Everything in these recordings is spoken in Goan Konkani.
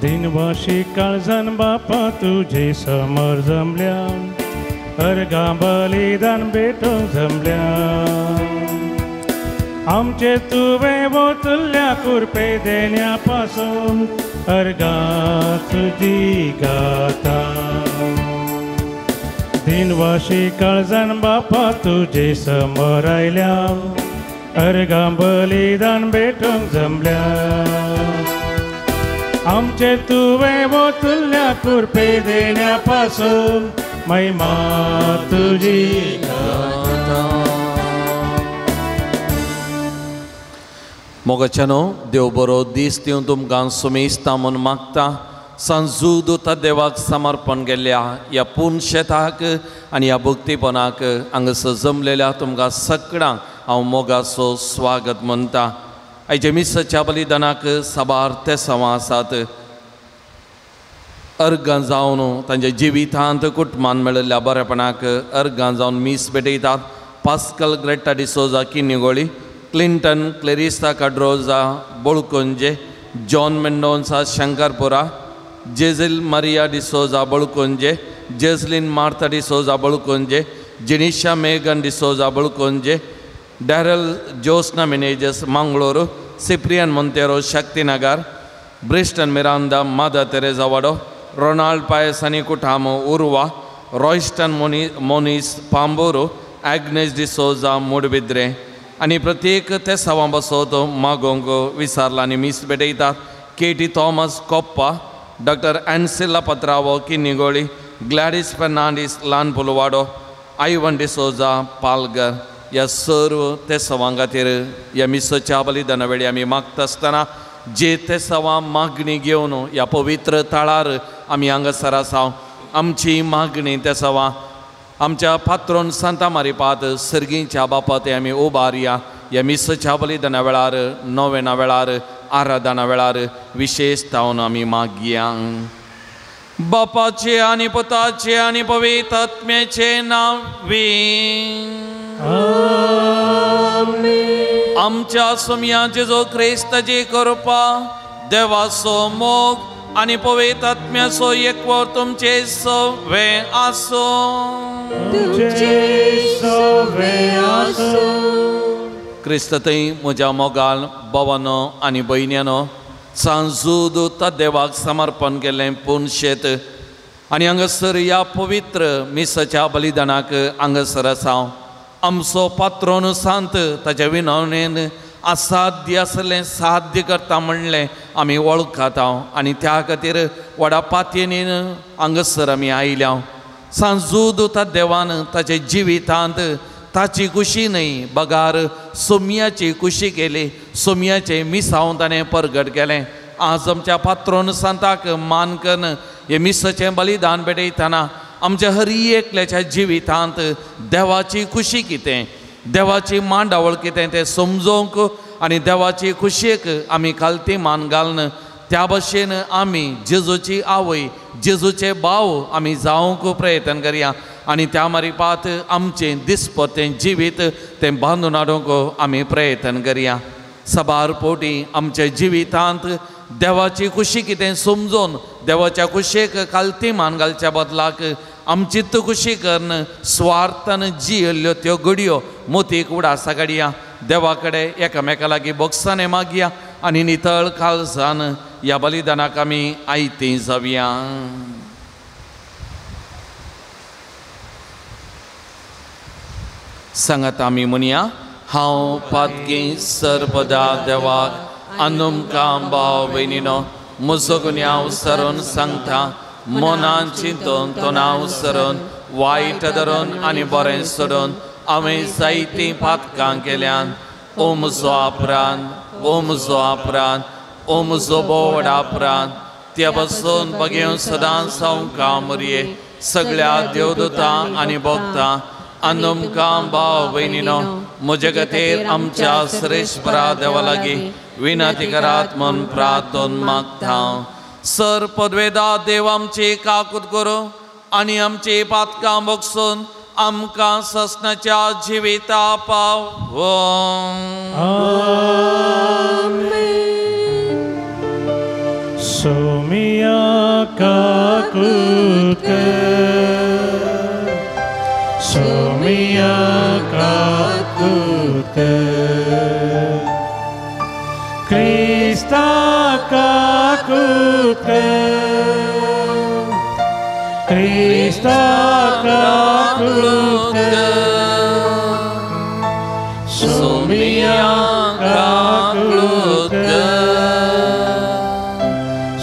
दिनवाशी काळजान बापा तुजे समोर जमल्या अर्घां बलिदान भेटोवंक जमल्या आमचे तुवें वतल्या कुरपे देण्या पासून अर्घां तुजी गाता दिनवाशी काळजान बापा तुजे समोर आयल्या अर्घां बलिदान भेटोवंक जमल्या आमचे तुवें वतल्या कुरपे देण्या पासून महिमा तुजी गाता. मोगाच्यानो देव बरो दीस दिवन तुमकां सुमेस्ता म्हूण मागता. सांजू दुता देवाक समर्पण केल्ल्या ह्या पूर्ण शेताक आनी ह्या भक्तीपणाक हांगासर जमलेल्या तुमकां सगळ्यांक हांव मोगाचो स्वागत म्हणटा. आयच्या मिसाच्या बलिदानाक साबार तेसांवां आसात. अर्गां जावन तांच्या जिवितांत कुटुंबान मेळिल्ल्या बरेपणाक अर्गां जावन मीस भेटयतात. Pascal Greta D'Souza Kinnigoli, Clinton Clarissa Cadroza Bolkunje, John Mendonca Shankarpura, Jezil Maria D'Souza Bolkunje, Jeslin Martha D'Souza Bolkunje, Jenisha Megan D'Souza Bolkunje, Daryl Josna Menezes Mangalore, Cyprian Monteiro Shaktinagar, Briston Miranda Mother Teresa Wado, Ronald Payasani Kutamo Urwa, Royston Moniz Pamburu, Agnes D'Souza Moodbidri आनी प्रत्येक तेसांवां बसोत मागोवंक विसारला आनी मीस भेटयतात. Katie Thomas Koppa, doctor Ancilla Patrao Kinnigoli, Gladys Fernandes Lalpulwado, Ivan D'Souza Palghar ह्या सर्व तेसांवां खातीर ह्या मिसाच्या बलिदाना वेळी आमी मागता आसतना जे तेसांवां मागणी घेवन ह्या पवित्र थळार आमी हांगासर आसा. आमची मागणी तेसांवां आमच्या पात्रोन सांता मारिपात सर्गीच्या बापा ते आमी उबारया. ह्या मिसाच्या बलिदाना वेळार, नोवेना वेळार, आराधना वेळार विशेश जावन आमी मागया. बापाचे आनी पुताचे आनी पवित्र आत्म्याचे नांवी आमेन. आमच्या सोमया जेजू क्रिस्ताची कृपा, देवाचो मोग आनी पवित्र आत्म्याचो एकवट तुमचे सवे आसूं. तुमचे सवे आसूं. क्रिस्तथंय म्हज्या मोगाल भावानो आनी भयण्यानो, सांजू दुता देवाक समर्पण केलें पूर्ण शेत आनी हांगासर ह्या पवित्र मिसाच्या बलिदानाक हांगासर आसा. आमचो पात्रोन सांत ताच्या विनवणेन असाध्य आसलें साध्य करता म्हणलें आमी वळखता आनी त्या खातीर व्हडा पातयेन हांगासर आमी आयल्या. सांजू दुता देवान ताच्या जिवितांत ताची खुशी न्हय बगार सोम्याची खुशी केली, सोम्याचें मिसांव ताणें परगट केलें. आज आमच्या पात्रोन सांताक मान करून हें मिसाचें बलिदान भेटयतना आमच्या हर एकल्याच्या जिवितांत देवाची खुशी कितें, देवाची मांडावळ कितें तें समजोवंक आनी देवाची खुशयेक आमी खालती मान घालून त्या भशेन आमी जेजूची आवय, जेजूचे भाव आमी जावंक प्रयत्न करया आनी त्या मारिपात आमचें दिसपतें जिवीत तें बांदून हाडूंक आमी प्रयत्न करया. साबार पोटी आमच्या जिवितांत देवाची खुशी कितें समजून देवाच्या खुशयेक खालती मान घालच्या बदलाक आमचीच खुशी करून स्वार्थान जियल्ल्यो त्यो घडयो मोतीक उडासा काडया. देवा कडेन एकामेका लागीं बोगसाने मागया आनी नितळ काळजान ह्या बलिदानाक आमी आयतीं जावया. सांगात आमी म्हणया, हांव पातकी सर्पदा देवाक आनुमकां भाव भयणीनो म्हजो गुन्यांव सरून सांगता, मनान चिंतून तोंडाव सरून वायट धरून आनी बरें सोडून हांवें जायतीं पातकां केल्यान. ओ म्हजो अपरांत, ओ म्हजो अपरांत, ओ म्हजो बोवड अपरांत, त्या पासून बगेवन सदांच सावकां मुरये सगळ्या देवदूतां आनी भक्तां आनुमकां भाव भयणीनो म्हजे खातीर आमच्या श्रेश्वरा देवा लागीं विनंती करात म्हूण प्रार्थन मागता. सर पदवेदा देव आमची काकूत करूं आनी आमची पातकां बगसून आमकां ससनाच्या जिविता पावों. आमेन. सोमिया काकूत कर, सोमिया काकूत कर, क्रिस्ता काकूत कर, क्रिस्ता काकूत कर, सोमिया काकूत कर,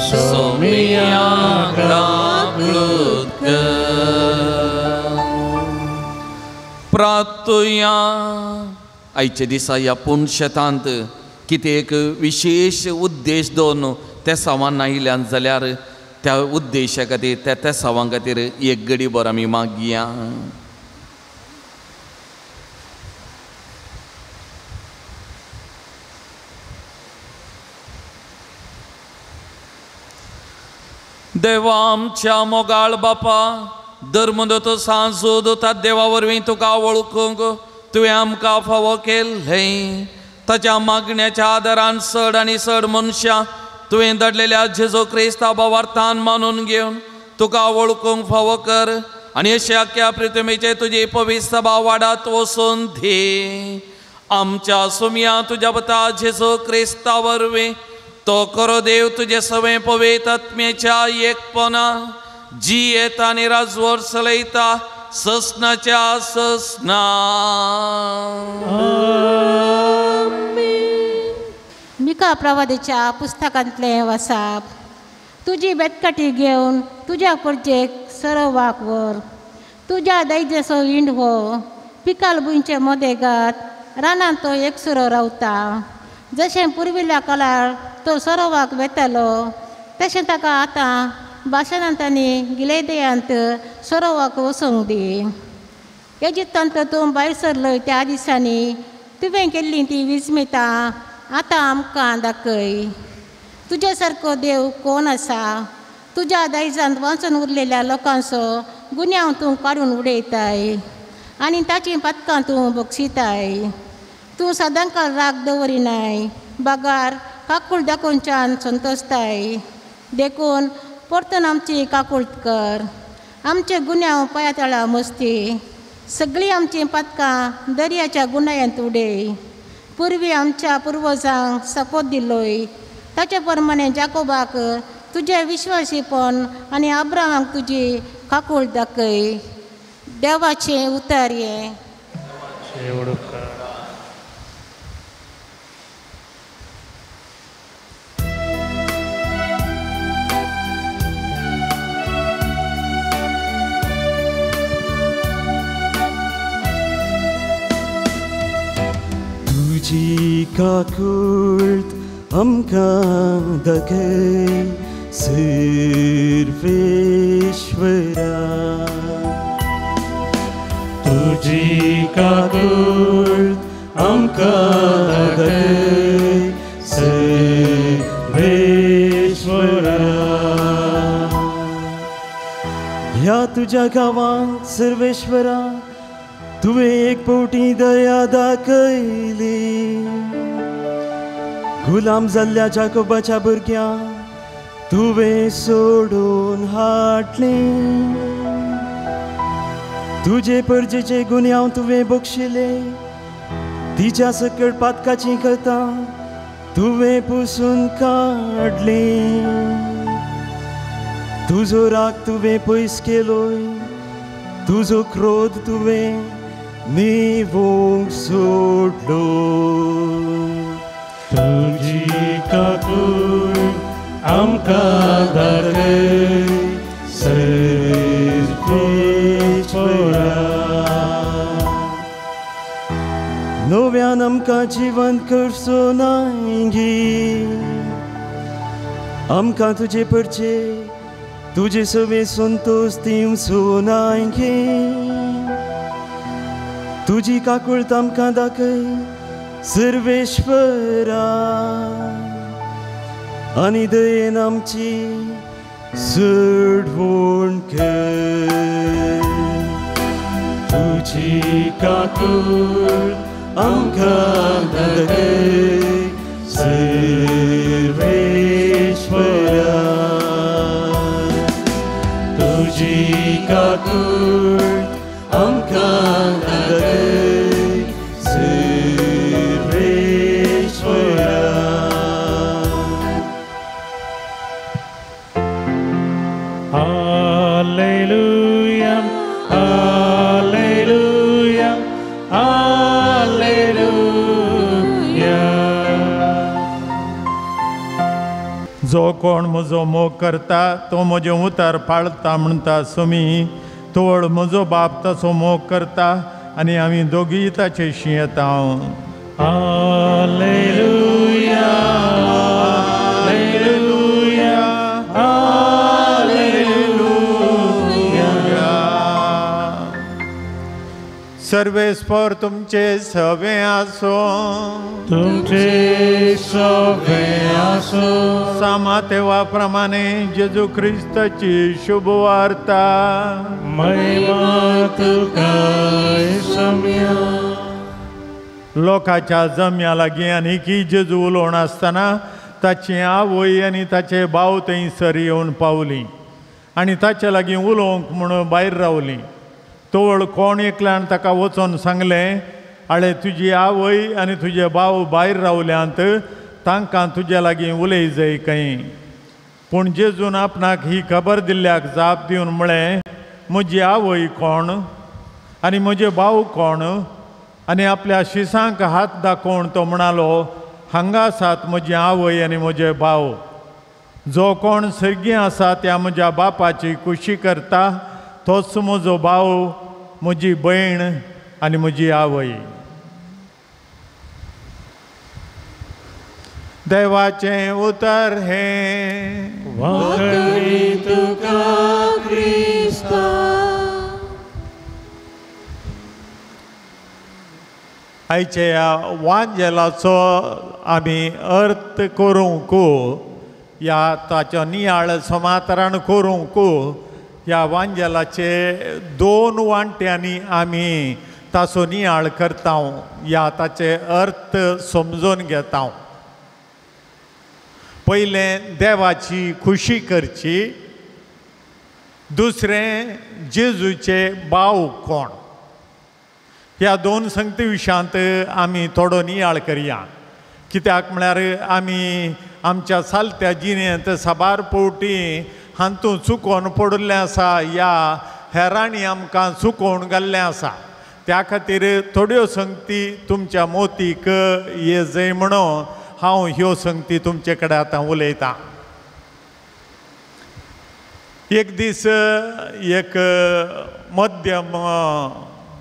सोमिया काकूत कर. प्रातुया आयच्या दिसा ह्या पुनशेतांत कितें एक विशेश उद्देश दवरून तेसांवान आयिल्ल्यान जाल्यार त्या उद्देशा खातीर त्या तेसांवां खातीर एक गडी बरो आमी मागया. देवा आमच्या मोगाळ बापा, धर्मदत्त सांजो ता देवा वरवीं तुका वळखूंक तुवें आमकां फावो केल्लें. ताच्या मागण्याच्या आदारान चड आनी चड मनशां तुवें धाडलेल्या जेजू क्रिस्ता भावार्थान मानून घेवन तुका वळखूंक फावो कर आनी अशा अख्ख्या पृथ्वीचेर तुजी पवित्र सभा वाडात वचून दी. आमच्या सुमया तुज्या पता जेजू क्रिस्ता वरवीं तो करो देव तुजे सवें पवित्र आत्म्याच्या एकपणा जियेता आनी राजवट चलयता ससनाच्या ससना. मिका प्रवादीच्या पुस्तकांतलें वसाप. तुजी बेतकाटी घेवन तुज्या परजेक सरवाक व्हर, तुज्या दैजेचो इंड हो पिकाल भुंयचे मदेगात रानांत तो एकसुरो रावता. जशें पुर्विल्ल्या काळार तो सरोवाक वेतालो तशें ताका आतां भाशणांत आनी गिलेदयांत सरोवाक वचूंक दी. एजिप्तांत तूं भायर सरलोय त्या दिसांनी तुवें केल्लीं तीं विस्मितां आतां आमकां दाखय. तुज्या सारको देव कोण आसा? तुज्या दायजांत वाचून उरलेल्या लोकांचो गुन्यांव तूं काडून उडयताय आनी ताचीं पातकां तूं बक्षिताय. तूं सदांकाळ राग दवरिनाय, बगार काकूळ दाखोवच्यान संतोशताय. देखून परतून आमची काकूळ कर, आमचे गुन्यांव पांया तळा मस्ती, सगळीं आमचीं पातकां दर्याच्या गुन्यांत उडय. पुर्वी आमच्या पुर्वजांक सपोत दिलोय ताचे प्रमाणे जाकोबाक तुजें विश्वासीपण आनी अब्राहामाक तुजी काकूळ दाखय. देवाचें उतर हें. तुजी काकूळत आमकां दाखय सर्वेश्वरा, तुजी काकूळत आमकां दाखय सर्वेश्वरा. ह्या तुज्या गांवांत सर्वेश्वरा तुवें एक फावटी दया दाखयली. गुलाम जाल्ल्या जाकोबाच्या भुरग्यांक तुवें सोडून हाडलें. तुजे परजेचे गुन्यांव तुवें बक्षिले, तिच्या सकळ पातकाची कथा तुवें पुसून काडली. तुजो राग तुवें पयस केलोय, तुजो क्रोध तुवें निवोंक सोडलो. तुजी काकूळ आमकां दाखय सर्वेश्वरा, नव्यान आमकां जिवंत करचो नायगी, आमकां तुजे परचे तुजे सवे संतोश दिवचो नायगी. तुजी काकूळत आमकां दाखय सर्वेश्वरा, आनी दयेन आमची सोडवण कर. तुजी काकूळ आमकां दाखय सर्वेश्वरा. काकूळ आमकां दाखय सर्वेश्वरा. Alleluia, Alleluia, Alleluia. जो कोण म्हजो मोग करता तो म्हजें उतर पाळता म्हणटा सुमी, तोळ म्हजो बाप तसो मोग करता आनी आमी दोगीय ताचेशी येता. Alleluia, Alleluia, Alleluia. सर्वेस्पर तुमचे सवे आसो, तुमचे सवे आसो. सामा तेवा प्रमाणे जेजू क्रिस्ताची शुभवार्ता. महिमा तुका सम्या. लोकांच्या जम्या लागीं आनीकी जेजू उलोवन आसतना ताची आवय आनी ताचे भाव थंयसर येवन पावली आनी ताचे लागीं उलोवंक म्हणून भायर रावली. तोळ कोण एकल्यान ताका वचोन सांगलें, आळे तुजी आवय आनी तुजे भाव भायर रावल्यांत, तांकां तुजे लागीं उलय जाय खंय. पूण जेजून आपणाक ही खबर दिल्ल्याक जाप दिवन म्हळें, म्हजी आवय कोण आनी म्हजे भाव कोण? आनी आपल्या शिसांक हात दाखोवन तो म्हणालो, हांगा आसात म्हजी आवय आनी म्हजे भाव. जो कोण सर्गी आसा त्या म्हज्या बापाची खुशी करता तोच म्हजो भाव, म्हजी भयण आनी म्हजी आवय. देवाचें उतर हें. वाखणी तुका क्रिस्ता. आयच्या ह्या वांजेलाचो आमी अर्थ करूंक या ताचो नियाळ समातरण करूंक ह्या वांजेलाचे दोन वांट्यांनी आमी ताचो नियाळ करता या ताचे अर्थ समजून घेता. पयलें देवाची खुशी करची, दुसरें जेजूचे भाव कोण. ह्या दोन संगती विशयांत आमी थोडो नियाळ करया. कित्याक म्हळ्यार आमी आमच्या सालत्या जिणेंत साबार पवटी हातूंत चुकोवन पडिल्लें आसा या हेरांनी आमकां चुकोवन घाल्लें आसा. त्या खातीर थोड्यो संगती तुमच्या मोतीक ये जय म्हणून हांव ह्यो संगती तुमचे कडेन आतां उलयतां. एक दीस एक मध्यम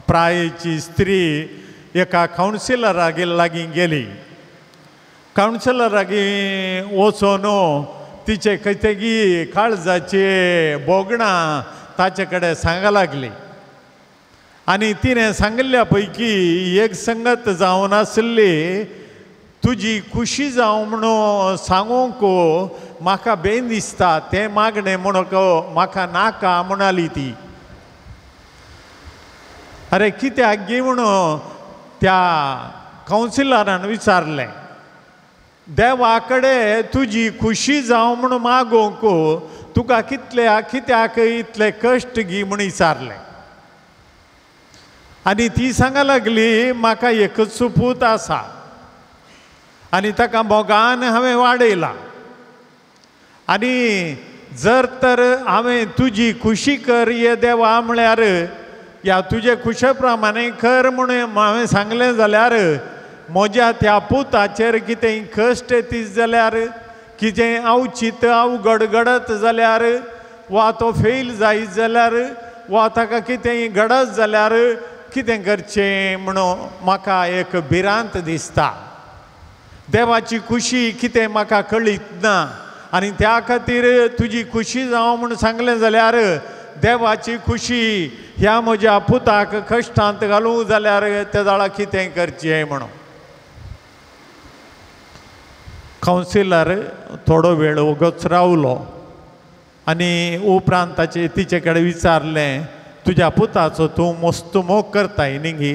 प्रायेची स्त्री एका कावन्सिलरागे लागीं गेली. कावन्सिलरागीं वचून तिचे कितें काळजाचे भोगणां ताचे कडेन सांगा लागली आनी तिणें सांगिल्ल्या पैकी एक संगत जावन आशिल्ली, तुजी खुशी जावं म्हणून सांगूंक म्हाका बेन दिसता, तें मागणें म्हणूंक म्हाका नाका म्हणाली ती. अरे कित्याक गी म्हणून त्या कावन्सिलरान विचारलें. देवा कडेन तुजी खुशी जावं म्हणून मागूंक तुका कितल्या कित्याक इतले कश्ट गी म्हूण विचारलें. आनी ती सांगा लागली, म्हाका एकच पूत आसा आनी ताका मोगान हांवें वाडयला आनी जर तर हांवें तुजी खुशी कर ये देवा म्हळ्यार या तुजे खुशे प्रमाणे कर म्हणून हांवें सांगलें जाल्यार म्हज्या त्या पुताचेर कितेंय कश्ट येतीत जाल्यार, कितेंय अवचीत अवघड घडत जाल्यार वा तो फेल जायत जाल्यार वा ताका कितेंय घडत जाल्यार कितें करचें म्हणून म्हाका एक भिरांत दिसता. देवाची खुशी कितें म्हाका कळीत ना आनी त्या खातीर तुजी खुशी जावं म्हूण सांगलें जाल्यार देवाची खुशी ह्या म्हज्या पुताक कश्टांत घालूं जाल्यार ते जाळा कितें करचें म्हणून. कावन्सिलर थोडो वेळ वोगोच रावलो आनी उपरांत ताचे तिचे कडेन विचारलें, तुज्या पुताचो तूं मस्त मोग करताय न्ही गी?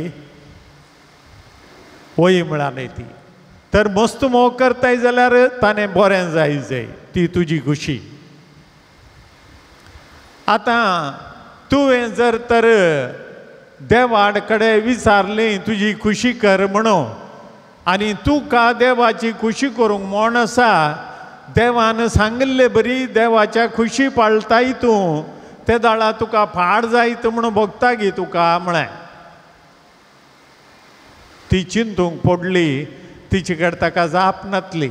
वय म्हळ्यार ती. तर मस्त मोग करताय जाल्यार ताणें बरें जाय जाय, ती तुजी खुशी. आतां तुवें जर तर देवा कडेन विचारली तुजी खुशी कर म्हणून आनी तुका देवाची खुशी करूंक म्हण आसा, देवान सांगिल्ले बरी देवाच्या खुशी पाळताय तूं, ते दाळा तुका फाड जायत म्हणून भोगता गी तुका म्हळें. ती चिंतूंक पडली, तिचे कडेन ताका जाप नातली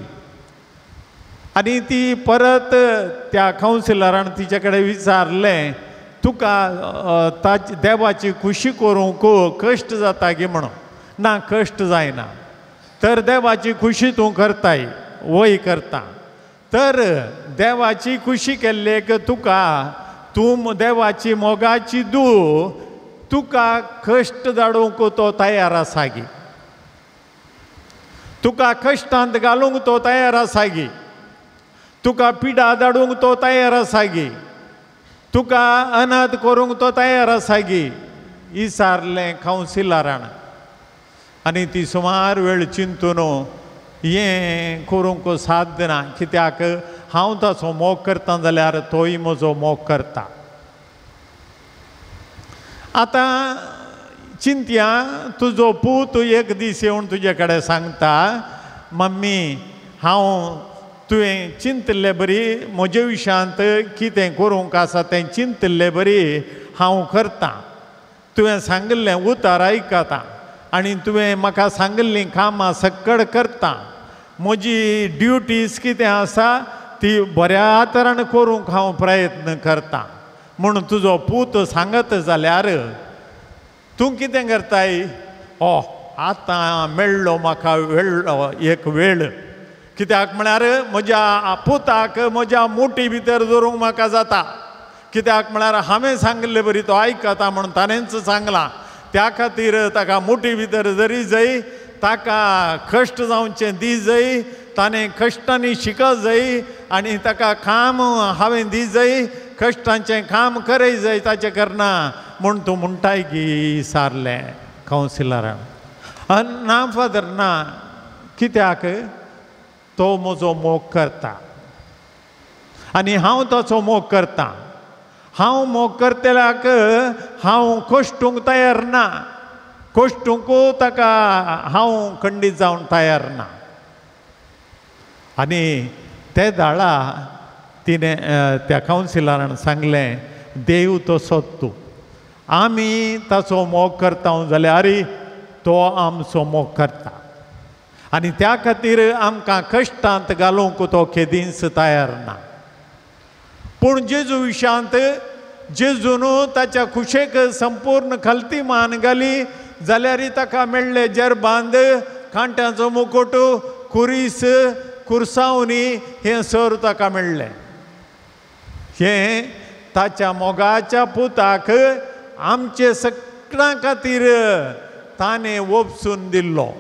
आनी ती परत त्या कावन्सिलरान तिचे कडेन विचारलें तुका ताची देवाची खुशी करूंक कश्ट जाता गी म्हणून. ना, कश्ट जायना. तर देवाची खुशी तूं करताय, वय करता, तर देवाची खुशी केल्लेक तुका तूं देवाची मोगाची दू तुका कश्ट धाडूंक तो तयार आसा गी, तुका कश्टांत घालूंक तो तयार आसा गी, तुका पिडा धाडूंक तो तयार आसा गी, तुका अनाथ करूंक तो तयार आसा गी, विचारलें कावन्सिलरान. आनी ती सुमार वेळ चिंतून हें करूंक साध्य ना, कित्याक हांव ताचो मोग करता जाल्यार तोय म्हजो मोग करता. आतां चिंतया, तुजो पूत एक दीस येवन तुजे कडेन सांगता, मम्मी हांव तुवें चिंतिल्ले बरी म्हजे विशयांत कितें करूंक आसा तें चिंतिल्ले बरी हांव करतां, तुवें सांगिल्लें उतार आयकता आनी तुवें म्हाका सांगिल्लीं कामां सक्कड करता, म्हजी ड्युटीज कितें आसा ती बऱ्या तरान करूंक हांव प्रयत्न करता म्हूण तुजो पूत सांगत जाल्यार तूं कितें करताय? ओ आतां मेळ्ळो म्हाका वेळ, एक वेळ, कित्याक म्हळ्यार म्हज्या पुताक म्हज्या मुठी भितर दवरूंक म्हाका जाता, कित्याक म्हळ्यार हांवें सांगिल्ले बरी तो आयकता म्हूण ताणेंच सांगलां, त्या खातीर ताका मुठी भितर जरी जाय, ताका कश्ट जावचें दी जाय, ताणें कश्टांनी शिकत जाय आनी ताका काम हांवें दी जाय, कश्टांचें काम करय जाय ताचें करना म्हूण तूं म्हणटाय की सारलें कावन्सिलरान. ना फादर ना, कित्याक तो म्हजो मोग करता आनी हांव ताचो मोग करता, हांव मोग करतल्याक हांव कश्टूंक तयार ना, कश्टूंक ताका हांव खंडीत जावन तयार ना. आनी ते दाळा तिणें त्या कावन्सिलरान सांगलें, देव तसोच तूं, आमी ताचो मोग करता जाल्यार तो आमचो मोग करता आनी त्या खातीर आमकां कश्टांत घालूंक तो केदींच तयार ना. पूण जेजू विशांत जेजून ताच्या खुशेक संपूर्ण खालती मान घाली जाल्यार ताका मेळ्ळे जेरबांद, कांट्यांचो मुकोट, कुरीस, कुर्सावनी हें सर ताका मेळ्ळें. हें ताच्या मोगाच्या पुताक आमचे सगळ्यां खातीर ताणें वपसून दिल्लो,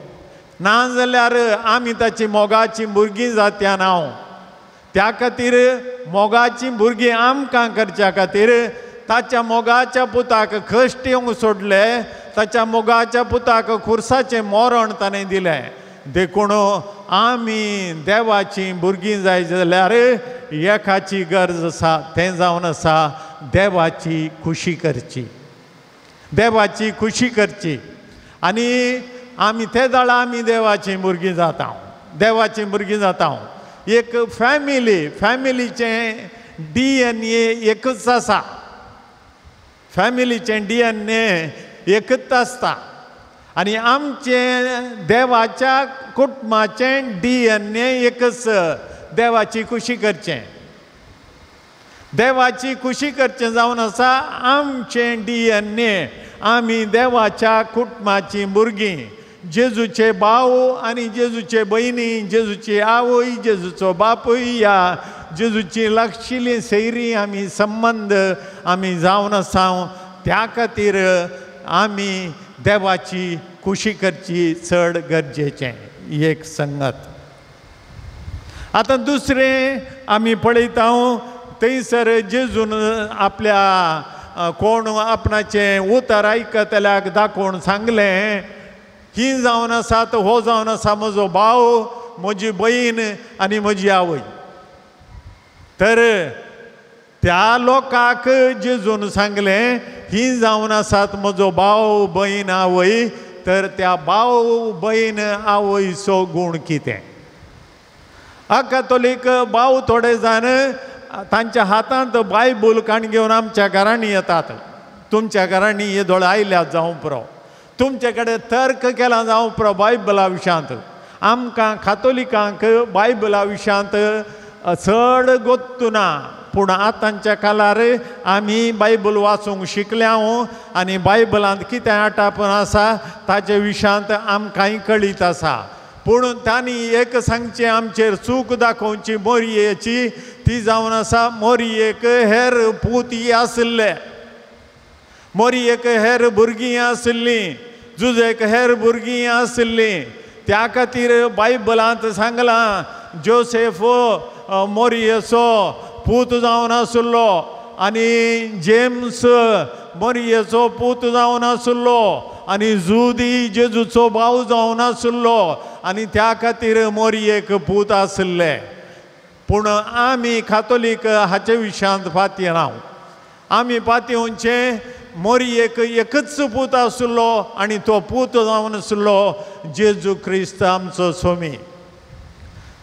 ना जाल्यार आमी ताची मोगाची भुरगीं जात्या ना. त्या खातीर मोगाची भुरगीं आमकां करच्या खातीर ताच्या मोगाच्या पुताक कश्ट येवंक सोडले, ताच्या मोगाच्या पुताक खुर्साचें मरण ताणें दिलें. देखून आमी देवाची भुरगीं जाय जाल्यार एकाची गरज आसा, तें जावन आसा देवाची खुशी करची, देवाची खुशी करची. आनी आमी ते दाळा आमी देवाची भुरगीं जाता, देवाची भुरगीं जाता. एक फॅमिली, फॅमिलीचें DNA एकच आसा, फॅमिलीचें DNA एकच आसता आनी आमचें देवाच्या कुटुंबाचें DNA एकच. देवाची खुशी करचें, देवाची खुशी करचें जावन आसा आमचें DNA. आमी देवाच्या कुटुंबाचीं भुरगीं, जेजूचे भाव आनी जेजूचे भयणी, जेजूची आवय, जेजूचो बापूय, ह्या जेजूची लागशिल्ली सैरी आमी संबंद आमी जावन आसा. त्या खातीर आमी देवाची खुशी करची चड गरजेचें एक संगत. आतां दुसरें आमी पळयता थंयसर जेजून आपल्या कोण आपणाचें उतर आयकतल्याक दाखोवन सांगलें, ही जावन आसात, हो जावन आसा म्हजो भाव, म्हजी भयण आनी म्हजी आवय. तर त्या लोकांक जेजून सांगलें ही जावन आसात म्हजो भाव भयण आवय. तर त्या भाव भयण आवयचो गूण कितें? कातोलीक भाव थोडे जाण तांच्या हातांत बायबल काण घेवन आमच्या घरांनी येतात. तुमच्या घरांनी येदोळ आयल्यात जावं पुरो, तुमचे कडेन तर्क केला जावं पुरो बायबला विशयांत. आमकां कातोलिकांक बायबला विशयांत चड गोत्तू ना, पूण आतांच्या काळार आमी बायबल वाचूंक शिकल्या आनी बायबलांत कितें आटापून आसा ताचे विशयांत आमकांय कळीत आसा. पूण तांणी एक सांगचें आमचेर चूक दाखोवची मोरयेची, ती जावन आसा मोरयेक हेर पूत आशिल्ले, मोरयेक हेर भुरगीं आशिल्लीं, जुजेक हेर भुरगीं आशिल्लीं. त्या खातीर बायबलांत सांगलां जोसेफ मोरयेचो पूत जावन आशिल्लो आनी जेम्स मोरयेचो पूत जावन आशिल्लो आनी जुदी जेजूचो भाव जावन आशिल्लो आनी त्या खातीर मोरयेक पूत आशिल्ले. पूण आमी कातोलीक हाचे विशयांत पातयेना. आमी पातयेवचें मोरयेक एकच पूत आशिल्लो आनी तो पूत जावन आशिल्लो जेजू क्रिस्त आमचो स्वामी.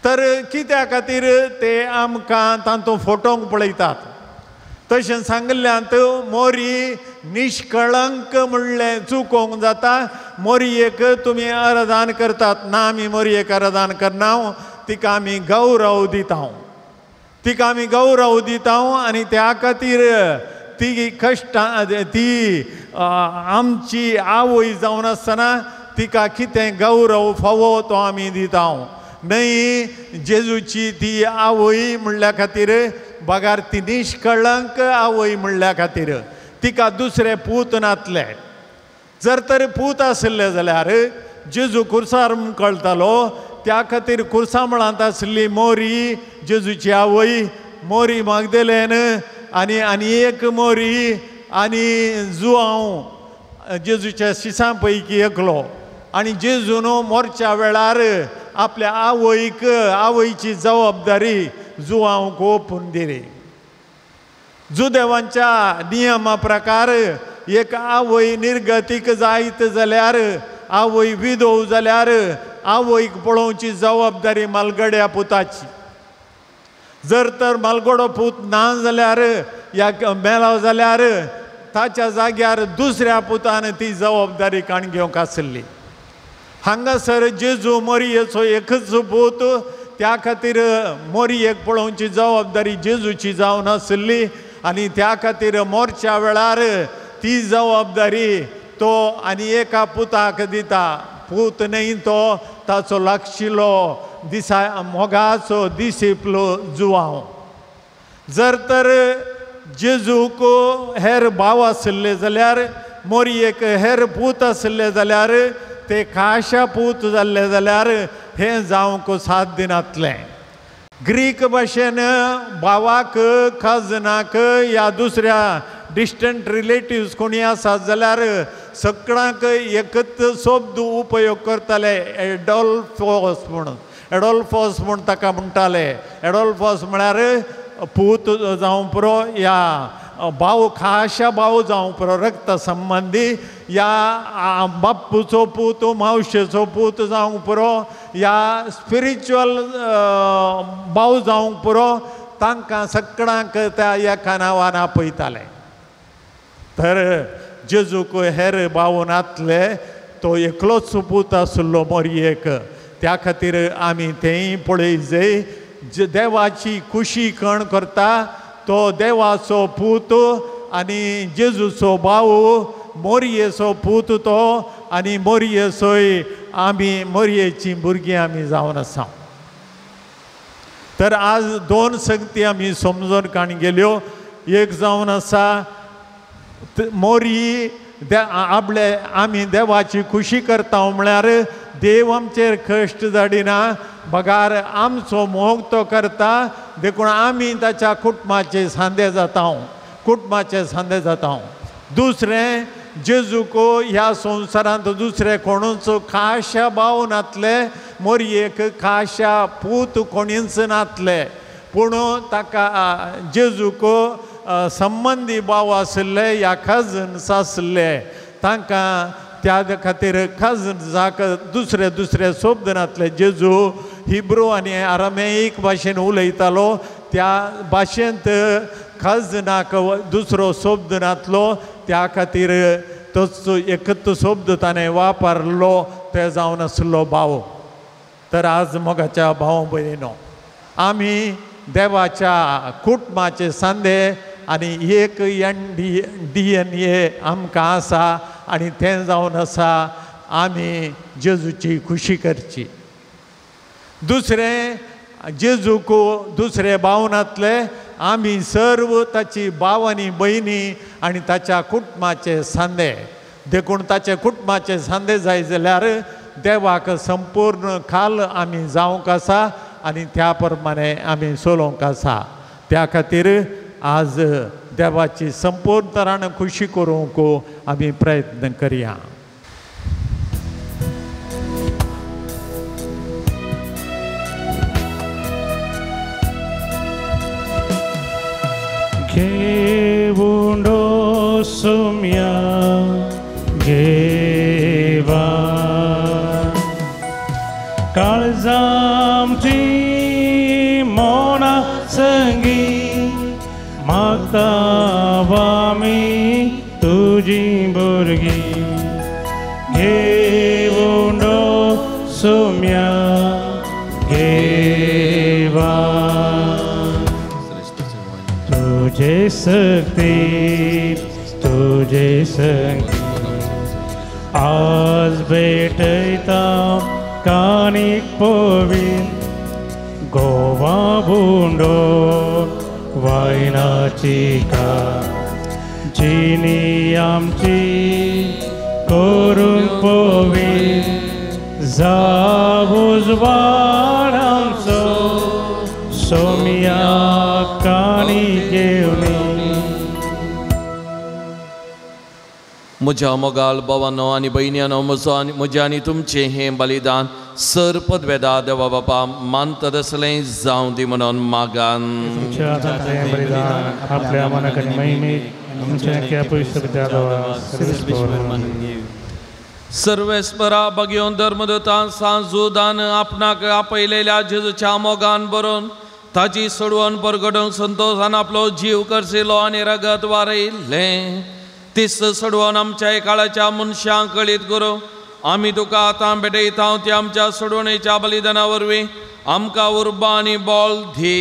तर कित्या खातीर ते आमकां तांतूं फोटोंक पळयतात? तशें सांगिल्ल्यांत मोरी निष्कळंक म्हणलें चुकोवंक जाता. मोरयेक तुमी आराधन करतात ना, आमी मोरयेक आराधन करना, तिका आमी गौरव दिता, तिका आमी गौरव दिता आनी त्या खातीर ती कश्टां ती आमची आवय जावन आसतना तिका कितें गौरव फावो तो आमी दिता. न्हय जेजूची ती आवय म्हणल्या खातीर, बगार ती निष्कळंक आवय म्हणल्या खातीर तिका दुसरे पूत नातले. जर तर पूत आशिल्ले जाल्यार जेजू कुर्सार कळटालो. त्या खातीर कुर्सा मळांत आशिल्ली मोरी जेजूची आवय, मोरी मागदेलेन आनी आनी एक मोरी आनी जुआंव जेजूच्या शिसां पैकी एकलो. आनी जेजून मोरच्या वेळार आपल्या आवयक आवयची जबाबदारी जुआंवक ओंपून दिली. जुदेवांच्या नियमा प्रकार एक आवय निर्गतीक जायत जाल्यार, आवय विधव जाल्यार आवयक पळोवची जबाबदारी मालगड्या पुताची. जर तर मालगडो पूत ना जाल्यार या मेलो जाल्यार ताच्या जाग्यार दुसऱ्या पुतान ती जबाबदारी काण घेवंक आशिल्ली. हांगासर जेजू मोरयेचो एकच पूत, त्या खातीर मोरयेक पळोवची जबाबदारी जेजूची जावन आशिल्ली आनी त्या खातीर मोरच्या वेळार ती जबाबदारी तो आनी एका पुताक दिता. पूत न्हय तो ताचो लागशिल्लो दिसा मोगाचो दिसिप्लो जुआंव. जर तर जेजूक हेर भाव आशिल्ले जाल्यार, मोरयेक हेर पूत आशिल्ले जाल्यार, ते खाशा पूत जाल्ले जाल्यार हें जावंक साथ दिनातलें. ग्रीक भाशेन भावाक, कजनाक या दुसऱ्या डिस्टंट रिलेटिव्स कोणी आसात जाल्यार सगळ्यांक एकच शब्द उपयोग करताले, एडोल्फोस म्हणून. एडोल्फोस म्हूण ताका म्हणटाले. एडोल्फोस म्हळ्यार पूत जावं पुरो या भाव, खाशा भाव जावं पुरो, रक्त संबंदी, या बाप्पूचो पूत, मावशेचो पूत जावंक पुरो, या स्पिरिच्युअल भाव जावंक पुरो, तांकां सगळ्यांक त्या एका नांवान आपयताले. तर जेजूक हेर भाव नातले, तो एकलोच पूत आशिल्लो मोरयेक. त्या खातीर आमी तेंय पळय जाय. देवाची खुशी कण करता तो देवाचो पूत आनी जेजूचो भाव, मोरयेचो पूत तो आनी मोरयेचोय आमी मोरयेचीं भुरगीं आमी जावन आसा. तर आज दोन संगती आमी समजून काण गेल्यो. एक जावन आसा मोरी आपले आमी देवाची खुशी करता म्हळ्यार देव आमचेर कश्ट धाडिना, बगार आमचो मोग तो करता, देखून आमी ताच्या कुटुंबाचे सांदे जाता, कुटुंबाचे सांदे जाता. दुसरें, जेजूक ह्या संवसारांत दुसरे कोणूच खाशा भाव नातले, मोरयेक खाशा पूत कोणीच नातले, पूण ताका जेजूक संबंदी भाव आशिल्ले या कजन्स आशिल्ले तांकां त्या खातीर कजन्साक दुसरे दुसरे शब्दांतले जेजू हिब्रू आनी आरामेईक भाशेन उलयतालो त्या भाशेंत कजनाक दुसरो शब्द नातलो त्या खातीर तोच एकच शब्द ताणें वापरलो ते जावन आसलो भाव. तर आज मोगाच्या भाव भयणीनो आमी देवाच्या कुटुंबाचे सांदे आनी एक एन डी एन ए आमकां आसा आनी तें जावन आसा आमी जेजूची खुशी करची. दुसरें जेजूक दुसरे भावनांतले आमी सर्व ताची भाव आनी भयणी आनी ताच्या कुटुंबाचे सांदे. देखून ताचे कुटुंबाचे सांदे जाय जाल्यार देवाक संपूर्ण खाल आमी जावंक आसा आनी त्या प्रमाणे आमी चलोवंक आसा. त्या खातीर आज देवाची संपूर्ण तरान खुशी करूंक आमी प्रयत्न करया. घेऊन सोम्या घेवा काळजामची मोना संगी मागता आमी तुजी भुरगीं. घेऊन सोम्या घेवा तुझे शक्ती तुझे संगी आज भेटयता कानीक पवीन गोवा बुंडो वायनाची का जिनी आमची करूंक पवीन जावुजवाड आमचो सोम्या कानी घेवनी. म्हज्या मोगाल भावानो आनी भयण्यांनो म्हजो आनी म्हजें आनी तुमचें हें बलिदान सर पदवेदा देवा बापा मानता तसलें जावं दी म्हणून मागान. बलिदान आपल्या मनाक आनी महिमेक आमच्या सर्वेस्परा बगयोन धर्मदूतान सांजुदान आपणाक आपयलेल्या जेजूच्या मोगान बरोवन ताजी सोडवण परगटोवंक संतोशान आपलो जीव करसिलो आनी रगत वारयलें तीस सोडवण आमच्या काळाच्या मनशांक कळीत करूं आमी तुका आतां भेटयता ती आमच्या सोडवणेच्या बलिदाना वरवीं आमकां उर्बा आनी बळ दी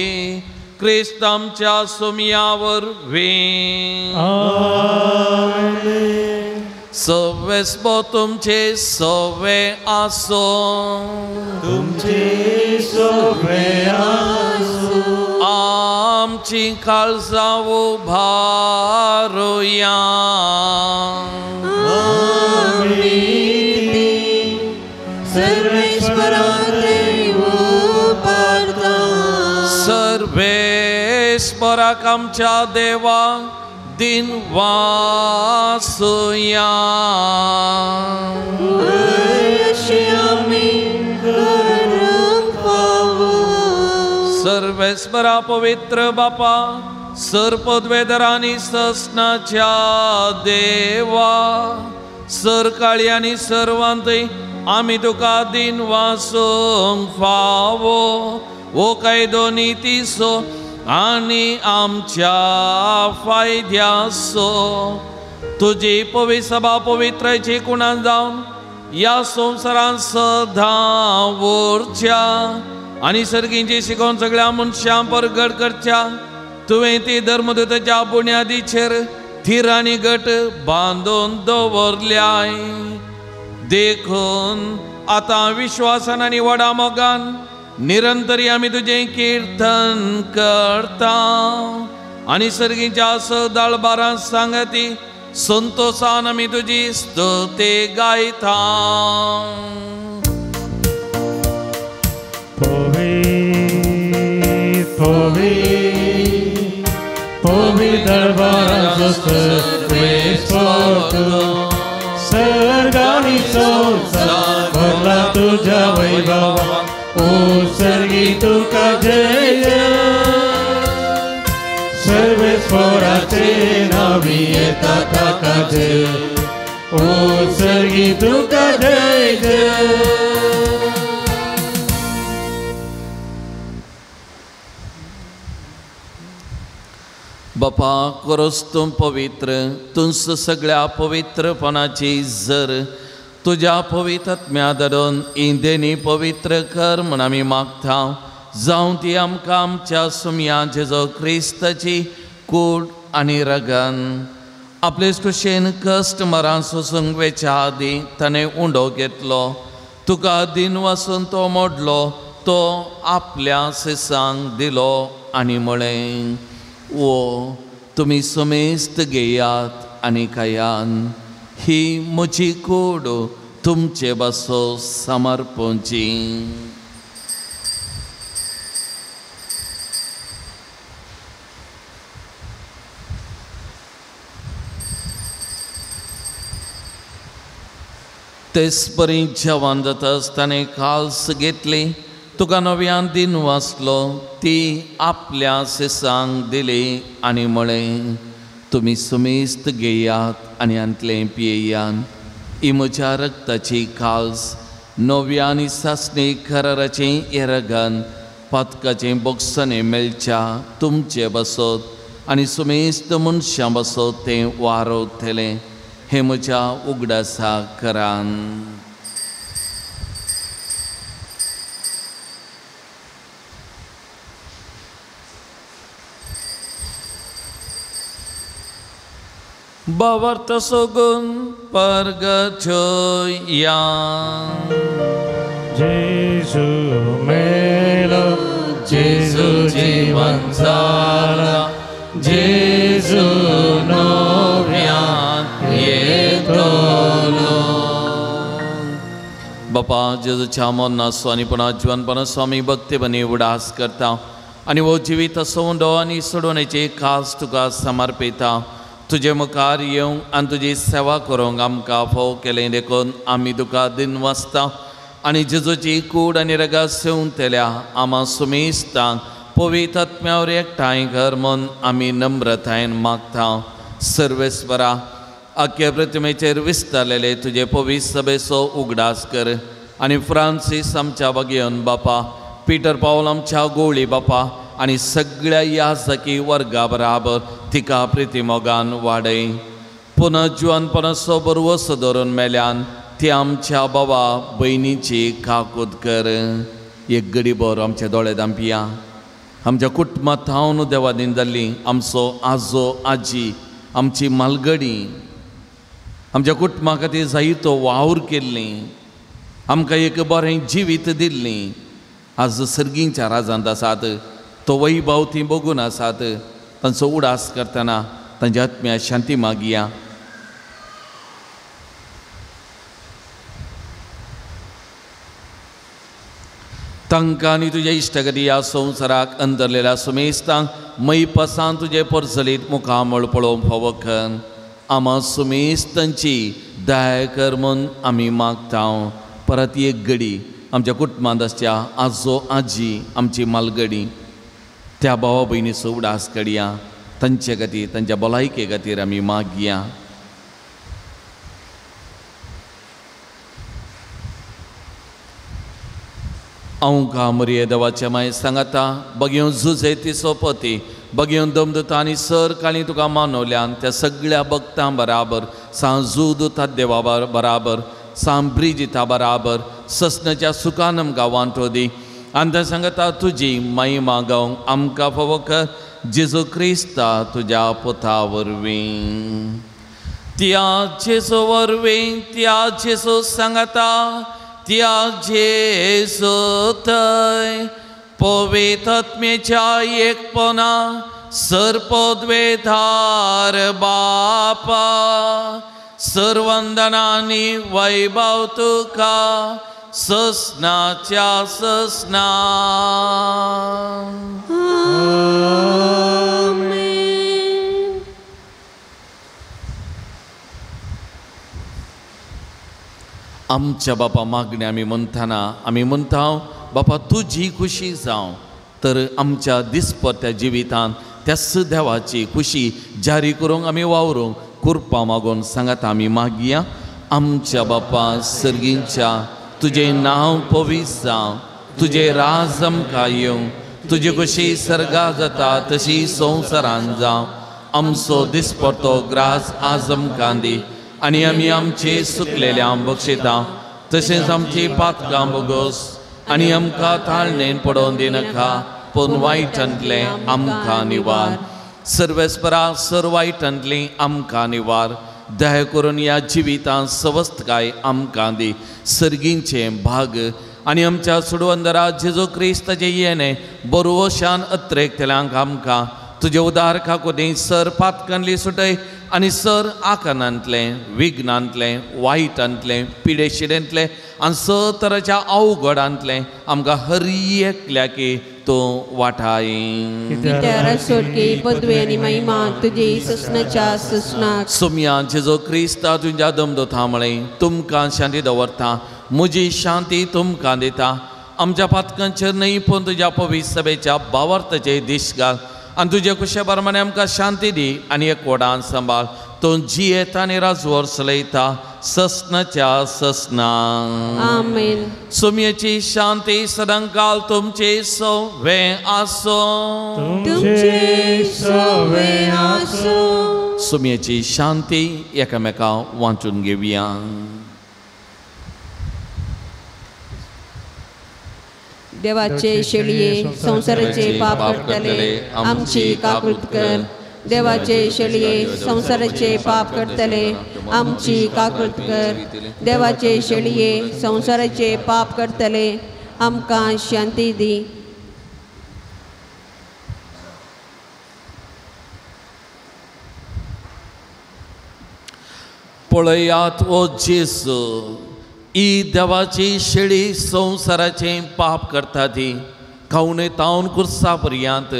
क्रिस्त आमच्या सोमया वरवीं. सवेस्पो तुमचे सवे आसो तुमचे सवे आसो आमची काळजां उबारुया सर्वेस्पराक आमच्या देवा दिन वासुया. सर्वेस्परा पवित्र बापा सर पदवेधर आनी ससनाच्या देवा सर काळी आनी सर्वांतय आमी तुका दिन वासूंक फावो वो कायदो नितीचो आनी आमच्या फायद्याचो. तुजी पवित्र सभा पवित्रायची कुणान जावन ह्या संवसारांत सदां उरच्या आनी सर्गींची शिकोवन सगळ्या मनशां परगट करच्या. तुवें ती धर्मदूताच्या बुन्यादीचेर थीर आनी गट बांदून दवरल्याय. देखून आतां विश्वासान आनी व्हडा मोगान निरंतरी आमी तुजें किर्तन करता आनी सर्गीच्या सदाळबारां सांगती संतोशान आमी तुजी स्तुती गायता. पवित्र सर्वेस्पर सर्गानी संसार भरला तुझ्या वैभवा ओ सर्गी तुका जय जय. सर्वेस्परा देवाचे नावी येता ताका जय, ओ सर्गी तुका जय जय। बापा कोरोस तूं पवित्र, तुंस सगळ्या पवित्रपणाची जर तुज्या पवित्र आत्म्या धरून इंदेनी पवित्र कर म्हूण आमी मागता। जावं ती आमकां आमच्या सुमया जेजो क्रिस्ताची कूड आनी रगन। आपले कुशेन कश्ट मरां सोसूंक वेच्या आदीं ताणें उंडो घेतलो, तुका दिन वासून तो मोडलो, तो आपल्या सिसांक दिलो आनी म्हळें, ओ तुमी समेस्त घेयात आनी खायान, ही म्हजी कूड तुमचे बसो समर्पणची। तेच परी जेवण जाताच ताणें काल्स घेतली, तुका नव्यान दिन वाचलो, ती आपल्या सिसांक दिली आनी म्हळें, तुमी सुमेस्त घेयात आनी हांतलें पियेयात, ही म्हज्या रक्ताची काल्स, नव्या आनी सासणी कराराचें हें रगन, पातकाचें बोगसणें मेळच्या तुमचे बसत आनी सुमेस्त मनशां बसत तें वारवतलें, हें म्हज्या उगडासा करान। भावार्थ सोगून परगचोया। जेजू मेलो, जेजू जीवन जाला, जेजू नव्यान येतलो। बापा जेजूच्या मरणाचो आनी पुणा जिवनपणा स्वामी भक्तीपणी उडास करता आनी हो जिवीत सवंडो आनी सोडवणेची खास तुका समर्पिता। तुजे मुखार येवंक आनी तुजी सेवा करूंक आमकां फोव केलें देखून आमी तुका दिन वाचता आनी जेजूची कूड आनी रगात सेवंतल्या आमा सुमेस्तांक पवित्र आत्म्यावर एकठांय कर म्हूण आमी नम्रतायेन मागता। सर्वेस्वरा आख्या प्रतिमेचेर विस्तारलेले तुजे पवित्र सभेचो उगडास कर आनी फ्रांसीस आमच्या बागेवन बापा, पिटर पावल आमच्या गोवळी बापा आनी सगळ्या याजकी वर्गा बराबर तिका प्रितीमोगान वाडय। पुनः जिवनपणाचो बरवसो धरून मेल्यान ती आमच्या बाबा भयणीची काकूत कर। एक गडीभर आमच्या दोळे दांपिया आमच्या कुटुंबात थावन देवादीन जाल्ली आमचो आजो आजी आमची मालगडी आमच्या कुटुंबा खातीर जायतो वावर केल्ली, आमकां एक बरें जिवीत दिल्ली, आज सर्गींच्या राजांत आसात, तो वैभव ती बघून आसात। तांचो उडास करतना तांच्या आत्म्या शांती मागया। तांकां आनी तुज्या इश्टगती ह्या संवसाराक अंदरलेल्या सुमेस्तांक मैपासान तुजें परजलीत मुखामळ पळोवंक फावो कर। आमा सुमेस्तांची दया कर म्हूण आमी मागता। परत एक गडी आमच्या कुटुंबांत आसच्या आजो आजी आमची मालगडी त्या भावा भयणीचो उडास कडया, तांचे खातीर तांच्या भलायके खातीर आमी मागया। हांव कामरिये देवाच्या माय सांगाता बगेवन जुजे ती सोपती बगेवन दमदता आनी सर काळी तुका मानवल्यान त्या सगळ्या भक्तां बराबर सांग जुदता देवा बराबर सांग ब्रिजिता बराबर ससनाच्या सुखान आमकां वांटो दी आनी त्या सांगता तुजी महिमा गावंक आमकां फावो कर जेजू क्रिस्ता तुज्या पुता वरवीं। त्या जेजू वरवीं त्या जेजू सांगता त्या जेजू थंय पवित्र आत्म्याच्या एकपणा सर्पद्वेधार बापा सर्वंदनानी वैभव तुका ससनाच्या ससना। आमच्या बापा मागण्या आमी म्हणटाना आमी म्हणटा बापा तुजी खुशी जावं तर आमच्या दिसपट्ट्या जिवितांत त्याच देवाची खुशी जारी करूंक आमी वावरूंक कुरपा मागून सांगात आमी मागया. आमच्या बापा सर्गींच्या, तुजें नांव पवित्र जावं, तुजें राज आमकां येवं, तुजी खुशी सर्गा जाता तशी संवसारान जावं. आमचो दिसपडतो ग्रास आज आमकां दी आनी आमी आमचे सुकलेल्या बक्षिता तशेंच आमची पातकां बोगोस आनी आमकां ताळणेन पडोवन दिनाका, पूण वायटांतलें आमकां निवार. सर्वेस्परा सर वायटांतली आमकां निवार. दया करून ह्या जिवितांत सवस्तकाय आमकां दी. सर्गींचें भाग आनी आमच्या सुडवंदरा जेजू क्रिस्ताचें येणें बरोवशान अत्रेकतल्यांक आमकां तुजे उदार काकुदी सर पातकांतली सुटय आनी सर आकानांतलें विघ्नांतलें वायटांतलें पिडेशिडेंतलें आनी स तराच्या अवघडांतलें आमकां हर एकल्याकी तूं वाटाय. सोम्या जेजू क्रिस्ता तुज्या दमदोता म्हळें तुमकां शांती दवरता, म्हजी शांती तुमकां दिता. आमच्या पातकांचेर न्हय पूण तुज्या पवित्र सभेच्या भावार्थाचे दीस घाल आनी तुजे कुशे प्रमाणे आमकां शांती दी आनी एकवटान सांबाळ. तूं जियेता आनी राजवर चलयता ससनाच्या ससना. आमेन. सुमयेची शांती सदांकाल तुमचे सवे आसूं. तुमचे सवे आसूं. सुमयेची शांती एकामेका वांटून घेवया. देवाचे शेळये संवसाराचे पाप करतले आमची काकूत कर. देवाचे शेळये संवसाराचे पाप करतले आमची काकूत कर. देवाचे शेळये संवसाराचे पाप करतले आमकां शांती दी. पळयात ओ जेजू, ही देवाची शेळी संवसाराचें पाप करता ती खावणे तावन कुर्सा पर्यंत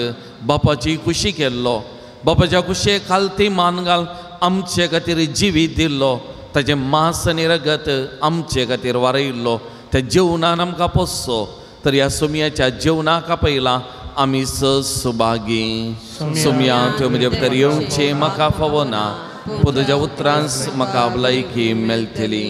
बापाची खुशी केल्लो, बापाच्या खुशे खालती मान घाल आमचे खातीर जिवीत दिल्लो, ताचें मांस आनी रगत आमचे खातीर वारयल्लो, त्या जेवणान आमकां पोसचो. तर ह्या सोमयाच्या जेवणाक पयलां आमी सुभागी. सोमया त्यो म्हजे भितर येवचें म्हाका फावना, पूण तुज्या उतरांस म्हाका भलायकी मेळटली.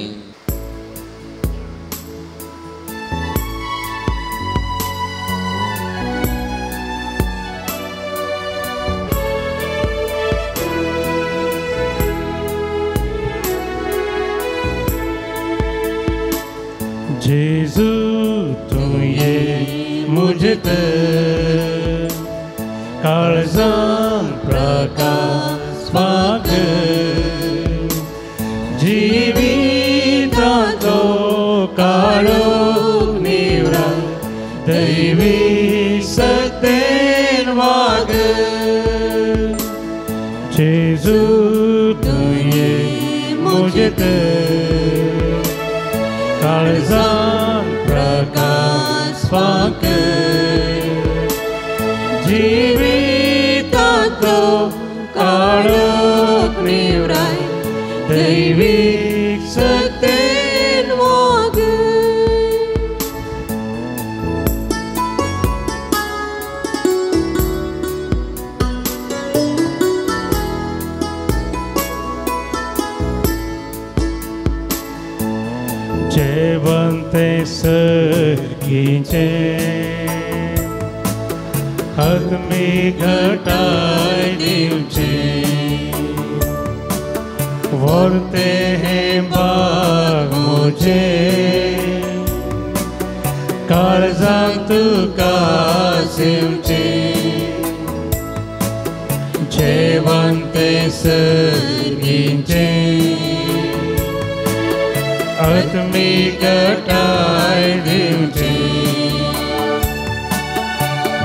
जेजू तूं ये मुझे तर काळजान प्रकाश पाक जिविताचो काळो निवरा दैवी सत्तेन वाग. जेजू तूं ये मुझे तर काळजान प्रकाश पाक जिविताचो काळोख निवराय दैवीक सत्तेन वाग. जेवंते सर्गीचें आत्मी घटाय दिवचें व्हरते हें बाग म्हजें काळजांत तुका सेवचें. जेवंते सर्गीचें आत्मी घटाय दिवचें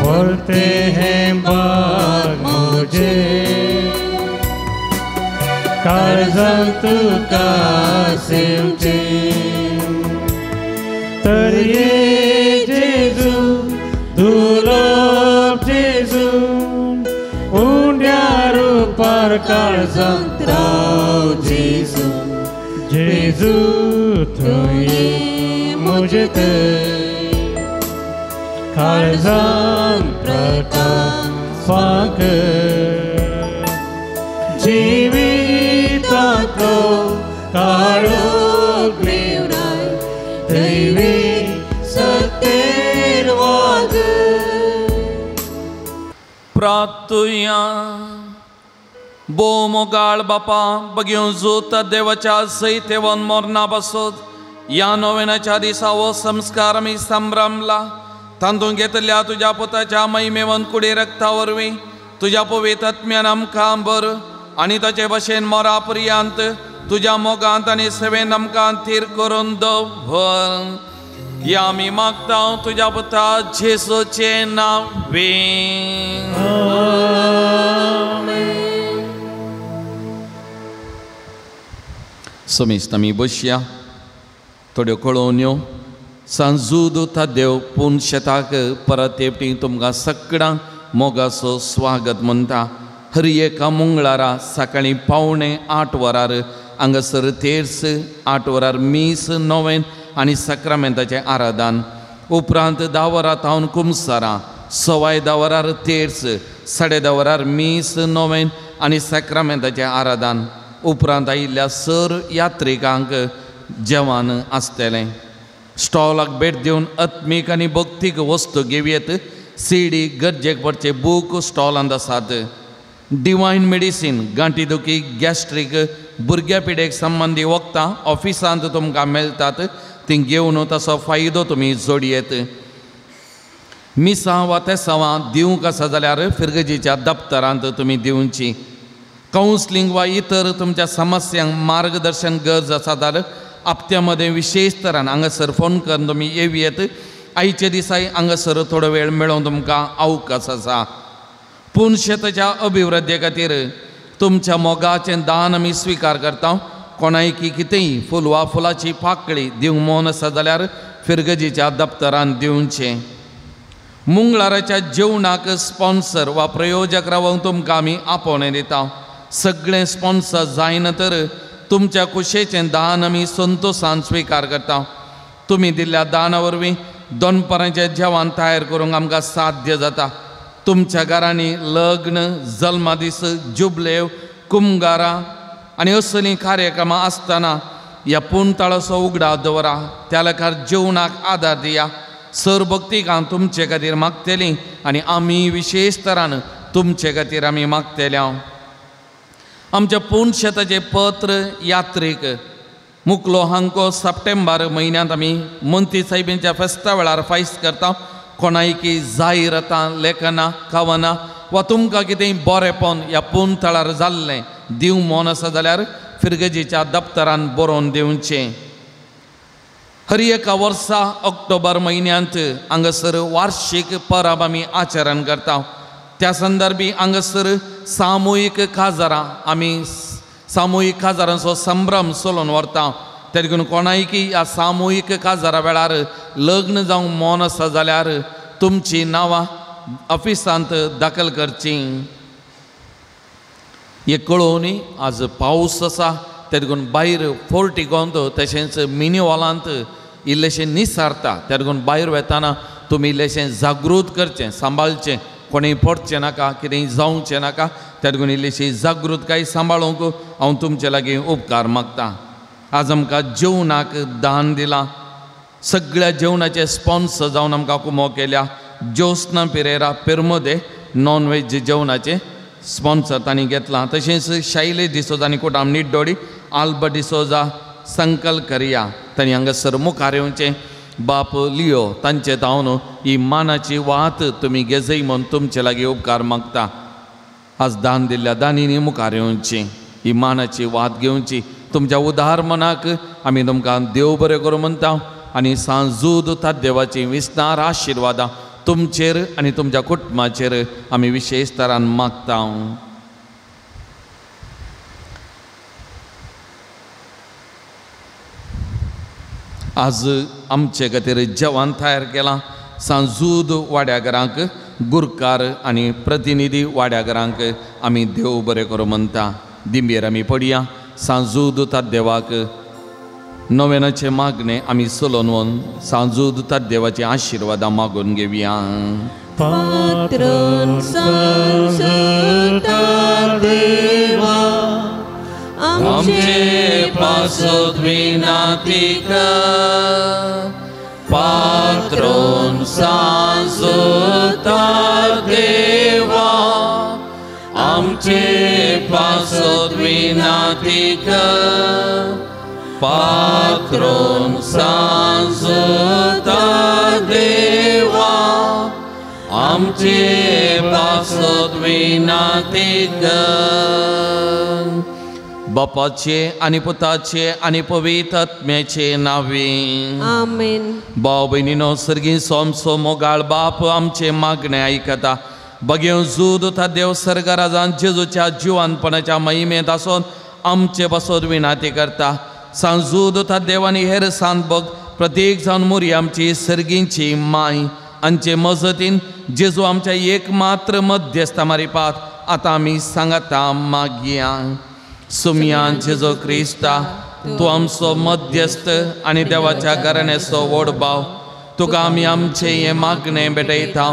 व्हरते हें बाग म्हजें काळजांत तुका सेवचें. तर ये जेजू दुर्लभ जेजू उंड्या रुपार काळजांत राव जेजू. जेजू तूं ये मुझे तर काळजान प्रकाश वचपाक जिवितांतलो काळोख मेवराय दैवी सत्तेन वागय. प्रार्थुया. भोव मोगाळ बापा बगेवन जोत देवाच्या सैतेवन मोरना बसत ह्या नोवेनाच्या दिसा हो संस्कार आमी संभ्रमला. तांतूंत घेतल्या तुज्या पुताच्या महिमेवन कुडी रक्ता वरवीं तुज्या पवित्र आत्म्यान आमकां बर आनी ताचे भशेन मोरा पर्यंत तुज्या मोगांत आनी सेवेन आमकां थीर करून दवर. ह्या आमी मागता तुज्या पुता जेसूचें नांवे. समेस्त आमी बसया. थोड्यो कळोवण्यो. सांजूद देव पूण शेताक परत एकटी तुमकां सगळ्यांक मोगाचो स्वागत म्हणटा. हर एका मंगळारा सकाळीं 7:45 वरार हांगासर तेर्स, 8 वरार मीस नोवेन आनी साक्रामेंताचें आराधन. उपरांत 10 वरां थावन कुमसारां, 10:15 वरार तेर्स, 10:30 वरार मीस नोवेन आनी साक्रामेंताचें आराधन. उपरांत आयिल्ल्या सर यात्रिकांक जेवण आसतलें. स्टॉलाक भेट दिवन आत्मीक आनी भक्तीक वस्तू घेवयेत. सीडी गरजेक पडचे बूक स्टॉलांत आसात. डिवायन मेडिसीन गांठी दुखी, गॅस्ट्रीक, भुरग्या पिडेक संबंदी वखदां ऑफिसांत तुमकां मेळटात. ती घेवन ताचो फायदो तुमी जोडयेत. मिसां वा तेसांवां दिवंक आसा जाल्यार फिरगजीच्या दप्तरांत तुमी दिवची. कावन्सिलींग वा इतर तुमच्या समस्यांक मार्गदर्शन गरज आसा जाल्यार आपत्या मदें विशेश तरान हांगासर फोन करून तुमी येवयेत. आयच्या दिसाय हांगासर थोडो वेळ मेळोवन तुमकां अवकाश आसा. पूण शेताच्या अभिवृद्धी खातीर तुमच्या मोगाचें दान आमी स्विकार करता. कोणायकी कितेंय फूल वा फुलाची पाकळी दिवंक मन आसा जाल्यार फिरगजीच्या दप्तरान दिवचें. मंगळाराच्या जेवणाक स्पॉन्सर वा प्रयोजक रावंक तुमकां आमी आपोवणें दिता. सगळें स्पॉन्सर जायना तर तुमच्या कुशेचें दान आमी संतोशान स्विकार करता. तुमी दिल्ल्या दाना वरवीं दनपारांचें जेवण तयार करूंक आमकां साध्य जाता. तुमच्या घरांनी लग्न, जल्मादीस, जुबलेव, कुमगारां आनी असलीं कार्यक्रमां आसतना ह्या पुणताळाचो उगडा दवरा. त्या लेखार जेवणाक आदार दिया. सर भक्तिकां तुमचे खातीर मागतलीं आनी आमी विशेश तरान तुमचे खातीर आमी मागतले. आमच्या पूण शेताचें पत्र यात्रीक मुकलो हांको सप्टेंबर म्हयन्यांत आमी मंत्री साहेबांच्या फेस्ता वेळार फायस करता. कोणायकी जायरातां, लेखनां, कवनां वा तुमकां कितेंय बरेंपण ह्या पूण थळार जाल्लें दिवंक मन आसा जाल्यार फिरगजीच्या दप्तरान बरोवन दिवचें. हर एका वर्सा ऑक्टोबर म्हयन्यांत हांगासर वार्षीक परब आमी आचरण करता. त्या संदर्भी हांगासर सामुहीक काजारां आमी सामुहीक काजारांचो संभ्रम चलोवन व्हरता. ते देखून कोणायकी ह्या सामुहीक काजारा वेळार लग्न जावंक मन आसा जाल्यार तुमचीं नांवां ऑफिसांत दाखल करचीं. हे कळोवणी आज पावस आसा ते देखून भायर फोर्टिकोंत तशेंच मिनी हॉलांत इल्लेशें निसारता. ते देखून भायर वेताना तुमी इल्लेशें जागृत करचें, सांबाळचें. कोणीय पडचें नाका, कितेंय जावचें नाका. ते देखून इल्लीशी जागृतकाय सांबाळूंक हांव तुमचे लागीं उपकार मागता. आज आमकां जेवणाक दान दिलां. सगळ्या जेवणाचे स्पॉन्सर जावन आमकां कुमो केल्या. ज्योत्स्ना पिरेरा पेरमोदे नॉन वेज जेवणाचे स्पॉन्सर तांणी घेतलां. तशेंच शैलेश डिसोजा आनी कोटाम निड्डोडी, आल्बर्ट डिसोजा संकल करिया तांणी हांगासर मुखार येवचें. बाप लियो तांचे तावन ही मानाची वात तुमी घेजय म्हूण तुमचे लागीं उपकार मागता. आज दान दिल्ल्या दानींनी मुखार येवची, ही मानाची वात घेवची. तुमच्या उदार मनाक आमी तुमकां देव बरें करूं म्हणटा आनी सांजूद देवाची विस्तार आशिर्वादां तुमचेर आनी तुमच्या कुटुंबाचेर आमी विशेश तरान मागता. आज आमचे खातीर जेवण तयार केलां. सांजूद वाड्याघरांक गुरकार आनी प्रतिनिधी वाड्याघरांक आमी देव बरें करूं म्हणटा. दिंबेर आमी पडया. सांजूद देवाक नव्यानाचे मागणे आमी चलोवन सांजूद देवाचे आशिर्वादां मागून घेवया. पात्रोन सांजुता देवा आमचे पासत विनाती कर पात्रोन सांजुता देवा आमचे पासत विनाती कर पात्रोन सांजुता देवा आमचे पासत विनाती कर. बापाचे आनी पुताचे आनी पवित्र आत्म्याचे नांवे आमेन. भाव भयणीनो सर्गी सोमसो मोगाळ बाप आमचे मागणे आयकता. बगेव जूद था देव सर्गराजान जेजूच्या जिवानपणाच्या महिमेंत आसून आमचे पासत विनाती करता. सांजूद था देवानी हेर सांत बग प्रत्येक जावन मोरी आमची सर्गींची माय आमचे मजतीन जेजू आमच्या एक मात्र मध्यस्था मारिपात आतां आमी सांगता मागया. सुमयान जेजू क्रिस्ता तूं आमचो मध्यस्थ आनी देवाच्या घराण्याचो व्हड भाव तुका आमी आमचें हें मागणें भेटयता.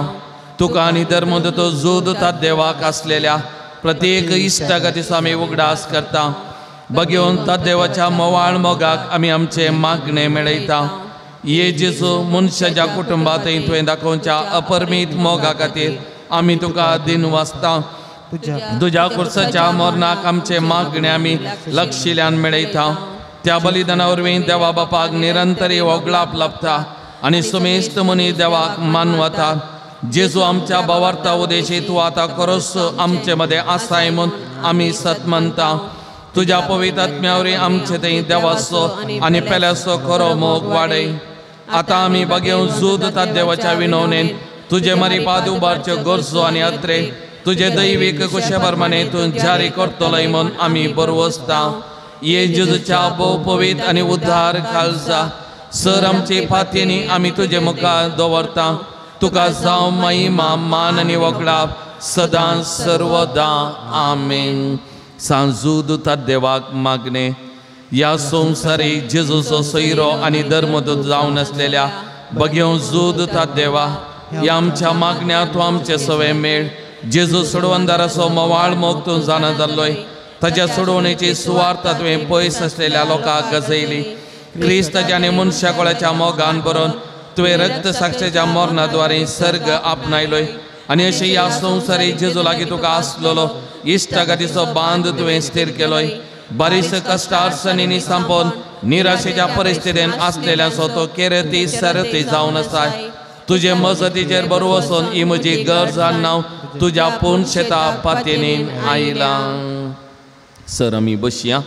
तुका आनी धर्मदूत जोद देवाक आसलेल्या प्रत्येक इश्टागतीचो आमी उगडास करता. बगेवन देवाच्या मोवाळ मोगाक आमी आमचें मागणें मेळयता. ये जेजू मनशाच्या कुटुंबांत तुवें दाखोवच्या अपरमीत मोगा खातीर आमी तुका दिन वाचता. तुज्या कुर्साच्या मरणाक आमचें मागणें आमी लक्षिल्यान मेळयता. त्या बलिदाना वरवीं देवा बापाक निरंतरी वगळाप लाभता आनी सुमेस्त मनी देवाक मानवता. जेजू आमच्या भावार्था उदेशी तूं आतां खरोच आमचे मदें आसाय म्हूण आमी सत मानता. तुज्या पवित्र आत्म्या वरवीं आमचे थंय देवाचो आनी पेल्याचो खरो मोग वाडय. आतां आमी बगेवन जूद देवाच्या विनवणेन तुजे मारिपाद उबारच्यो गरजो आनी अत्रे तुजे दैवीक कुशे प्रमाणे तूं जारी करतलोय म्हूण आमी बरवसता. ये जेजूच्या भोव पवित्र आनी उद्धार खालसा सर आमची फातींनी आमी तुजे मुखार दवरता. तुका जावं महिमा मान आनी वगडाप सदां सर्वदां आमेन. सांजूद देवाक मागणे ह्या संवसारी जेजूचो सोयरो आनी धर्मदूत जावन आसलेल्या बगेव जूद देवा ह्या आमच्या मागण्या तूं आमचे सवे मेळ. जेजू सोडवणदाराचो मोवाळ मोग तूं जाणा जाल्लोय. ताच्या सोडवणेची सुवार्थ तुवें पयस आसलेल्या लोकांक गजयली. क्रिस्ताच्या आनी मनशा कोळाच्या मोगान बरोवन तुवें रक्त साक्षेच्या मरणाद्वारे सर्ग आपणायलोय आनी अशें ह्या संवसारी जेजू लागीं तुका आसलेलो इश्टागतीचो बांद तुवें स्थीर केलोय. बारीस कश्ट अडचणींनी सांपोवन निराशेच्या परिस्थितीन आसलेल्याचो तो केरती सरती जावन आसा. तुजे मजतीचेर बरो वचून ही म्हजी गरज नांव तुज्या पूर्ण शेता पातयेन आयलां. सर आमी बसया.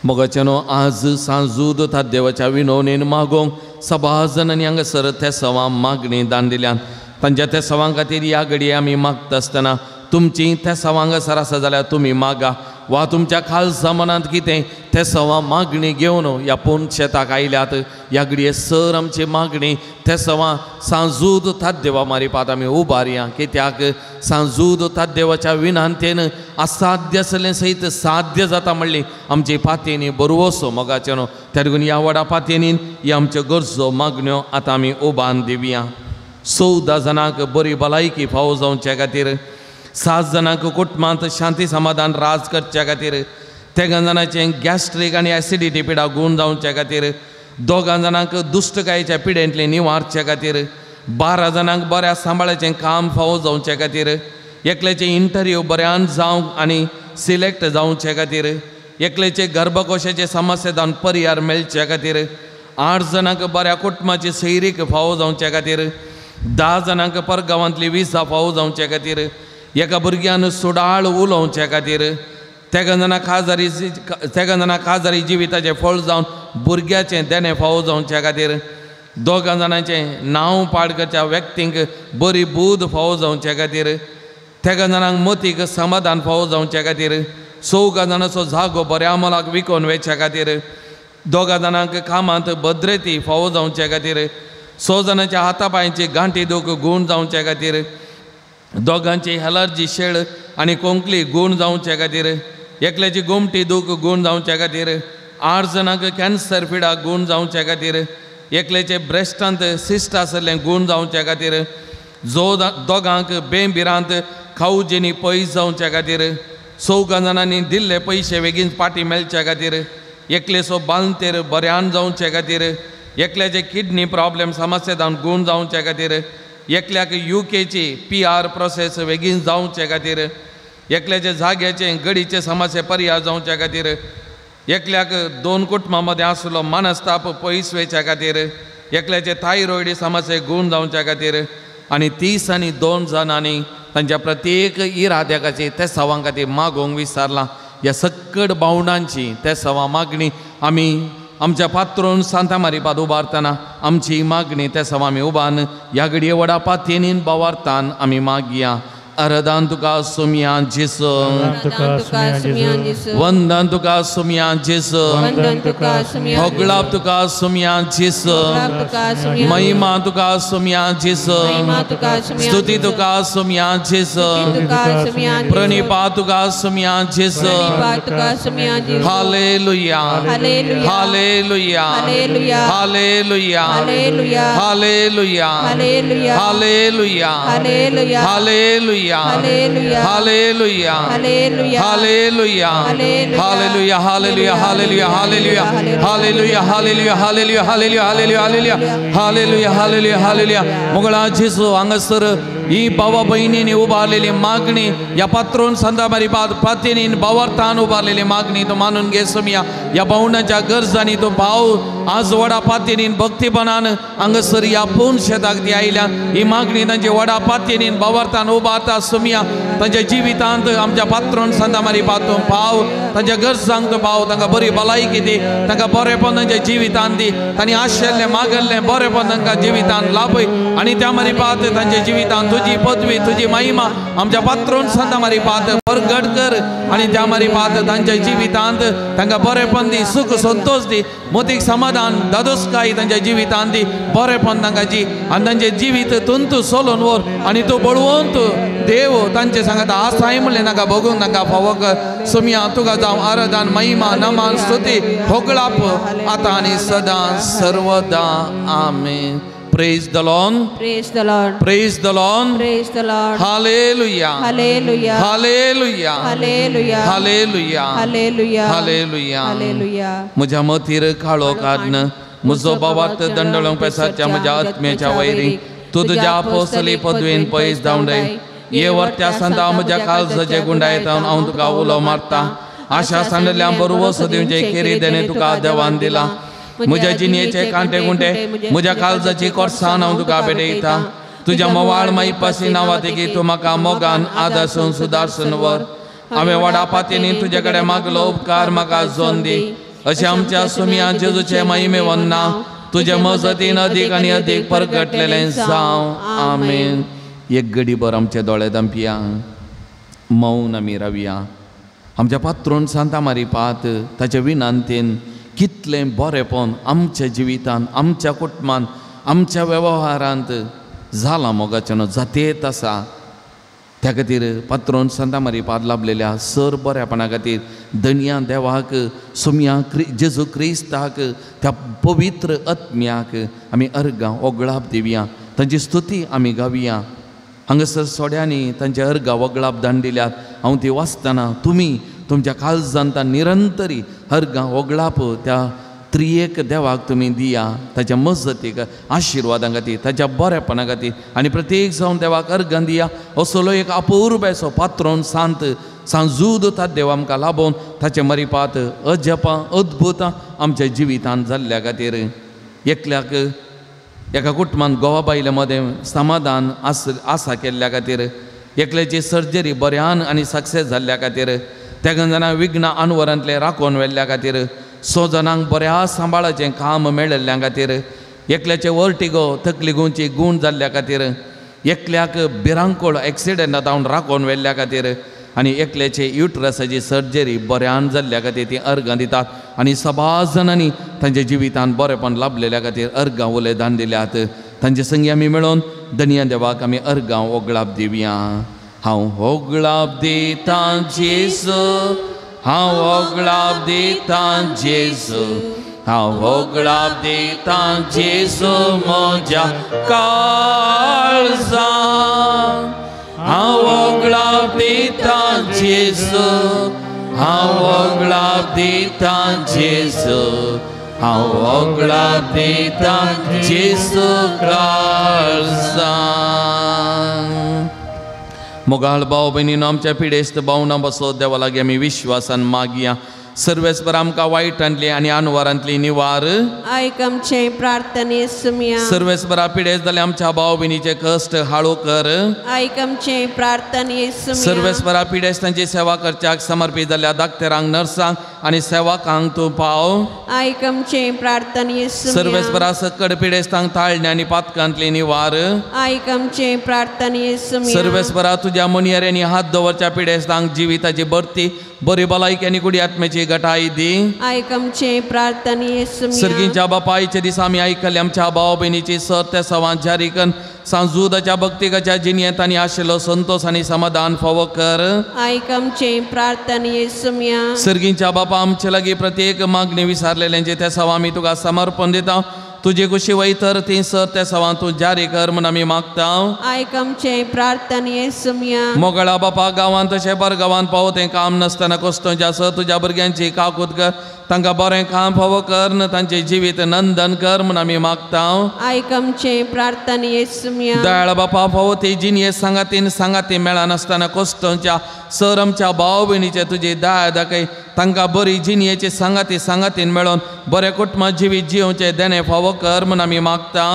मोगाच्यानो आज सांजूद देवाच्या विनवणेन मागोवंक सभा जाणांनी हांगासर त्या सवां मागणी दान दिल्यान तांच्या त्या सवां खातीर ह्या घडये आमी मागता आसतना तुमची त्या सवां हांगासर आसा जाल्यार तुमी मागा वा तुमच्या खालसा मनांत कितें ते सवां मागणी घेवन ह्या पूर्ण शेताक आयल्यात. ह्या घडये सर आमची मागणी ते सवां सांजूद देवा मारिपात आमी उबारया. कित्याक सांजूद देवाच्या विनांतेन असाध्य आसलें सयत साध्य जाता म्हणली आमची पातयेनी बरवसो मोगाचें न्हू. त्या देखून ह्या व्हडा पातयेनी ह्या आमच्यो गरजो मागण्यो आतां आमी उबान दिवया. 14 जाणांक बरी भलायकी फावो जावचे खातीर, 7 जाणांक कुटुंबांत शांती समाधान राज करच्या खातीर, 3 जाणांचें गॅस्ट्रीक आनी एसिडिटी पिडा गूण जावचे खातीर, 2 जाणांक दुश्टकायेच्या पिडेंतलें निवारचे खातीर, 12 जाणांक बऱ्या सांबाळाचें काम फावो जावचे खातीर, एकल्याचें इंटरव्यू बऱ्यान जावंक आनी सिलेक्ट जावचे खातीर, एकल्याचे गर्भकोशाचे समस्या जावन परिहार मेळचे खातीर, 8 जाणांक बऱ्या कुटुंबाची सैरीक फावो जावचे खातीर, 10 जाणांक परगांवांतली विजा फावो जावचे खातीर, एका भुरग्यान सुडाळ उलोवचे खातीर, 3 जाणां काजारी जिविताचें फळ जावन भुरग्याचें देणें फावो जावचे खातीर, 2 जाणांचें नांव पाड करच्या व्यक्तींक बरी बूद फावो जावचे खातीर, 3 जाणांक मतीक समाधान फावो जावचे खातीर, 4 जाणांचो जागो बऱ्या मोलाक विकोवन वचच्या खातीर, 2 जाणांक कामांत भद्रती फावो जावचे खातीर, 6 जाणांच्या हाता पांयांची गांठी दूख गूण जावचे खातीर, 2 एलर्जी शेळ आनी कोंकली गूण जावचे खातीर, एकल्याची गोमटी दूख गूण जावचे खातीर, 8 जाणांक कॅन्सर पिडा गूण जावचे खातीर, एकल्याचे ब्रेस्टांत सिस्ट आसलें गूण जावचे खातीर, जो दोगांक बेंबिरांत खावजेनी पयस जावच्या खातीर, चौगां जाणांनी दिल्ले पयशे बेगीन पाटी मेळच्या खातीर, एकलेचो बालतेर बऱ्यान जावचे खातीर, एकल्याचे किडनी प्रॉब्लेम समस्या जावन गूण जावचे खातीर, एकल्याक युकेची PR process बेगीन जावचे खातीर, एकल्याचे जाग्याचे गडीचे समस्या पर्याय जावच्या खातीर, एकल्याक 2 कुटुंबां मदें आसलो मनस्ताप पयस वयच्या खातीर, एकल्याचे थायरॉयड समस्या गूण जावच्या खातीर आनी 30 आनी 2 जाणांनी तांच्या प्रत्येक इराद्या खातीर ते सवां खातीर मागोवंक विसरलां. ह्या सक्कड भावणांची ते सवा मागणी आमी आमच्या पात्रोन सांता मारिपाद उबारतना आमची मागणी ते सवा आमी उबान ह्या घडये व्हडा पातयेनीन बावारतान आमी मागया. आराधन तुका सुमया जेसू, वंदन तुका सुमया जेसू, होगळाप तुका सुमया जेसू, महिमा तुका सुमया जेसू, स्तुती तुका सुमया जेसू, प्रणिपा तुका Somaiya जेसू. Hallelujah, hallelujah, hallelujah, hallelujah, hallelujah, hallelujah, hallelujah, hallelujah, hallelujah, hallelujah, hallelujah, hallelujah, hallelujah, hallelujah, hallelujah, hallelujah, hallelujah, hallelujah, hallelujah, hallelujah. मुगळा जेसू हांगासर ही भावा भयणींनी उबारलेली मागणी ह्या पात्रोन संदाबारी पातीनी भावार्थान उबारलेली मागणी तूं मानून घे सोमया. ह्या भावणाच्या गरजांनी तूं भाव आज व्हडा पातीनीन भक्तीपणान हांगासर ह्या पूर्ण शेताक ती आयल्या. ही मागणी तांची व्हडा पातीनीन भावार्थान उबारता सोमया. तांच्या जिवितांत आमच्या पात्रोन संदामारी पातूं भाव तांच्या गरजांक तूं भाव तांकां बरी भलायकी दी, तांकां बरेपण तांच्या जिवितांत दी, तांणी आशिल्लें मागल्लें बरेपण तांकां जिवितांत लाभय आनी त्या मारी पात तांच्या जिवितांत तुजी पदवी तुजी महिमा आमच्या पात्रोन संता मारी पात परगट कर आनी त्या मारी पात तांच्या जिवितांत तांकां बरेपण दी, सुख संतोष दी, मोतीक समाधान दादोसकाय तांच्या जिवितांत दी, बरेपण तांकां जी आनी तांचें जिवीत तुंतू सोलोन व्हर आनी तूं बळवंत देव तांचे सांगता आसाय म्हणलें तांकां भोगूंक तांकां फावो कर सोमया. तुका जावं आराधन महिमा नमान स्तुती होगळाप आतां आनी सदां सर्वदा. आमेन. Praise the Lord. Praise the Lord. Praise the Lord. Praise the Lord. Hallelujah. Hallelujah. Hallelujah. Hallelujah. Hallelujah. Hallelujah. Hallelujah. Hallelujah. म्हज्या मतीर काळो काडन म्हजो बाबार्थ दंडळोंक पेसाच्या म्हज्या आत्म्याच्या वैरी तूं तुज्या आपोसली पदवेन पयस धांवडय. ये वर्त्या संता म्हज्या काळजाचे गुंडायता हांव तुका उलो मारता. आशा सांडल्या बरोबर दिवचे केरी देणे तुका देवान दिला. म्हज्या जिणेचे कांटे गुंटे म्हज्या काळजाची कोर्सान हांव तुका भेटयता. तुज्या मोवाळ माईपासी नांवातेकी तूं म्हाका मोगान आदासून सुदारसून व्हर. हांवें व्हडा पातींनी तुजे कडेन मागलो उपकार म्हाका जोन दी. अशें आमच्या सुमया जेजूचे महिमे वन्ना तुजे मजतीन अदीक आनी अदीक परगटलेलें जावं. आमेन. एक गडीभर आमचे दोळे धांपया, मौन आमी रावया. आमच्या पात्रोन सांता मारी पात ताच्या विनंतीन कितलें बरेपण आमच्या जिवितांत आमच्या कुटुंबान आमच्या वेव्हारांत जालां मोगाच्यान जातेत आसा. त्या खातीर पात्रोन सांता मारी पाद लाभलेल्या सर बऱ्यापणा खातीर धनया देवाक सोमया जेजू क्रिस्ताक त्या पवित्र आत्म्याक आमी अर्गां ओगळाप दिवया, तांची स्तुती आमी गावया. हांगासर सोड्यांनी तांचे अर्गां वगळाप दान दिल्यात. हांव ती वाचतना तुमी तुमच्या काळजांत निरंतरी अर्गां वगळाप त्या त्रियेक देवाक तुमी दिया, ताच्या मजतीक आशिर्वादां खातीर ताच्या बरेपणा खातीर आनी प्रत्येक जावन देवाक अर्गां दिया. असलो एक अपुरबायेचो पात्रोन सांत सांजूद ता देव आमकां लाभोवन ताचे मरिपात अजपां अद्भुतां आमच्या जिवितांत जाल्ल्या खातीर एकल्याक एका कुटुंबान गोवा बायले मदें समाधान आसा केल्ल्या खातीर, एकल्याची सर्जरी बऱ्यान आनी सक्सेस जाल्ल्या खातीर, त्या जाणां विघ्न अनवरांतलें राखोवन व्हेल्ल्या खातीर, 100 जाणांक बऱ्या सांबाळाचें काम मेळिल्ल्या खातीर, एकल्याचे वर्टिगो तकली गुंची गूण जाल्ल्या खातीर, एकल्याक भिरांकूळ एक्सिडंटा जावन राखोवन व्हेल्ल्या खातीर आनी एकल्याचे युट्रसाची सर्जरी बऱ्यान जाल्ल्या खातीर ती अर्गां दितात आनी सबाज जाणांनी तांच्या जिवितांत बरेपण लाभलेल्या खातीर अर्गां उले दान दिल्यात. तांचे संगी आमी मेळोवन धनया देवाक आमी अर्गां ओगळाप दिवया. हांव होगळाप दितां जेजू, हांव होगळाप दितां जेजू, हांव होगळाप दितां जेजू म्हज्या काळजान. जेजू, हांव वगळाप दितां जेजू, हांव वगळाप दितां जेजू काळजान. मोगाळ भाव भयणीनो, आमच्या पिडेस्त भावना बसो देवा लागीं आमी विश्वासान मागया. सर्वेस्पर आमकां वायटांतली आनी आनवारांतली निवार आयक आमचे प्रार्थने सुमिया. सर्वेस्परा पिडेस्त जाल्या आमच्या भाव भयणीचे कश्ट हाळू कर आयक आमचे प्रार्थने सुमिया. सर्वेस्परा पिडेस्तांची सेवा करच्याक समर्पीत जाल्या डाक्टरांक, नर्सांक आनी सेवकांक तूं पाव आयक आमचे प्रार्थने सुमिया. सर्वेस्परा सकड पिडेस्तांक ताळणे आनी पातकांतली निवार आयक आमचे प्रार्थने सुमिया. सर्वेस्परा तुज्या मनयेऱ्यांनी हात दवरच्या पिडेस्तांक जिविताची बर्ती, बरी भलायकी आनी कुडी आत्म्याची गटाय दी आयक आमचे प्रार्थने सुमिया. सर्गींच्या बापायचे दिसा आमी आयकले आमच्या भाव भयणीची सत त्या सवां जारी करून सांजुदाच्या भक्तिकाच्या जिणेंत आनी आशिल्लो संतोष आनी समाधान फावो कर आयक आमचे प्रार्थने सुमिया. सर्गींच्या बापा, आमचे लागीं प्रत्येक मागणी विसारलेल्यांचे त्या सवां आमी तुका समर्पण दिता. तुजे कुशी वयतर ती सर त्या सवां तूं जारी कर म्हूण आमी मागता. आयक आमचे प्रार्थने सुमिया. मोगळा बापा, गांवांत तशें परगांवांत पावो तें काम नासतना कोस्तोंच्या सर तुज्या भुरग्यांची काकूत कर, तांकां बरें काम फावो कर न तांचें जिवीत नंदन कर म्हूण आमी मागता. आयक आमचे प्रार्थने सुमिया. दयाळ बापा, फावो ती जिणये सांगातीन सांगाती मेळनासतना कोस्तोंच्या सर आमच्या भाव भयणीचे तुजी दया दाखय, तांकां बरी जिणयेची सांगाती सांगातीन मेळोन बरें कुटुंब जिवीत जियोवचें देणें फावो कर म्हूण आमी मागता.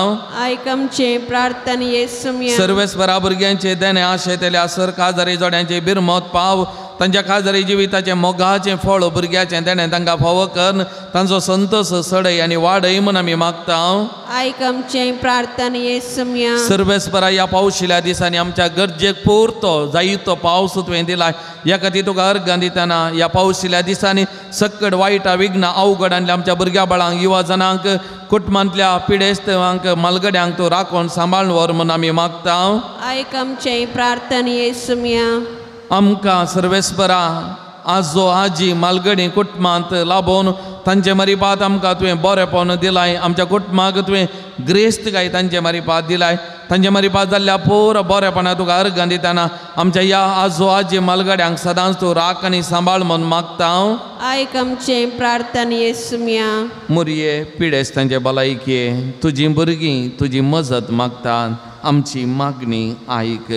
आयक आमचे प्रार्थने सुमिया. सर्वेस्परा भुरग्यांचे देणें आशेतल्या सर काजारी जोड्यांचे बिरमत पाव, तांच्या काजारी जिविताचें मोगाचें फळ भुरग्याचें देणें तांकां फावो कर, तांचो संतोष सडय आनी वाडय म्हूण आमी मागता. आयक आमचे प्रार्थने सुमिया. सर्वेस्परा ह्या पावशिल्या दिसांनी आमच्या गरजेक पुरतो जायतो पावस तुवें दिलाय, ह्या खातीर तुका अर्गां दितना ह्या पावशिल्या दिसांनी सक्कड वायटा विघ्नां अवघड आणल्या आमच्या भुरग्या बाळांक, युवा जणांक, कुटुंबांतल्या पिडेस्तांक, मालगड्यांक तूं राखून सांबाळून व्हर म्हूण आमी मागता. आयक आमचे प्रार्थने सुमिया. आमकां सर्वेस्परा आजो आजी मालगडी कुटुंबांत लाबोवन तांचे मरिपात आमकां तुवें बरेपण दिलाय, आमच्या कुटुंबाक तुवें ग्रेस्त काय तांचे मरिपात दिलाय, तांचे मरिपात जाल्ल्या पुरो बरेपणा तुका अर्गां दितना आमच्या ह्या आजो आजी मालगड्यांक सदांच तूं राख आनी सांबाळ म्हूण मागता. आयक आमचे प्रार्थने सुमिया. मुरये पिडेस्तांचे भलायके तुजी भुरगीं तुजी मजत मागतात, आमची मागणी आयक.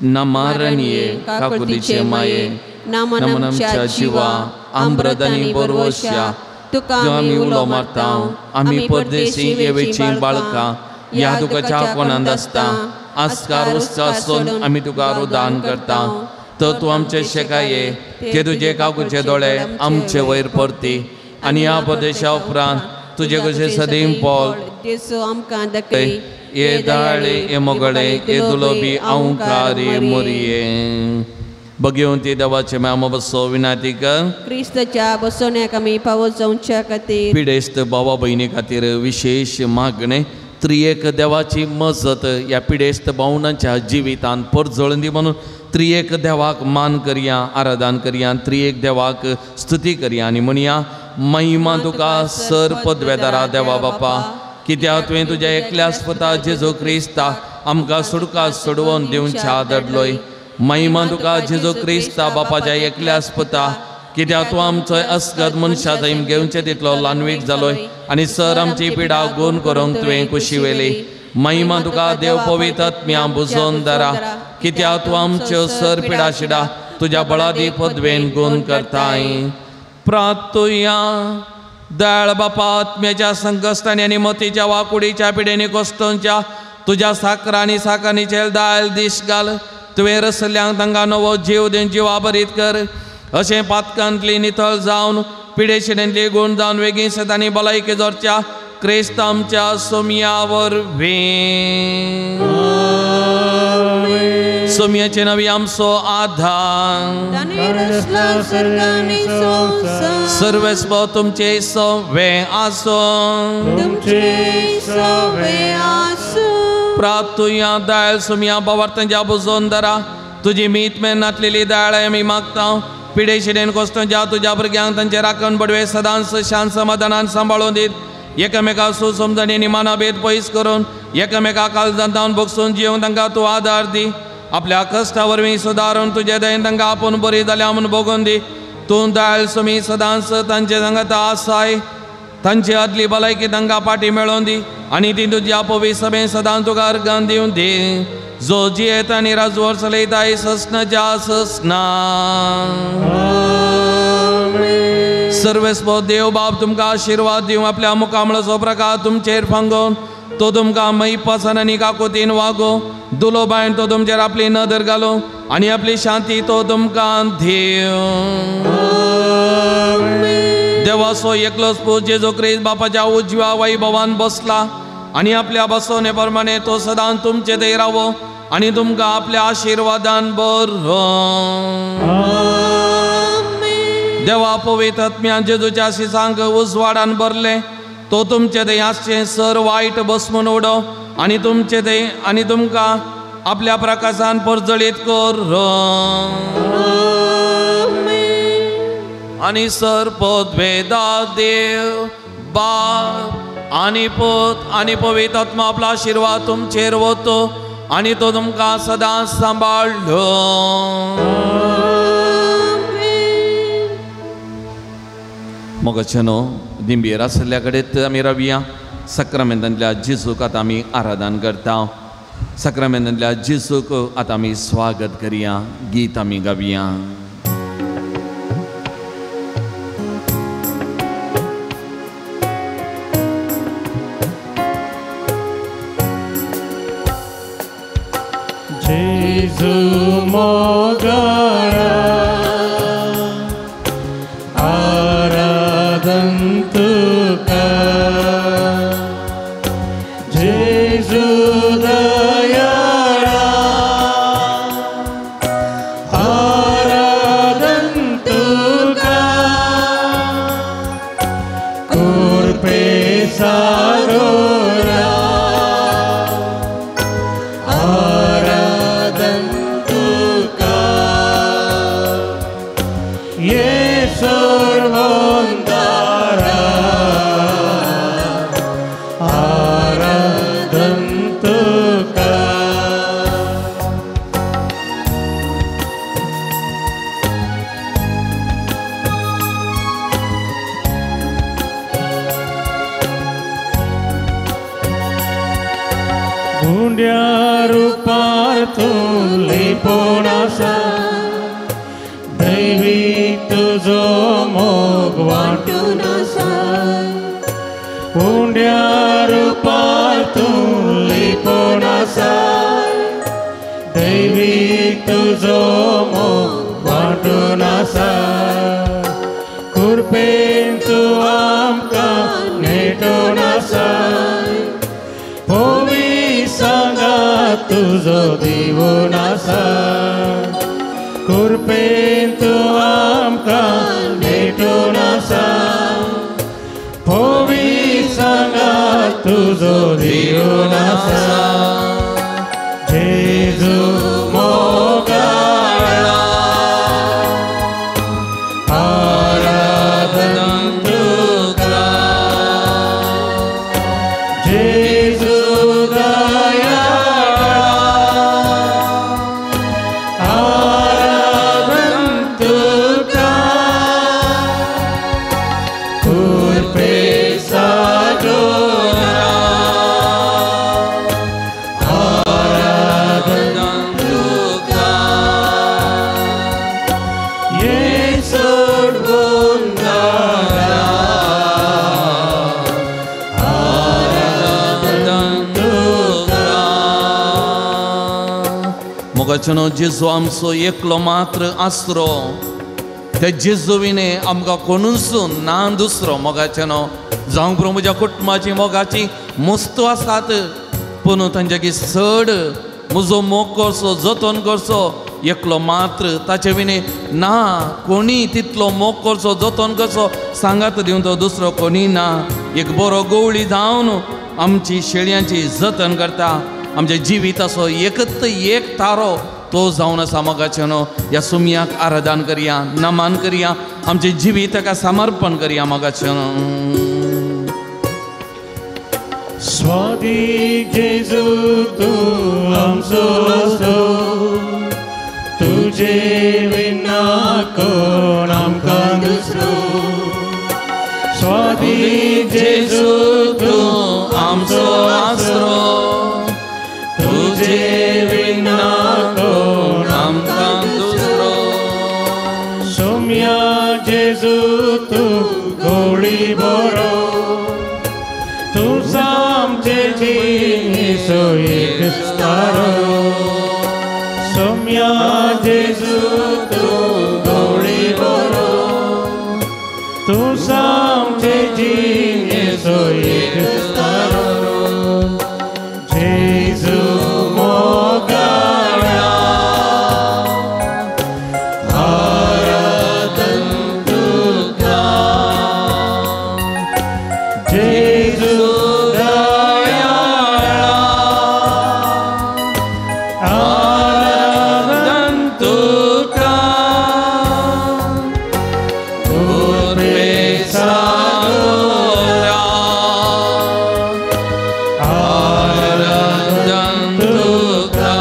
नमारणये काकुलीचे माये, नमन आमच्या जिवा आम्रदानी बरवश्या, तुका आमी उलो मारता, आमी परदेशी येवेची बाळकां, ह्या तुका च्या कोणांत आसता आस्कार उस्कार सोन आमी तुका रुदान करता. तर तूं आमचे शेकाये ते तुजे काकुचे दोळे आमचे वयर परती आनी ह्या परदेशा उपरांत तुजे कशें सदीम पोल आमकां दाखय. ये दाळे ये मोगळे ये दुलोबी अंकारी मोरये. बघेवन ती देवाचे मामा बसो विनाती कर क्रिस्ताच्या बसवण्याक आमी पावो जावच्या खातीर. पिडेस्त भावा भयणी खातीर विशेष मागणें त्रियेक देवाची मजत ह्या पिडेस्त भावनांच्या जिवितांत परजळून दी म्हणून त्रियेक देवाक मान करया, आराधन करया, त्रियेक देवाक स्तुती करया आनी म्हणया महिमा तुका सर पदवेदारा देवा बापा, कित्याक तुवें तुज्या एकल्याच पुता जेजू क्रिस्ता आमकां सुडका सोडोवन दिवच्या दडलोय. महिमा तुका जेजू क्रिस्ता बापाच्या एकल्याच पुता, कित्याक तूं आमचो अस्कत मनशा जैम घेवचे तितलो ल्हानवीक जालोय आनी सर आमची पिडा गुण करूंक तुवें कुशी वेली. महिमा तुका देव पवित्र आत्म्या बुजोवन दरा, कित्याक तूं आमच्यो सर पिडा शिडा तुज्या बळादी पदवेन गुण करताय. प्रातुया दयाळ बापा, आत्म्याच्या संकश्टांनी आनी मतीच्या वाकुडीच्या पिडेनी कोस्तोंच्या तुज्या साकरांनी साकांनी दायल दीस घाल. तुवें रसल्यांक तांकां नवो जीव दिवन जिवा बरीत कर, अशें पातकांतली नितळ जावन पिडेशिडेंतली गूण जावन वेगीं सदांनी भलायकी जोरच्या क्रिस्त आमच्या सोमया वरवीं. सोमयाचे नवी आमचो आधार सर्वेस्व तुमचे सवे आसूं. प्रातुया दायल सोमया बावर्तांच्या बुजोवन दरा तुजी मीत मेन नातलेली दाळ आमी मागता. पिडेशिडेन कोस्तोंच्या तुज्या भुरग्यांक तांचे राखण बडवे सदांच शांत समाधानान सांबाळून दीत, एकामेका सुसमजणी आनी मानाभेद पयस करून एकामेका काळजांत भोगसून जियोवंक तांकां तूं आदार दी. आपल्या कश्टा वरवीं सुदारून तुजे दयेन तांकां आपूण बरी जाल्या म्हूण भोगून दी. तूं दयाळ सुमी सदांच तांचे सांगाता आसाय. तांची आदली भलायकी तांकां फाटी मेळोवन दी आनी ती तुज्या पवी सभेन सदांच तुका अर्गान दिवन दी. जो जियेता आनी राजवर चलयताय ससनाच्या ससना. सर्वेस्पो देव बाप तुमकां आशिर्वाद दिवं. आपल्या मुखामळाचो प्रकार तुमचेर फांगोवन तो तुमकां मैपासान आनी काकुतीन वागो. दुलो बायन तो तुमचेर आपली नदर घालो आनी आपली शांती तो तुमकां दिवं. देवाचो एकलोच पूत जेजू क्रिस्त बापाच्या उजव्या वैभवान बसला आनी आपल्या बसवणे प्रमाणे तो सदां तुमचे थंय रावो आनी तुमकां आपल्या आशिर्वादान बरो. देवा पवित्र आत्म्यान जेजूच्या शिसांक उजवाडान भरले तो तुमचे थंय आसचें सर वायट बसमून उडो आनी तुमचे थंय आनी तुमकां आपल्या प्रकाशान परजळीत कर. आनी सर पदवेदा देव बाप आनी पूत आनी पवित्र आत्मा आपलो आशिर्वाद तुमचेर वतो आनी तो तुमकां सदांच सांबाळ्ळो. मोगाचेनो दिंबेर आशिल्ल्या कडेन आमी रावया. साक्रामेंतांतल्या जेजूक आतां आमी आराधन करता. साक्रामेंतांतल्या जेजूक आतां आमी स्वागत करया. गीत आमी गावया. जेजू मोगाळा आराधन तुका, जेजू दयाळा आराधन तुका, कुरपे सारोरा आराधन तुका, येसोर आराधन तुका. गुंड्या रुपार तूं लिपोवन आसा, दैवी तुजो मोग वांटून आसा. उंड्या रुपार तूं लिपोवन आसा, दैवी तुजो मोग वांटून आसा. कुरपेन तूं आमकां नेटून आसा, होवी सांगा तुजो दिवन आसा. कुरपेन तूं आमकां नेटून आसा, होवी सांगा तुजो दिवन आसा. जेजू मोगाळा आराधन तुका, जेजू दयाळा आराधन तुका, कुरपे साजोरा आराधन तुका, येसोड गोंदारा आराधन तुका. मोगाचेनो जेजू आमचो एकलो मात्र आसरो. त्या जेजू विणे आमकां कोणूच ना दुसरो. मोगाचेनो जावं पुरो म्हज्या कुटुंबाची मोगाची मुस्त आसात, पूण तांच्याकी चड म्हजो मोग करचो जतन करचो एकलो मात्र ताचे विणे ना कोणी तितलो मोग करचो जतन करचो सांगात दिवन तो दुसरो कोणी ना. एक बरो गवळी जावन आमची शेळयांची जतन करता. आमच्या जिविताचो एकच एक तारो तो जावन आसा. मोगाचेनो ह्या सुमयाक आराधन करया, नमन करया, आमचें जिवीत ताका समर्पण करया. मोगाचेनो स्वादीक जेजू तूं आमचो आसो, तुझे विना कोण आमकां दुसरो स्वादीक जेजू तूं आमचो आसरो तुझे विना कोण आमकां दुसरो सोम्या जेजू तूं गोळी बरो तूं आमचे जिणेचो एक तारो सोम्या जेजू तूं गोळी बरो तूं आमचे जिणेचो एक तारो जेजू मोगाळा आराधन तुका जेजू दयाळा आराधन तुका उर्बेसागोरा आराधन तुका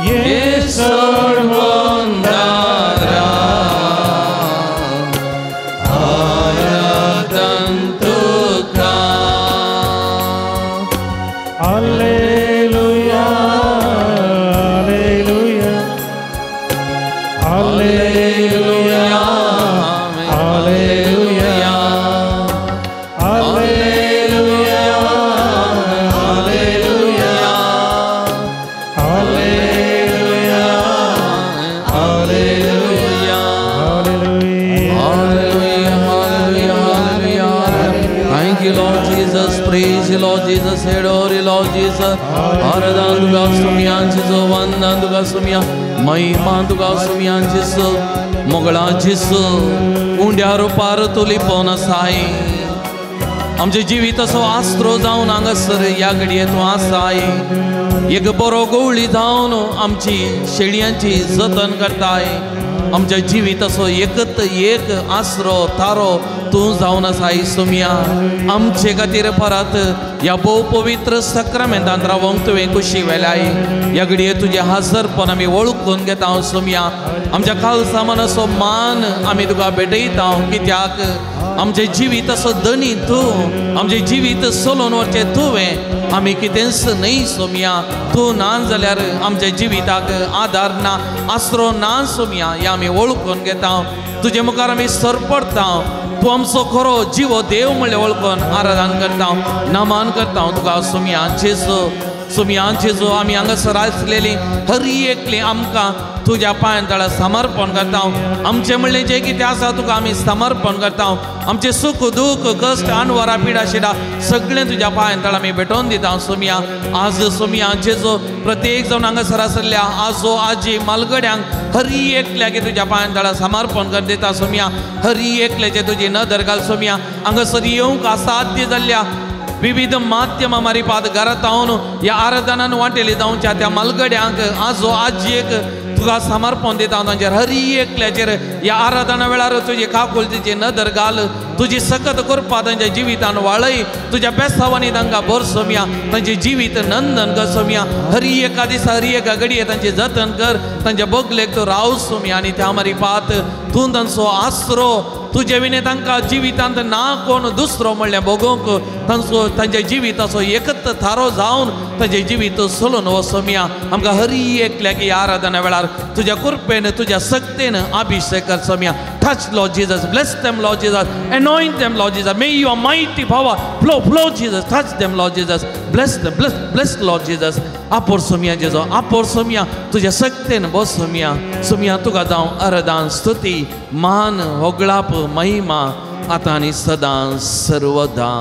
येसोड बोंदारा आराधन तुका Alleluia, Alleluia, Alleluia, Alleluia, Alleluia, Alleluia, Alleluia, Alleluia, Hallelujah, hallelujah, hallelujah. Thank you, Lord Jesus. Praise you, Lord Jesus. Adore you, Lord Jesus. आराधन तुका सुमयान जेजू, वंदन तुका सुमया, महिमा तुका सुमयान जेजू, मोगळा जेजू, उंड्या रुपार तूं लिपोवन आसाय. आमचें जिवीत असो आस्रो जावन हांगासर ह्या घडये तूं आसाय. एक बरो गवळी जावन आमची शेळयांची जतन करताय. आमच्या जिविताचो एकत एक आसरो थारो तूं जावन आसाय सोम्या. आमचे खातीर परत ह्या भोव पवित्र सक्रामेंतांत रावंक तुवें कुशी वेलाय. ह्या घडये तुजें हाजरपण आमी वळखून घेता सोम्या. आमच्या खालसा मनाचो मान आमी तुका भेटयता कित्याक आमचें जिवीत असो धनी तूं, आमचें जिवीत चलोवन व्हरचें तुवें, आमी कितेंच न्हय सोम्या. तूं ना जाल्यार आमच्या जिविताक आदार ना, आसरो ना सोम्या. ह्या आमी वळखून घेता, तुजे मुखार आमी सरपडटा. तूं आमचो खरो जिवो देव म्हणलें वळखून आराधन करता, नमन करता तुका सोम्या जेजू. सोम्या जेजू आमी हांगासर आसलेली हर एकली आमकां तुज्या पांयां तळा समर्पण करता. आमचें म्हणलें जें कितें आसा तुका आमी समर्पण करता. आमचें सुख दुख कश्ट अनवरा पिडा शिडा सगळें तुज्या पांयां तळा आमी भेटोवन दिता सोम्या. आज सोम्या जेजू प्रत्येक जावन हांगासर आसल्या आजो आजी मालगड्यांक हर एकल्याक तुज्या पांयां तळा समर्पण कर दिता सोम्या. हर एकल्याचे तुजी नदर घाल सोम्या. हांगासर येवंक असाध्य जाल्ल्या विविध माध्यमां मारिपात घरांत हांव ह्या आराधनान वांटेली जावच्या त्या मालगड्यांक आजो आजयेक तुका समर्पण दिता. तांचेर हर एकल्याचेर ह्या आराधना वेळार तुजी काकुळतीची नदर घाल, तुजी सकत करपा तांच्या जिवितान वाळय, तुज्या बेसावांनी तांकां भर सोम्या. तांचें जिवीत नंदन कर सोम्या. हर एका दिसा हर एका घडये तांचें जतन कर, तांच्या बगलेक तूं राव सोम्या. आनी त्या मारिपात तूं तांचो आसरो, तुजे विणे तांकां जिवितांत ना कोण दुसरो म्हणल्यार भोगोवंक तांचो तांच्या जिविताचो एकत थारो जावन तांचें जिवीत चलोवन वचोमया. आमकां हर एकल्याक ह्या आराधना वेळार तुज्या कृपेन तुज्या शक्तेन अभिशेक कर Saumya. Touch Lord Jesus, bless them Lord Jesus, anoint them Lord Jesus, may your mighty power flow, flow Jesus, touch them Lord Jesus, bless them, bless, bless Lord Jesus. आपोर सोम्या जेजो, आपोर सोम्या, तुज्या शक्तेन बस सोम्या. सोम्या तुका जावं आराधन स्तुती मान होगळाप महिमा आतां आनी सदां सर्वदा.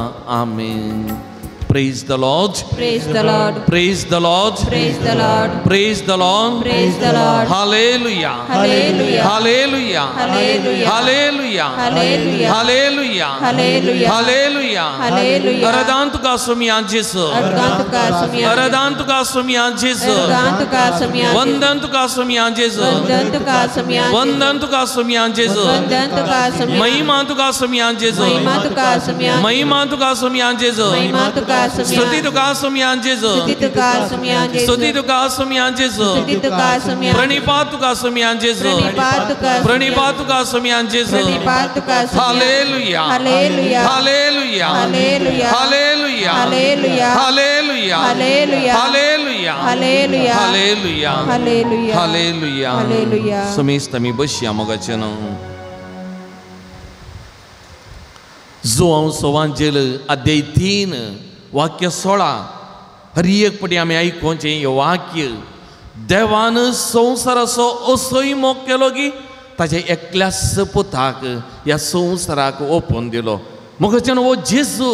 आमेन. Praise the Lord. Praise the Lord. Praise the Lord. Praise the Lord. Praise the Lord. Praise the Lord. Hallelujah. Hallelujah. Hallelujah. Hallelujah. Hallelujah. Hallelujah. Hallelujah. Hallelujah. Hallelujah. Hallelujah. अरदान तुका सुमिया जेसू. अरदान तुका सुमिया. अरदान तुका सुमिया जेसू. अरदान तुका सुमिया. वंदन तुका सुमिया जेसू. वंदन तुका सुमिया. वंदन तुका सुमिया जेसू. वंदन तुका सुमिया. महिमा तुका सुमिया जेसू. महिमा तुका सुमिया. महिमा तुका सुमिया जेसू. महिमा तुका स्तुती तुका सोमया जेजू, स्तुती तुका सोमया जेजू, प्रणिपात तुका सोमया जेजू, प्रणिपात तुका सोमया जेजू. Hallelujah, hallelujah, hallelujah, hallelujah, hallelujah, hallelujah, hallelujah, hallelujah. समेस्त आमी बसया मोगाचें न्हू. जुआंव सोवांजेल अध्याय 3 वाक्य 16 हर एक पटी आमी आयकोवचें हें वाक्य. देवान संवसाराचो असोय मोग केलो की ताच्या एकल्याच पुताक ह्या संवसाराक ओपून दिलो. मोगाचें हो जेजू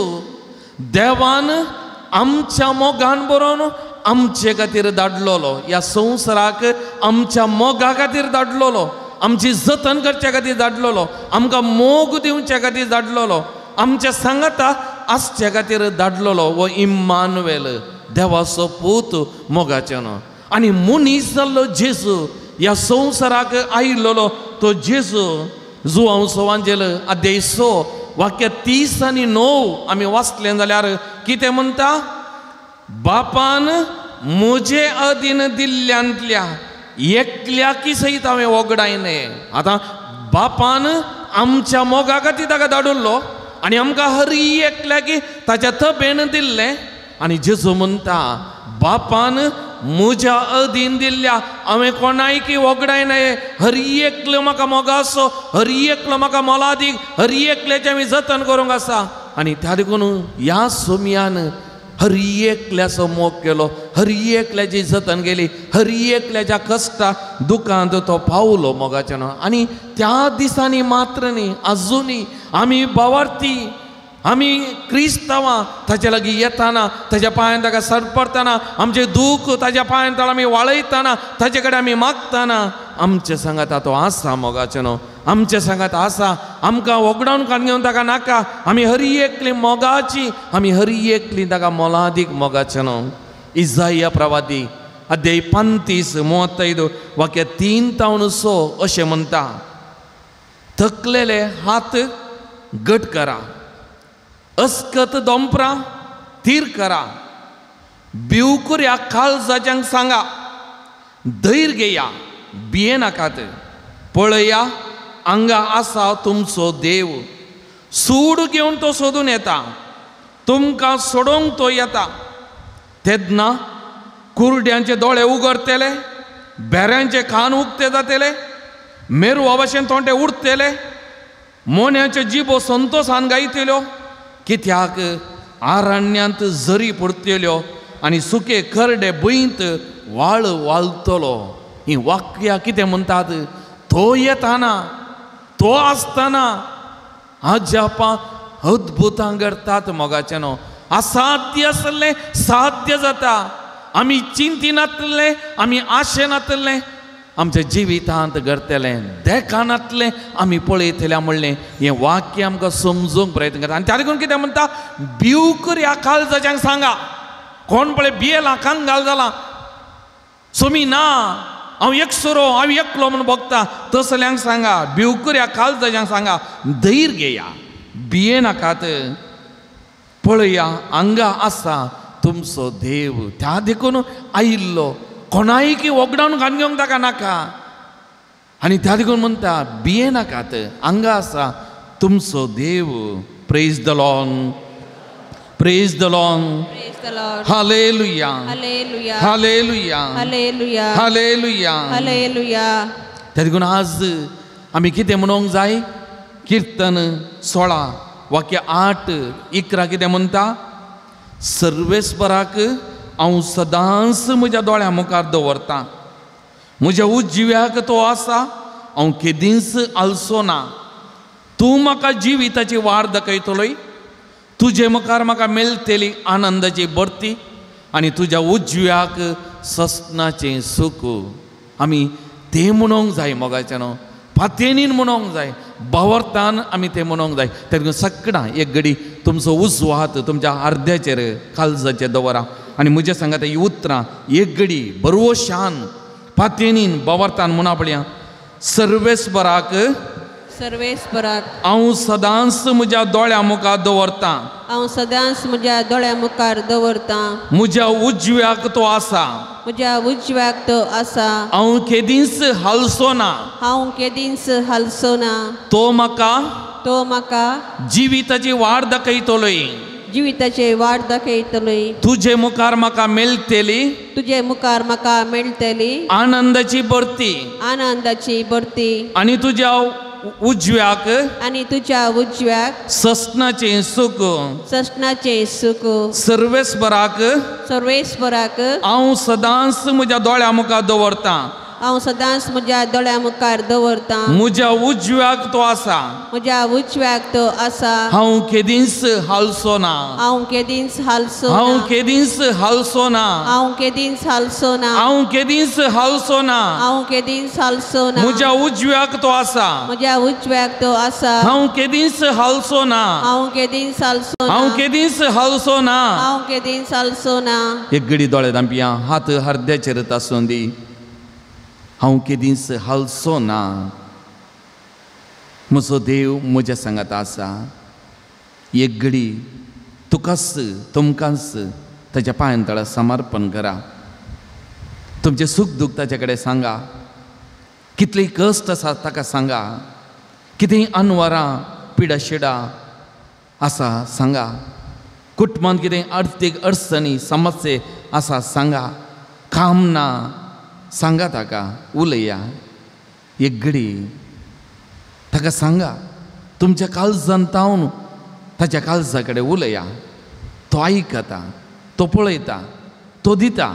देवान आमच्या मोगान बरोवन आमचे खातीर धाडलोलो, ह्या संवसाराक आमच्या मोगा खातीर धाडलोलो, आमची जतन करच्या खातीर धाडलोलो, आमकां मोग दिवच्या खातीर धाडलोलो, आमच्या सांगाता आसच्या खातीर धाडलोलो हो इम्मानुएल देवाचो पूत मोगाचें न्हू. आनी मनीस जाल्लो जेजू ह्या संवसाराक आयिल्लो तो जेजू जुआंव सोवांजेल अध्याय 6 वाक्य 30 आनी 9 आमी वाचलें जाल्यार कितें म्हणटा? बापान म्हजे अधीन दिल्ल्यांतल्या एकल्याकी सयत हांवें वगडायने. आतां बापान आमच्या मोगा खातीर ताका धाडिल्लो आनी आमकां हर एकल्याकी ताच्या तबेन दिल्लें. आनी जेजू म्हणटा बापान म्हज्या अधीन दिल्ल्या हांवें कोणायकी वगडायना, हर एकलो म्हाका मोगासो, हर एकलो म्हाका मोलादीक, हर एकल्याचें हांवें जतन करूंक आसा. आनी त्या देखून ह्या सोमयान हर एकल्याचो मोग केलो, हर एकल्याची जतन केली, हर एकल्याच्या कश्टा दुकांत तो पावलो मोगाचें न्हू. आनी त्या दिसांनी मात्र न्ही, आजुनूय आमी भावार्थी, आमी क्रिस्तांवां ताच्या लागीं येताना, ताच्या पांयान ताका सरपडटाना, आमचें दूख ताच्या पांयान तळ आमी वाळयताना, ताचे कडेन आमी मागताना आमचे सांगाता तो आसा मोगाचें न्हू, आमचे सांगात आसा. आमकां वगडावन काडून घेवन ताका नाका, आमी हर एकली मोगाची, आमी हर एकली ताका मोलादीक मोगाचें न्हू. इजाया प्रवादी अध्याय 35 35 वाक्य 3 तावन 6 अशें म्हणटा, थकलेले हात घट करा, अस्कत दोंपरां थीर करा, भिवकुऱ्या काळजाच्यांक सांगा धैर्य घेया, भियेनाकात, पळया हांगा आसा तुमचो देव, सूड घेवन तो सोदून येता, तुमकां सोडोवंक तो येता. तेन्ना कुरड्यांचे दोळे उगडतले, बेऱ्यांचे कान उक्ते जातले, मेरुवा भशेन तोंडे उरतले, मोन्याच्यो जिबो संतोसान गायतल्यो, कित्याक आरण्यांत जरी पडतल्यो आनी सुके करडे भुंयत वाळ वाळतलो. हीं वाक्यां कितें म्हणटात? तो येताना, तो आसतना अजापां अद्भुतां घडटात मोगाचें न्हू. असाध्य आसलें साध्य जाता, आमी चिंतिनातलें, आमी आशेनातलें आमच्या जिवितांत घडटलें, देखानातलें आमी पळयतल्या म्हणलें हें वाक्य आमकां समजूंक प्रयत्न करता. आनी त्या देखून कितें म्हणटा, भिवकुऱ्या काळजाच्यांक सांगा. कोण पळय भियेला, कंगाल जाला, सोमी ना, हांव एकसुरो, हांव एकलो म्हूण भोगता, तसल्यांक सांगा, भिवकुऱ्या काळजाच्यांक सांगा धैर्य घेया, भियेनाकात, पळया हांगा आसा तुमचो देव. त्या देखून आयिल्लो कोणायकी वगडावन घालून घेवंक ताका नाका. आनी त्या देखून म्हणटा भियेनाकात, हांगा आसा तुमचो देव. Praise the Lord, praise the Lord, hallelujah, hallelujah, hallelujah, hallelujah, hallelujah. त्या देखून आज आमी कितें म्हणूंक जाय? किर्तन 16 वाक्य 8 11 कितें म्हणटा? सर्वेस्पराक हांव सदांच म्हज्या दोळ्यां मुखार दवरतां, म्हज्या उजव्याक तो आसा, हांव केदींच आलसो ना. तूं म्हाका जिविताची वाट दाखयतलोय, तुजे मुखार म्हाका मेळटली आनंदाची भरती आनी तुज्या उजव्याक ससनाचें सूख. आमी तें म्हणूंक जाय मोगाचें न्हू, पातयेनीन म्हणूंक जाय, भावार्थान आमी तें म्हणूंक जाय. तेन्ना सगळां एक घडी तुमचो उजवो हात तुमच्या अर्द्याचेर काळजाचेर दवरा आनी म्हज्या सांगाता ही उतरां एक घडी बरवशान पातयेनीन भावार्थान म्हणा पळया. सर्वेस्पराक सर्वेस्पराक हांव सदांच म्हज्या दोळ्या मुखार दवरतां. हांव सदांच म्हज्या दोळ्या मुखार दवरतां. म्हज्या उजव्याक तो आसा. म्हज्या उजव्याक तो आसा. हांव केदींच हालचो ना. हांव केदींच हालचो ना. तो म्हाका तो म्हाका जिविताची वाट दाखयतलोय. जिविताचे वाट दाखयतलोय. तुजे मुखार म्हाका मेळटली. तुजे मुखार म्हाका मेळटली आनंदाची भरती. आनंदाची भरती. आनी तुज्या उजव्याक आनी तुज्या उजव्याक ससनाचें सुख. ससनाचें सुख. सर्वेस्पराक सर्वेस्पराक हांव सदांच म्हज्या दोळ्या मुखार दवरतां. हांव सदांच म्हज्या दोळ्या मुखार दवरतां. म्हज्या उजव्याक तो आसा. म्हज्या उजव्याक तो आसा. हांव केदींच हालचो ना. हांव केदींच हालचो ना. हांव केदींच हालचो ना. हांव केदींच हालचो ना. हांव केदींच हालचो ना. हांव केदींच हालचो ना. म्हज्या उजव्याक तो आसा. म्हज्या उजव्याक तो आसा. हांव केदींच हालचो ना. हांव केदींच हालचो ना. हांव केदींच हालचो ना. हांव केदींच हालचो ना. एक घडी दोळे धांपया, हात हरद्याचेर आसूं दी. हांव केदींच हालचो ना. म्हजो देव म्हज्या सांगात आसा. एक घडी तुकाच तुमकांच ताच्या पांयां तळा समर्पण करा. तुमचें सूख दूख ताचे कडेन सांगा. कितलें कश्ट आसा ताका सांगा. कितेंय अनवरां पिडाशिडा आसा सांगा. कुटुंबांत कितें अर्थीक अडचणी समस्ये आसा सांगा. काम ना सांगा ताका, उलया. एक घडी ताका सांगा. तुमच्या काळजान तावन ताच्या काळजा कडेन उलया. तो आयकता, तो पळयता, तो दिता.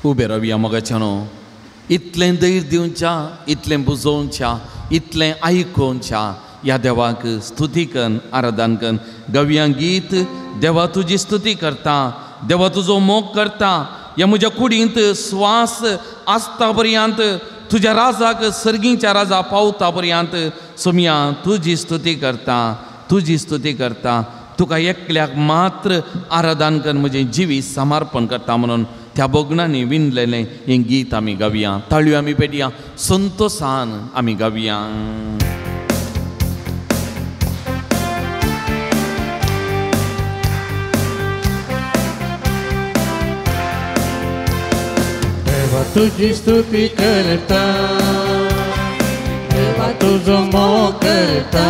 उबे रावया मोगाच्यानो. इतलें धैर्य दिवच्या, इतलें बुजोवच्या, इतलें आयकोवच्या ह्या देवाक स्तुती कन, आराधन कन. गवया गीत देवा तुजी स्तुती करता, देवा तुजो मोग करता. ह्या म्हज्या कुडींत स्वास आसता पर्यंत तुज्या राजाक सर्गीच्या राजा पावता पर्यंत सोमया तुजी स्तुती करता, तुजी स्तुती करता. तुका एकल्याक मात्र आराधन कन म्हजें जिवीत समर्पण करता म्हणून त्या भोगणांनी विणलेलें हें गीत आमी गावया. ताळयो आमी पेटया, संतोसान आमी गावया. देवा तुजी स्तुती करता, देवा तुजो मोग करता,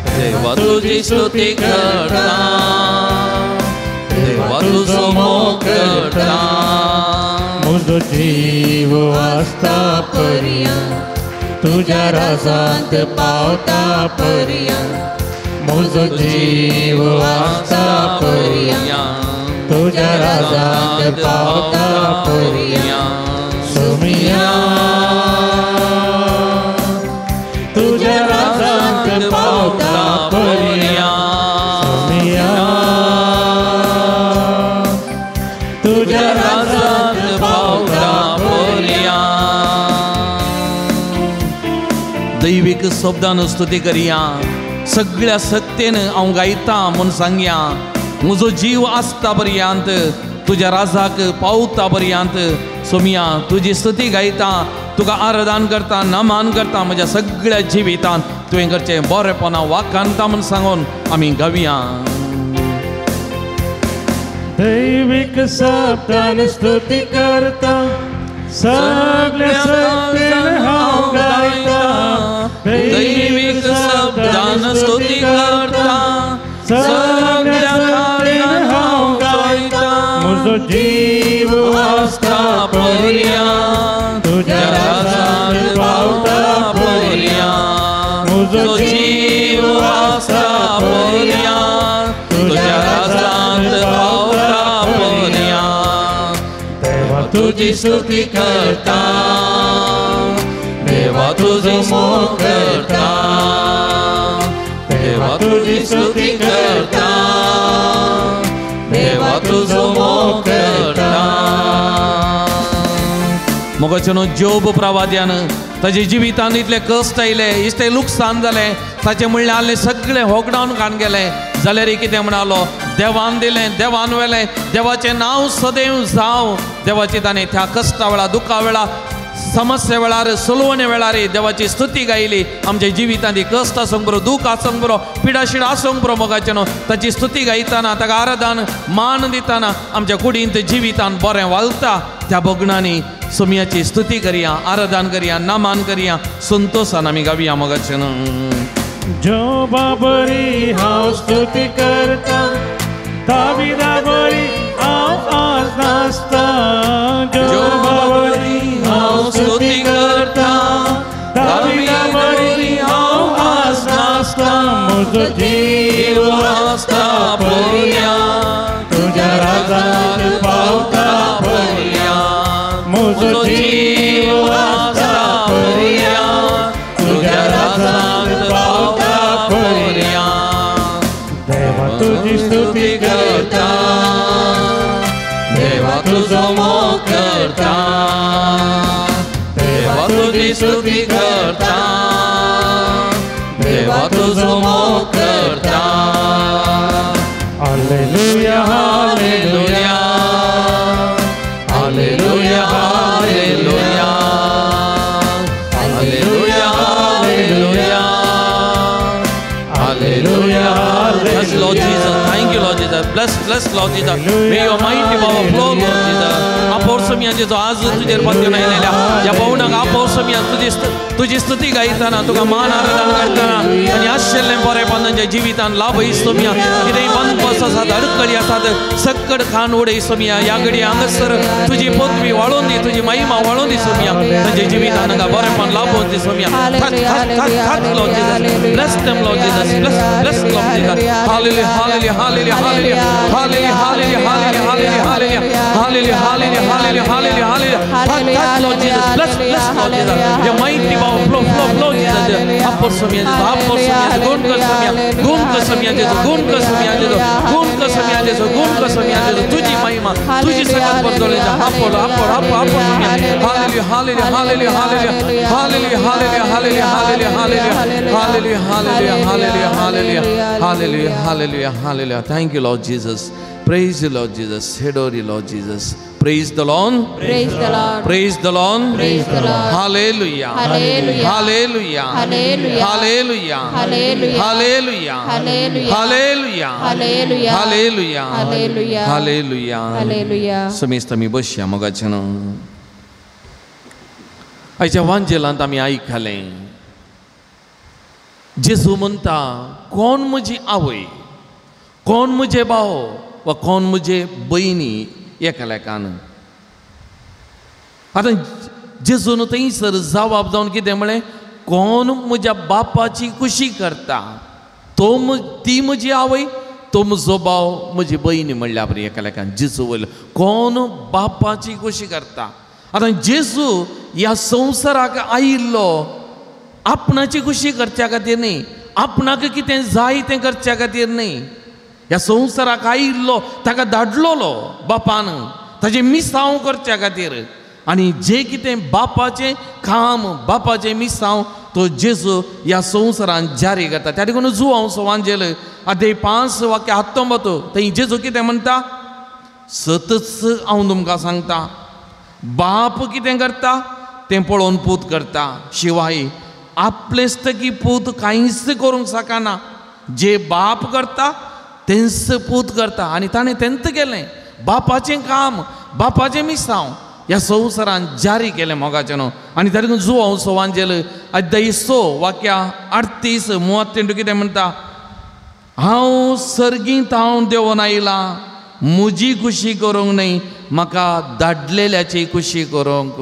देवा तुजी स्तुती करता, देवा तुजो मोग करता. म्हजो जीव आसता पर्यंत तुज्या राजांत पावता पर्यंत. म्हजो जीव आसता पर्यंत तुज्या राजांत पावता पर्यंत. सोमिया तुज्या राजांत पावता पर्यंत. सोमिया तुज्या राजांत पावता पर्यंत. दैवीक शब्दान स्तुती करया. सगळ्या सत्तेन हांव गायता म्हूण सांगया. म्हजो जीव आसता पर्यंत तुज्या राजाक पावता पर्यंत सोमिया तुजी स्तुती गायता, तुका आराधन करता, नमन करता. म्हज्या सगळ्या जिवितांत तुवें करचें बरेपणा वाखाणता म्हूण सांगून आमी गावया. दैवीक शब्दान स्तुती करता, सगळ्या सत्तेन हांव गायता. दैवीक शब्दान स्तुती करता, सगळ्या म्हजो जीव आसता पर्यंत तुज्या राजांत पावता पर्यंत म्हजो जीव आसता पर्यंत तुज्या राजांत पावता पर्यंत देवा तुजी स्तुती करता देवा तुजो मोग करता देवा तुजी स्तुती करता देवा तुजो मोग करता. मोगाचेनो जोब प्रवाद्यान ताजे जिवितान इतले कश्ट आयले इतलें लुकसाण जालें ताचें म्हणल्यार आहलें सगळें होगडावन काडून गेलें जाल्यार कितें म्हणालो देवान दिलें देवान व्हेलें देवाचें नांव सदैव जावं. देवाची ताणें त्या कश्टा वेळार दुखा वेळार समस्ये वेळार सलवणे वेळार देवाची स्तुती गायली. आमच्या जिवितांत कश्ट आसूंक बरो दूख आसूंक बरो पिडाशीड आसूंक बरो मोगाचें न्हू ताची स्तुती गायतना ताका आराधन मान दितना आमच्या कुडींत जिवितान बरें वालता. त्या भगणांनी सोमयाची स्तुती करया आराधन करया नामान करया संतोषान आमी गावया मोगाचें न्हू. जोबा बरी हांव स्तुती करता दाविदा बरी हांव आज नाचता जोबा बरी हांव स्तुती करता दाविदा बरी हांव आज नाचता म्हजो जीव आसता पर्यंत तुज्या राजांत पावता पर्यंत म्हजो जीव आसता पर्यंत तुज्या राजांत पावता पर्यंत देवा तुजी स्तुती करता देवा तुजो मोग करता देवा तुजी स्तुती करता देवा तुजो मोग करता. Hallelujah hallelujah hallelujah hallelujah hallelujah hallelujah hallelujah. Bless Lord Jesus. Thank you Lord Jesus. Bless, bless Lord Jesus. May your mighty power flow Lord Jesus. आपोर जेजो आज तुजेर पत्त्यो आयलेल्या ह्या पावणाक आपोर सोमया तुजी स्तुती गायतना तुका मान आराधन करतना आनी आशिल्लें बरेंपण तांच्या जिवितान लाभय सोमया कितेंय बनपस आसात अडकळी आसात सक्कड खाण उडय सोमया ह्या घडये हांगासर तुजी पदवी वाळोवन दी तुजी महिमा वाळोवन दी सोमया तांच्या जिवितान हांगा बरेंपण लाभोवन दी Somaiya. Lord Jesus. Bless them Lord Jesus. Bless, bless Lord Jesus. Hallelujah, hallelujah, hallelujah, hallelujah, hallelujah, hallelujah, hallelujah, hallelujah, hallelujah, hallelujah, hallelujah, hallelujah, hallelujah. Touch Lord Jesus. Bless, bless Lord Jesus. Your mighty power flow, flow, flow Jesus. Upper Samia Jesus, upper Samia Jesus, गुण कर Samia, गुण कर Samia Jesus, गुण कर Samia Jesus, गुण कर Samia Jesus, गुण कर Samia Jesus. तुझी महिमा, तुझी सकत बदले जा. Upper, upper, upper, upper Samia. Hallelujah, hallelujah, hallelujah, hallelujah, hallelujah, hallelujah, hallelujah, hallelujah, hallelujah, hallelujah, hallelujah, hallelujah, hallelujah, hallelujah, hallelujah. Thank you Lord Jesus. Praise you Lord Jesus. Adore you Lord Jesus. Praise the Lord. Praise the Lord. Praise the Lord. Praise the Lord. Hallelujah. Hallelujah. Hallelujah. Hallelujah. Hallelujah. Hallelujah. Hallelujah. Hallelujah. Hallelujah. Hallelujah. Hallelujah. Hallelujah. Hallelujah. Hallelujah. समेस्त आमी बसया मोगाचें. आयच्या वांजेलांत आमी आयकलें जेजू म्हणटा कोण म्हजी आवय कोण म्हजे भाव वा कोण म्हजे भयणी एका लेखान. आतां जेजून थंयसर जवाब जावन कितें म्हळें कोण म्हज्या बापाची खुशी करता तो ती म्हजी आवय तो म्हजो भाव म्हजी भयणी म्हणल्या बरी एका लेखान जेजू वयलो कोण बापाची खुशी करता. आतां जेजू ह्या संवसाराक आयिल्लो आपणाची खुशी करच्या खातीर न्ही आपणाक कितें जाय तें करच्या खातीर न्ही. ह्या संवसाराक आयिल्लो ताका धाडलोलो बापान ताजें मिसांव करच्या खातीर आनी जें कितें बापाचें काम बापाचें मिसांव तो जेजू ह्या संवसारान जारी करता. त्या देखून जुवांव सवांजेल अध्याय 5 वाक्य 19 थंय जेजू कितें म्हणटा सतच हांव तुमकां सांगता बाप कितें करता तें पळोवन पूत करता शिवाय आपलेच तकी पूत कांयच करूंक शकना. जे बाप करता तेंच पूत करता आनी ताणें तेंच केलें बापाचें काम बापाचें मिसांव ह्या संवसारान जारी केलें मोगाचें न्हू. आनी तातूंत जुवांव सवांजेल अध्याय 6 वाक्या 38 38 कितें म्हणटा हांव सर्गींत हांव देंवन आयलां म्हजी खुशी करूंक न्हय, म्हाका धाडलेल्याची खुशी करूंक.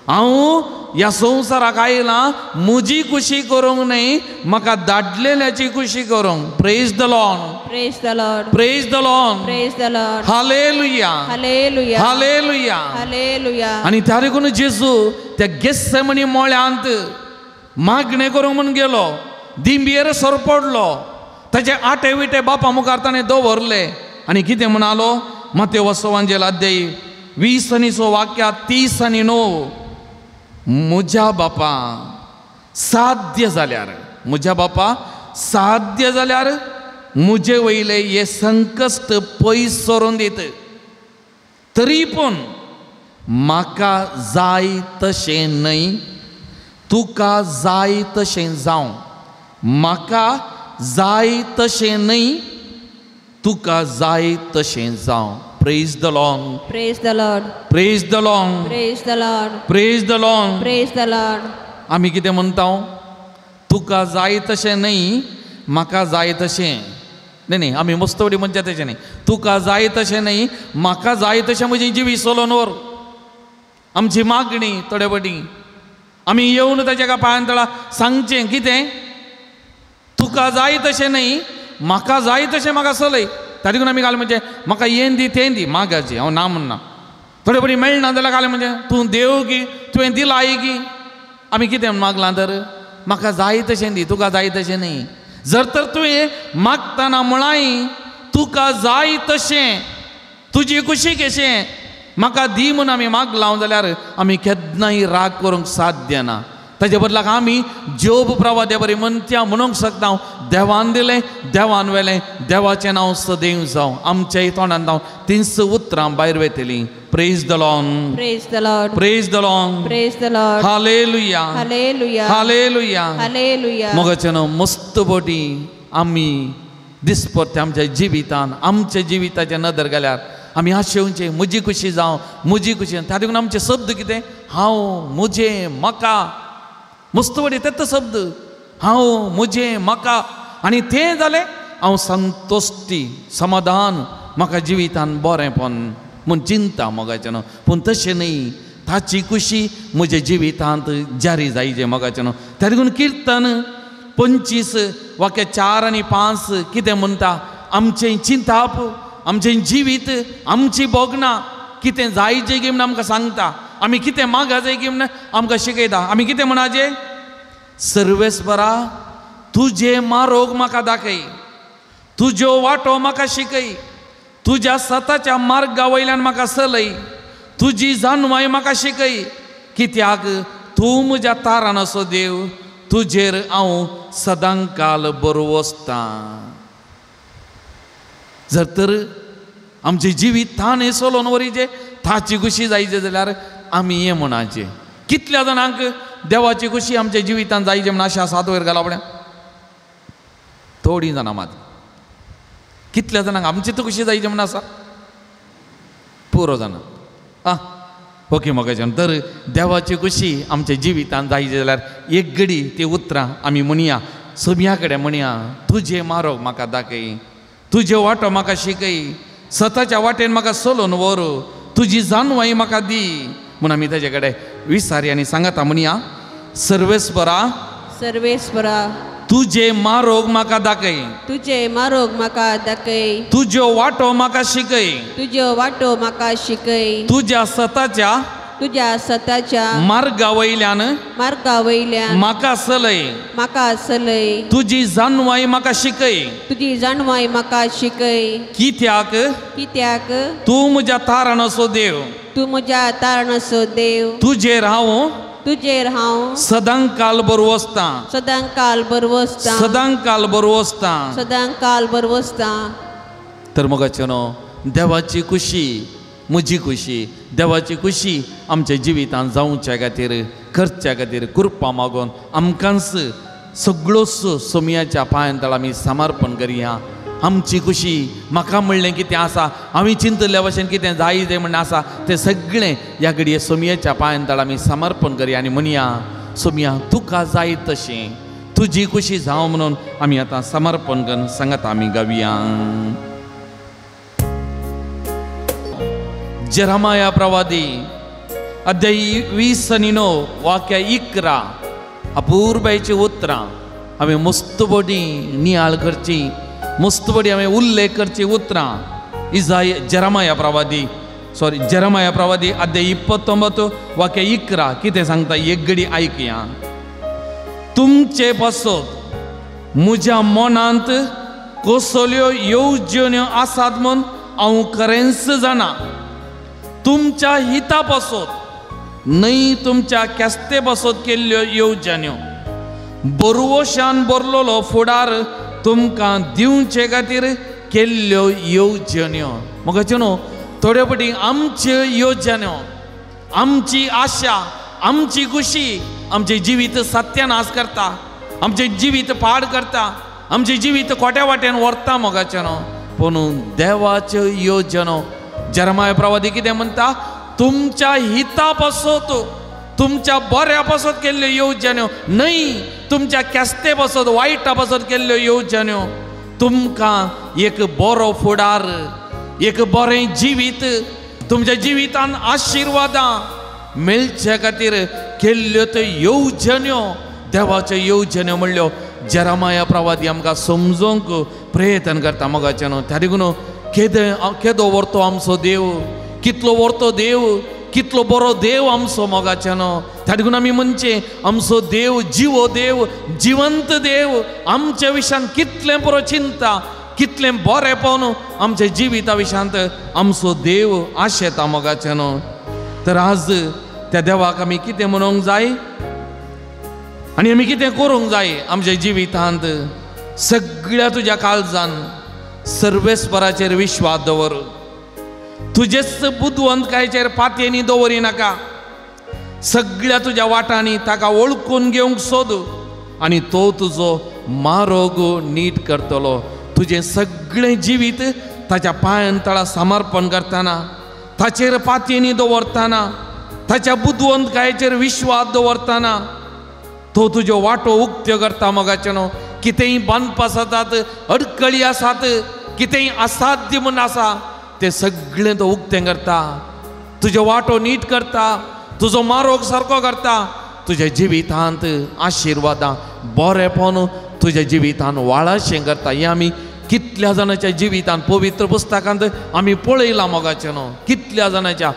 हांव ह्या संवसाराक आयलां म्हजी खुशी करूंक न्हय, म्हाका धाडलेल्याची खुशी करूंक. Praise the Lord. Praise the Lord. Praise the Lord. Praise the Lord. Hallelujah. Hallelujah. Hallelujah. Hallelujah. आनी त्या देखून जेजू त्या गेस्सेमनी मळ्यांत मागणें करूंक म्हूण गेलो, दिंबयेर सरपडलो, ताचे आटे विटे बापा मुखार ताणें दवरले आनी कितें म्हणालो, मातेव सुवांजेल अध्याय 20 आनी 6 वाक्या 30 आनी 9, म्हज्या बापा साध्य जाल्यार, म्हज्या बापा साध्य जाल्यार म्हजे वयले हे संकश्ट पयस सरून दित, तरी पूण म्हाका जाय तशें न्हय, तुका जाय तशें जावं. म्हाका जाय तशें न्हय, तुका जाय तशें जावं. Praise the Lord. Praise the Lord. Praise the Lord. Praise the Lord. Praise the Lord. Praise the Lord. आमी कितें म्हणटा, तुका जाय तशें न्हय, म्हाका जाय तशें. न्हय न्हय, आमी मस्तवडी म्हणचे तशें न्हय, तुका जाय तशें न्हय, म्हाका जाय तशें म्हजी जिवीत चलोवन व्हर. आमची मागणी थोडे फावटी आमी येवन ताच्या पांयां तळा सांगचें कितें, तुका जाय तशें न्हय, म्हाका जाय तशें म्हाका चलय. ताका लागून आमी घाल म्हणजे म्हाका येन दी तें दी मागाची, हांव ना म्हणना. थोडे फावटी मेळना जाल्यार घालें म्हणजे तूं देव की, तुवें दिलाय की. आमी कितें मागलां तर म्हाका जाय तशें दी, तुका जाय तशें न्हय. जर तर तुवें मागतना म्हळाय तुका जाय तशें, तुजी खुशी कशें म्हाका दी म्हूण आमी मागलां जाल्यार आमी केन्नाय राग करूंक साध्य ना. ताजे बदलाक आमी जोब प्रवाद्या बरी म्हणत्या म्हणूंक शकता, देवान दिलें देवान वेलें, देवाचें नांव सदैव जावं. आमच्याय तोंडान जावं तींच उतरां भायर वेतलीं. Praise the Lord. Praise the Lord. Praise the Lord. Praise the Lord. Hallelujah. Hallelujah. Hallelujah. Hallelujah. मोगाचें नांव मस्त बोटी आमी दिसपट्टे आमच्या जिवितान, आमच्या जिविताच्या नदर घाल्यार आमी आशेवचें म्हजी खुशी जावं, म्हजी खुशी. त्या देखून आमचे शब्द कितें, हांव, म्हजें, म्हाका. मस्त वडी तेच शब्द, हांव, म्हजें, म्हाका. आनी तें जालें हांव संतोश्टी, समाधान, म्हाका जिवितान बरेंपण म्हूण चिंता मोगाचें न्हू. पूण तशें न्हय, ताची खुशी म्हज्या जिवितांत जारी जायचे मोगाचें न्हू. त्या देखून किर्तन 25 वाक्य 4 आनी 5 कितें म्हणटा, आमचें चिंताप, आमचें जिवीत, आमची भोगणां कितें जायचें की म्हूण आमकां सांगता. आमी कितें मागाचें की म्हूण आमकां शिकयता. आमी कितें म्हणाचें, सर्वेस्परा तुजें मारोग म्हाका दाखय, तुज्यो वाटो म्हाका शिकय, तुज्या सताच्या मार्गा वयल्यान म्हाका चलय, तुजी जाणवाय म्हाका शिकय, कित्याक तूं म्हज्या तारान असो देव, तुजेर हांव सदांकाल बरवसतां. जर तर आमचें जिवीत थान चलोवन व्हरीचें, ताची खुशी जायचे जाल्यार आमी हें म्हणाचें. कितल्या जाणांक देवाची खुशी आमच्या जिवितांत जायचे म्हण आशा आसात वयर घाला आपल्या? थोडीं जाणां मात. कितल्या जाणांक आमची तर खुशी जायची म्हण आसा? पुरो जाणां. आं ओके मोगाच्यान. तर देवाची खुशी आमच्या जिवितांत जायचे जाल्यार एक घडी ती उतरां आमी म्हणया, सोम्या कडेन म्हणया, तुजें मारोग म्हाका दाखय, तुज्यो वाटो म्हाका शिकय, सताच्या वाटेन म्हाका चलोवन व्हर, तुजी जाणवाय म्हाका दी म्हूण आमी ताजे कडेन विचारी आनी सांगता म्हणया, सर्वेस्परा, सर्वेस्परा, तुजें मारोग म्हाका दाखय, तुजें मारोग म्हाका दाखय, तुज्यो वाटो म्हाका शिकय, तुज्यो वाटो म्हाका शिकय, तुज्या सताच्या, तुज्या सताच्या मार्गा वयल्यान, मार्गा वयल्यान म्हाका चलय, म्हाका चलय, तुजी जाणवाय म्हाका शिकय, तुजी जाणवाय म्हाका शिकय, कित्याक, कित्याक तूं म्हज्या तारण असो देव, तूं म्हज्या तारण असो देव, तुजेर हांव, तुजेर हांव सदांकाल बरवसतां, सदांकाल बरवसतां, सदांकाल बरवसतां, सदांकाल बरवसतां. तर मोगाचें न्हू, देवाची खुशी म्हजी खुशी, देवाची खुशी आमच्या जिवितांत जावच्या खातीर, करच्या खातीर कृपा मागून आमकांच सगळोच सोमयाच्या पांयां तळा आमी समर्पण करया. आमची खुशी म्हाका म्हणलें कितें आसा, आमी चिंतल्या भशेन कितें जाय तें म्हण आसा तें सगळें ह्या घडये सोमयाच्या पांयां तळा आमी समर्पण करया आनी म्हणया, सोमया तुका जाय तशें, तुजी खुशी जावं म्हणून आमी आतां समर्पण करून सांगता आमी गावया. जेरमाया प्रवादी अध्याय 20 आणि 9 वाक्य 11 अपूर्बायची उतरां हांवें मस्तबडी नियाळ करची, मस्तबडी हांवें उल्लेख करची उतरां. इजाय जेरमाया प्रवादी सॉरी जेरमाया प्रवादी अध्याय 29 वाक्य 11 कितें सांगता एक घडी आयकया. तुमचे पासत म्हज्या मनांत कसल्यो येवजण्यो आसात म्हूण हांव खरेंच जाणा. तुमच्या हिता पासत न्हय तुमच्या केस्ते पासत केल्ल्यो येवजण्यो. बरवशान बरलोलो फुडार तुमकां दिवचे खातीर केल्ल्यो येवजण्यो. म्हाका न्हू थोडे फावटी आमच्यो येवजण्यो, आमची आशा, आमची खुशी आमचें जिवीत सत्यानाश करता, आमचें जिवीत पाड करता, आमचें जिवीत खोट्या वाट्यान व्हरता मोगाचें न्हू. पूण देवाच्यो येवजण्यो जेरमाया प्रवादी कितें म्हणटा, तुमच्या हिता पासत तुमच्या बऱ्या पासत केल्ल्यो येवजण्यो न्हय तुमच्या केस्ते पासत वायटा पासत केल्ल्यो येवजण्यो. तुमकां एक बरो फुडार, एक बरें जिवीत, तुमच्या जिवितान आशिर्वादां मेळचे खातीर केल्ल्यो त्यो येवजण्यो देवाच्यो येवजण्यो म्हणल्यो जेरमाया प्रवादी आमकां समजूंक प्रयत्न करता मोगाचें न्हू. त्या देखून केदो व्हरतो आमचो देव, कितलो व्हरतो देव, कितलो बरो देव आमचो मोगाचें न्हू. त्या देखून आमी म्हणचें आमचो देव जिवो देव, जिवंत देव, आमच्या विशयान कितलें बरो चिंता, कितलें बरेंपण आमच्या जिविता विशयांत आमचो देव आशेता मोगाचें न्हू. तर आज त्या देवाक आमी कितें म्हणूंक जाय आनी आमी कितें करूंक जाय आमच्या जिवितांत? सगळ्या तुज्या काळजान सर्वेस्पराचेर विश्वास दवर, तुजेच बुदवंतकायेचेर पातयेनी दवरी नाका. सगळ्या तुज्या वाटांनी ताका वळखून घेवंक सोद आनी तो तुजो मारोग नीट करतलो. तुजें सगळें जिवीत ताच्या पांयान तळा समर्पण करतना, ताचेर पातयेनी दवरतना, ताच्या बुदवंतकायेचेर विश्वास दवरतना तो तुज्यो वाटो उक्त्यो करता मोगाचें न्हू. कितेंय बांदपास आसात, अडकळी आसात, कितेंय असाध्य म्हूण आसा तें सगळें तो उक्तें करता, तुज्यो वाटो नीट करता, तुजो मारोग सारको करता. तुज्या जिवितांत आशिर्वादां बरेंपण तुज्या जिवितान वाळाशें करता. हें आमी कितल्या जाणाच्या जिवितान पवित्र पुस्तकांत आमी पळयलां मोगाचें न्हू. कितल्या जाणाच्या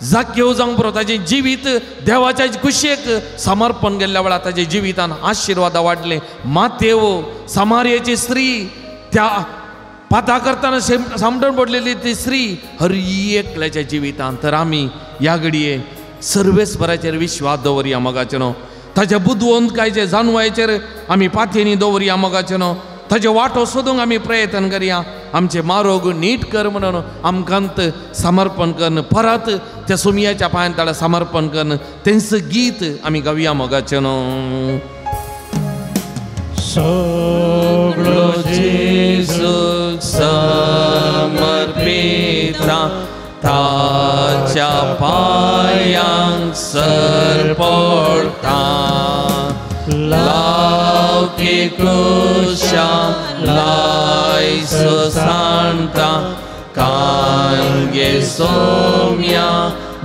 जाक्यो जावंक पुरो ताजें जिवीत देवाच्या कुशेक समर्पण केल्ल्या वेळार ताजे जिवितान आशिर्वादां वाडलें. मातेव समारयेची स्त्री त्या पाता करतना सामटण पडलेली ती स्त्री हर एकल्याच्या जिवितान. तर आमी ह्या घडये सर्वेस्पराचेर विश्वास दवरया मोगाचें न्हू. ताच्या बुदवंतकायेचेर जाणवायेचेर आमी पातयेनी दवरया मोगाचें न्हू. ताजे वाटो सोदूंक आमी प्रयत्न करया. आमचे मारोग नीट कर म्हणून आमकांत समर्पण करून परत त्या सोमयाच्या पांयान ताणें समर्पण करून तेंच गीत आमी गावया मोगाचें न्हू. सगळो जेजूक समर्पिता ताच्या पांयांक सरपडटा. लावकी कुशा लायसो सांता कांगे सोम्या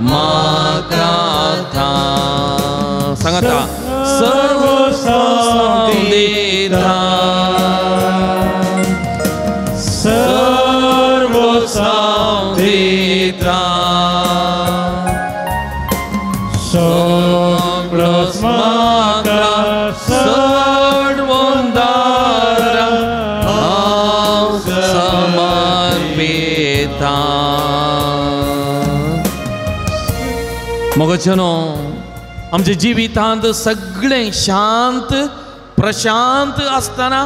म्हाका सांगता सर्व दिता, सर्व दिता, सगळोच म्हाका सडवंदारा हांव समर्पिता. मोगाचें न्हू आमच्या जिवितांत सगळें शांत प्रशांत आसतना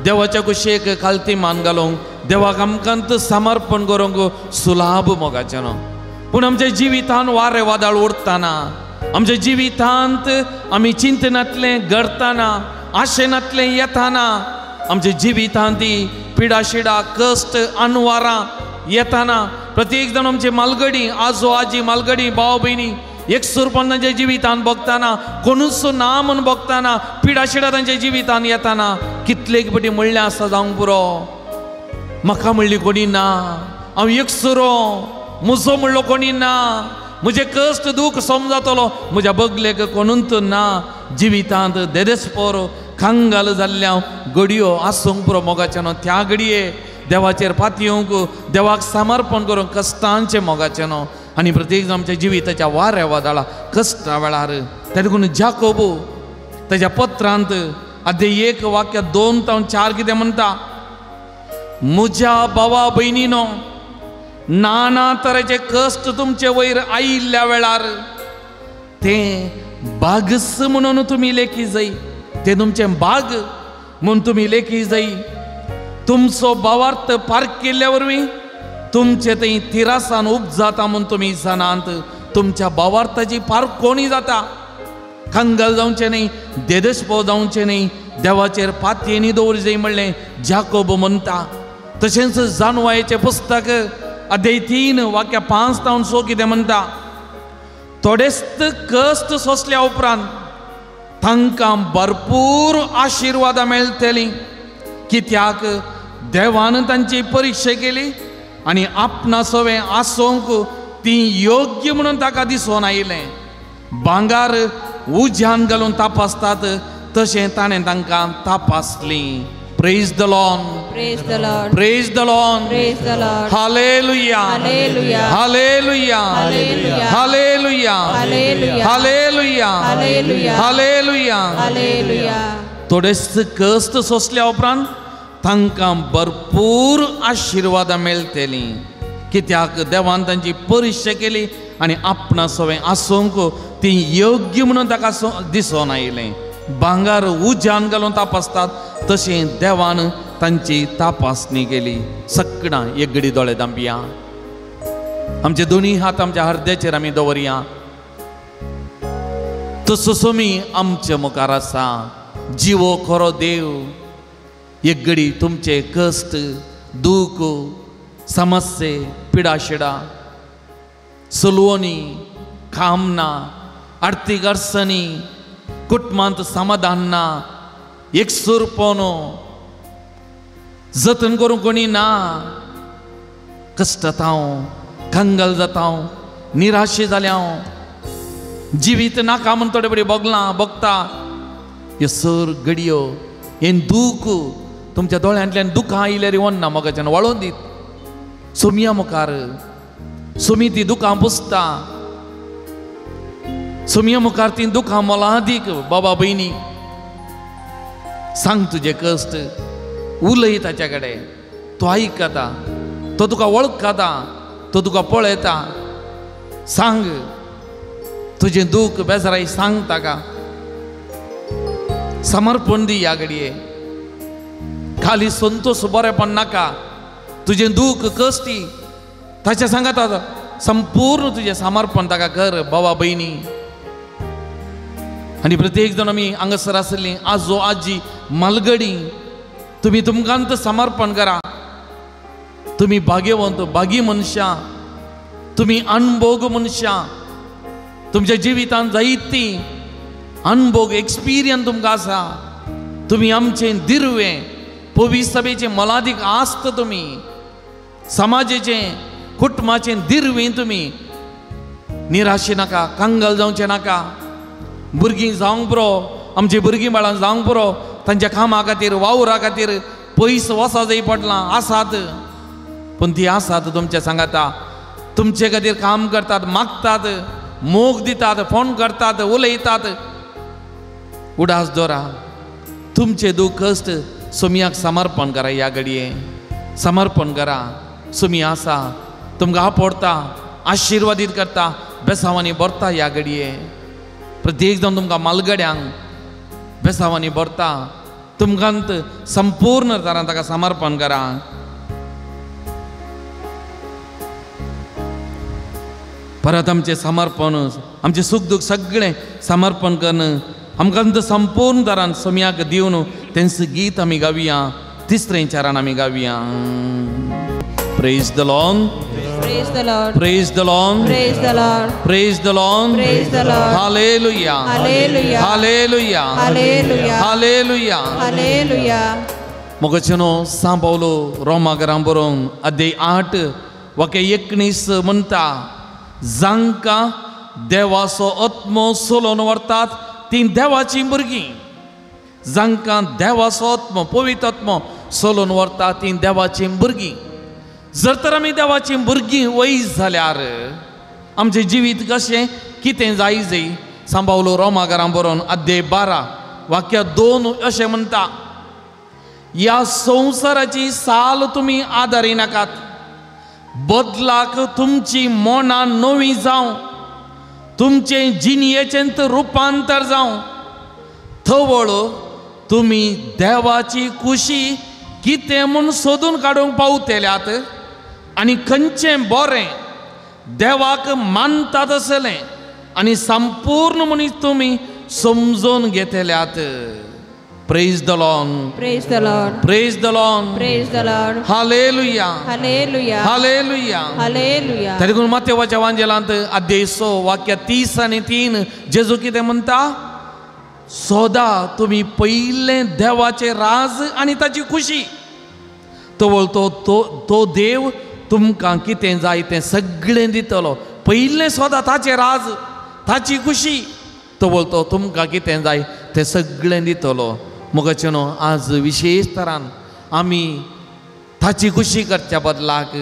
देवाच्या कुशेक खालती मान घालूंक देवाक आमकां समर्पण करूंक सुलाभ मोगाचें न्हू. पूण आमच्या जिवितांत वारें वादळ उरतना, आमच्या जिवितांत आमी चिंतनांतलें घडतना, आशेनांतलें येतना, आमच्या जिवितांत ती पिडाशिडा कश्ट अनवारां येतना प्रत्येक जाण आमचे मालगडी आजो आजी मालगडी भाव भयणी एकसूरपण तांच्या जिवितान भोगतना, कोणूच ना म्हूण भोगतना, पिडाशिडा तांच्या जिवितान येतना कितले फावटी म्हणलें आसा जावंक पुरो, म्हाका म्हणली कोणी ना, हांव एकसुरो, मुजो म्हणलो कोणी ना, म्हजें कश्ट दूख समजातलो म्हज्या बगलेक कोणूच ना. जिवितांत देदेस्पोर कंगाल जाल्ल्या घडयो आसूंक पुरो मोगाचें न्हू. त्या घडये देवाचेर पातयेवंक, देवाक समर्पण करूंक कश्टांचें मोगाचें न्हू. आनी प्रत्येक आमच्या जिविताच्या वाऱ्या वादळा कश्टा वेळार तेका लागून जाकोबू ताच्या पत्रांत अध्याय 1 वाक्य 2 ते 4 कितें म्हणटा, म्हज्या भावा भयणीनो, नाना तरेचे कश्ट तुमचे वयर आयिल्ल्या वेळार ते बागस म्हणून तुमी लेखी जाय, ते तुमचें बाग म्हूण तुमी लेखी जाय. तुमचो भावार्थ पार्क केल्ल्या वरवीं तुमचे थंय तिरासान उपजाता म्हूण तुमी जाणात. तुमच्या भावार्थाची पार्क कोणी जाता, कंगाल जावचें न्ही, देदेशपो जावचें न्ही, देवाचेर पातयेनी दवर जाय म्हणलें जाकोब म्हणटा. तशेंच जानवायेचें पुस्तक अध्याय 3 वाक्य 5 ते 6 कितें म्हणटा, थोडेच कश्ट सोंसल्या उपरांत तांकां भरपूर आशिर्वादां मेळटलीं, कित्याक देवान तांची परिक्षा केली आनी आपणा सवें आसूंक ती योग्य म्हणून ताका दिसून आयलें. भांगर उज्यान घालून तपासतात तशें ताणें तांकां तपासलीं. Praise the Lord. Praise the Lord. Praise the Lord. Praise the Lord. Hallelujah. Hallelujah. Hallelujah. Hallelujah. Hallelujah. Hallelujah. Hallelujah. Hallelujah. Hallelujah. Hallelujah. थोडेच कश्ट सोंसल्या उपरांत तांकां भरपूर आशिर्वादां मेळटलीं, कित्याक देवान तांची परिक्षा केली आनी आपणा सवें आसूंक ती योग्य म्हणून ताका दिसून आयलें. भांगर उज्यान घालून तपासतात तशें देवान तांची तपासणी केली. सगळां एक घडी दोळे दांपया, आमचे दोनी हात आमच्या हरद्याचेर आमी दवरया. तसो सोमी आमचे मुखार आसा जिवो खरो देव. एक घडी तुमचे कश्ट दूख समस्ये पिडाशिडा सलवणी काम ना, आर्थीक अडचणी, कुटुंबांत समाधान ना, एकसूरपण, जतन करूंक कोणी ना, कश्ट हांव, कंगाल जाता हांव, निराशे जाल्या हांव, जिवीत नाका म्हूण थोडे फुडें भोगलां भोगता. ह्यो सर घडयो हें दूख तुमच्या दोळ्यांतल्यान दुखां आयल्यार वन्ना मोगाच्यान वळोवन दीत सोमया मुखार. सोमी ती दुखां पुसता, सोमया मुखार ती दुखां मोलादीक. बाबा भयणी सांग तुजे कश्ट, उलय ताच्या कडेन, तो आयकता, तो तुका वळखता, तो तुका पळयता. सांग तुजें दूख बेजाराय, सांग ताका, समर्पण दी ह्या घडये. खाली संतोष बरेपण नाका, तुजें दूख कश्टी ताच्या सांगात संपूर्ण तुजें समर्पण ताका कर बाबा भयणी. आनी प्रत्येक जाण आमी हांगासर आसली आजो आजी मालगडी, तुमी तुमकां समर्पण करा. तुमी भाग्यवंत भागी मनशां, तुमी अनभोग मनशां, तुमच्या जिवितांत जायती अनभोग एक्सपिरियन्स तुमकां आसा. तुमी आमचें दिर्वें पवी सभेचें मोलादीक आस्त, तुमी समाजेचें कुटुंबाचें दिर्वें. तुमी निराशे नाका, कंगाल जावचें नाका. भुरगीं जावंक पुरो, आमची भुरगीं बाळां जावंक पुरो, तांच्या कामा खातीर वावरा खातीर पयस वसा जाय पडलां आसात, पूण ती आसात तुमच्या सांगाता, तुमचे खातीर काम करतात, मागतात, मोग दितात, फोन करतात, उलयतात. उडास दवरा, तुमचें दूख कश्ट सोमयाक समर्पण करा. ह्या घडये समर्पण करा. सोमी आसा तुमकां आपोडता, आशिर्वादीत करता, बेसांवांनी भरता. ह्या घडये प्रत्येक जावन तुमकां मालगड्यांक बेसांवांनी भरता. तुमकां संपूर्ण तरान ताका समर्पण करा. परत आमचें समर्पण, आमचें सूख दूख सगळें समर्पण करून आमकां संपूर्ण तरान सोमयाक दिवन तेंच गीत आमी गावया. तिसरें चारान आमी गावया. Praise the Lord. Praise the Lord. Praise the Lord. Praise the Lord. Praise the Lord. Praise the Lord. Hallelujah. Hallelujah. Hallelujah. Hallelujah. Hallelujah. Hallelujah. मोगचेनो सांव पावलो रोमा घरां बरोवन अध्याय 8 वाक्य 19 म्हणटा, जांकां देवाचो आत्मो सोलोवन व्हरतात तीं देवाचीं भुरगीं. जांकां देवाचो आत्मो, पवित्र आत्मो सोलोवन व्हरता तीं देवाचीं भुरगीं. जर तर आमी देवाचीं भुरगीं वयस जाल्यार आमचें जिवीत कशें कितें जाय जाय. सांबावलो रोमागारां बरोवन अध्याय 12 वाक्य 2 अशें म्हणटा, ह्या संवसाराची साल तुमी आदारी नाकात, बदलाक तुमची मनां नवी जावं, तुमचें जिणयेचें रुपांतर जावं, थवळ तुमी देवाची खुशी कितें म्हूण सोदून काडूंक पावतल्यात आनी खंयचें बरें देवाक मानतात आसलें आनी संपूर्ण मनीस तुमी समजून घेतल्यात. Praise the Lord. Praise the Lord. Praise the Lord. Praise the Lord. Hallelujah. Hallelujah. Hallelujah. Hallelujah. तरी मातेवाच्या वांजेलांत अध्याय 6 वाक्य 30 आनी 3 जेजू कितें म्हणटा, सोदा तुमी पयलें देवाचें राज आनी ताची खुशी, तवळ तो तो देव तुमकां कितें जाय तें सगळें दितलो. पयलें सोदा ताचें राज, ताची खुशी, तवळ तो तुमकां कितें जाय तें सगळें दितलो. मोगाचें न्हू, आज विशेश तरान आमी ताची खुशी करच्या बदलाक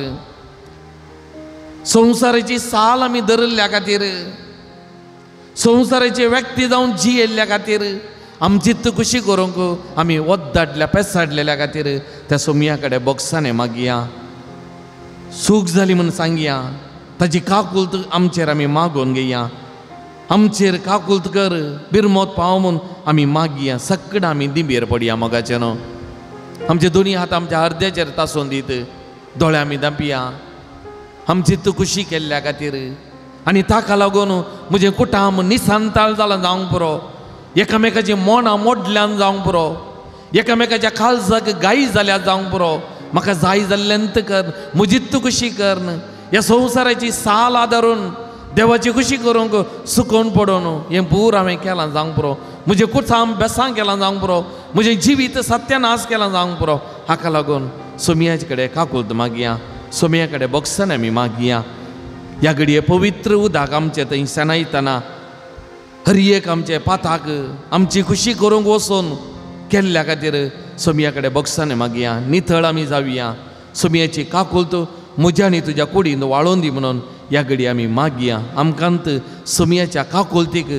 संवसाराची साल आमी धरिल्ल्या खातीर, संवसाराचे व्यक्ती जावन जियेल्ल्या खातीर, आमची खुशी करूंक आमी वद्दाडल्या पेसाडलेल्या खातीर त्या सोमया कडेन बोगसाने मागया, सूख जाली म्हूण सांगया, ताची काकुल्त आमचेर आमी मागोवन घेया, आमचेर काकुल्त कर बिरमोत पाव म्हूण आमी मागया. सगळें आमी दिंबेर पडया. मोगाचें न्हू, आमचे दोनी हात आमच्या अर्द्याचेर तासून दीत दोळे आमी धांपया आमची खुशी केल्ल्या खातीर आनी ताका लागून म्हजें कुटाम निसंताळ जालां जावंक पुरो, एकामेकाची मोणां मोडल्यान जावंक पुरो, एकामेकाच्या काळजाक गाय जाल्या जावंक पुरो. म्हाका जाय जाल्ल्यांत कर, म्हजी खुशी कर. ह्या संवसाराची साल आदारून देवाची खुशी करूंक सुकोवन पडोवन हें पूर हांवें केलां जावंक पुरो, म्हजें कुटाम बेसां केलां जावंक पुरो, म्हजें जिवीत सत्यानाश केलां जावंक पुरो. हाका लागून सोमयाचे कडेन काकुल्त मागया, सोमया कडेन बोगसाने आमी मागया. ह्या घडये पवित्र उदक आमचें थंय सेनायतना हर एक आमचे पाताक आमची खुशी करूंक वचून केल्ल्या खातीर सोमया कडेन बोगसाने मागया, नितळ आमी जावया. सोमयाची काकुल्त म्हज्या आनी तुज्या कुडीन वाळोवन दी म्हणून ह्या घडये आमी मागया. आमकांत सोमयाच्या काकुल्तीक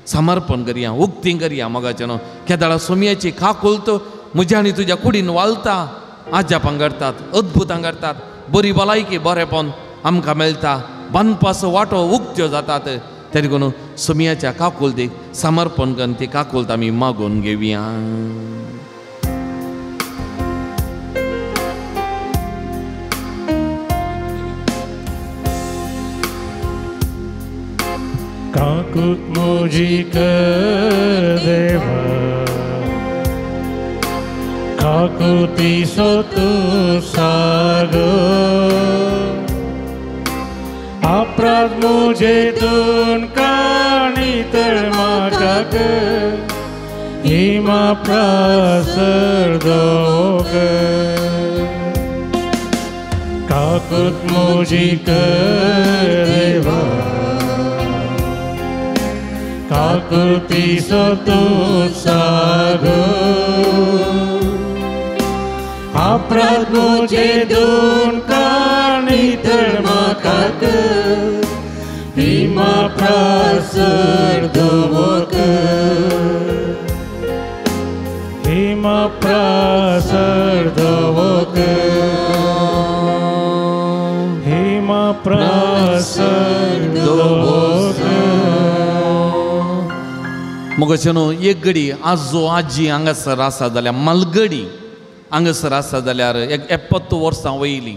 समर्पण करया, उक्ती करया. मोगाचें न्हू, केदाळा सोमयाची काकुल्त म्हज्या आनी तुज्या कुडीन वाळता, आजापां करतात, अद्भुतां करतात, बरी भलायकी बरेपण आमकां मेळटा, बांदपाचो वांटो उक्त्यो जातात. तेन्ना करून सोमयाच्या काकुल्तीक समर्पण करून ती काकुल्त आमी मागून घेवया. काकुत म्हजी कर देवा, काकुतीचो तूं सागर, अपराध म्हजेतून काणी तळ म्हाका कर, हिमा प्रासर दोगर. काकुत म्हजी कर देवा, काकुतीचो तूं सागर, अपराध म्हजे दोन काणी तळ म्हाका कर, हिमा प्रासर दवकर, हिमा प्रासर दवकर, हिमा प्रासर दवकर. मोगाचें न्हू, एक घडी आजो आजी हांगासर आसा जाल्यार, मालगडी हांगासर आसा जाल्यार एक 70 वर्सां वयली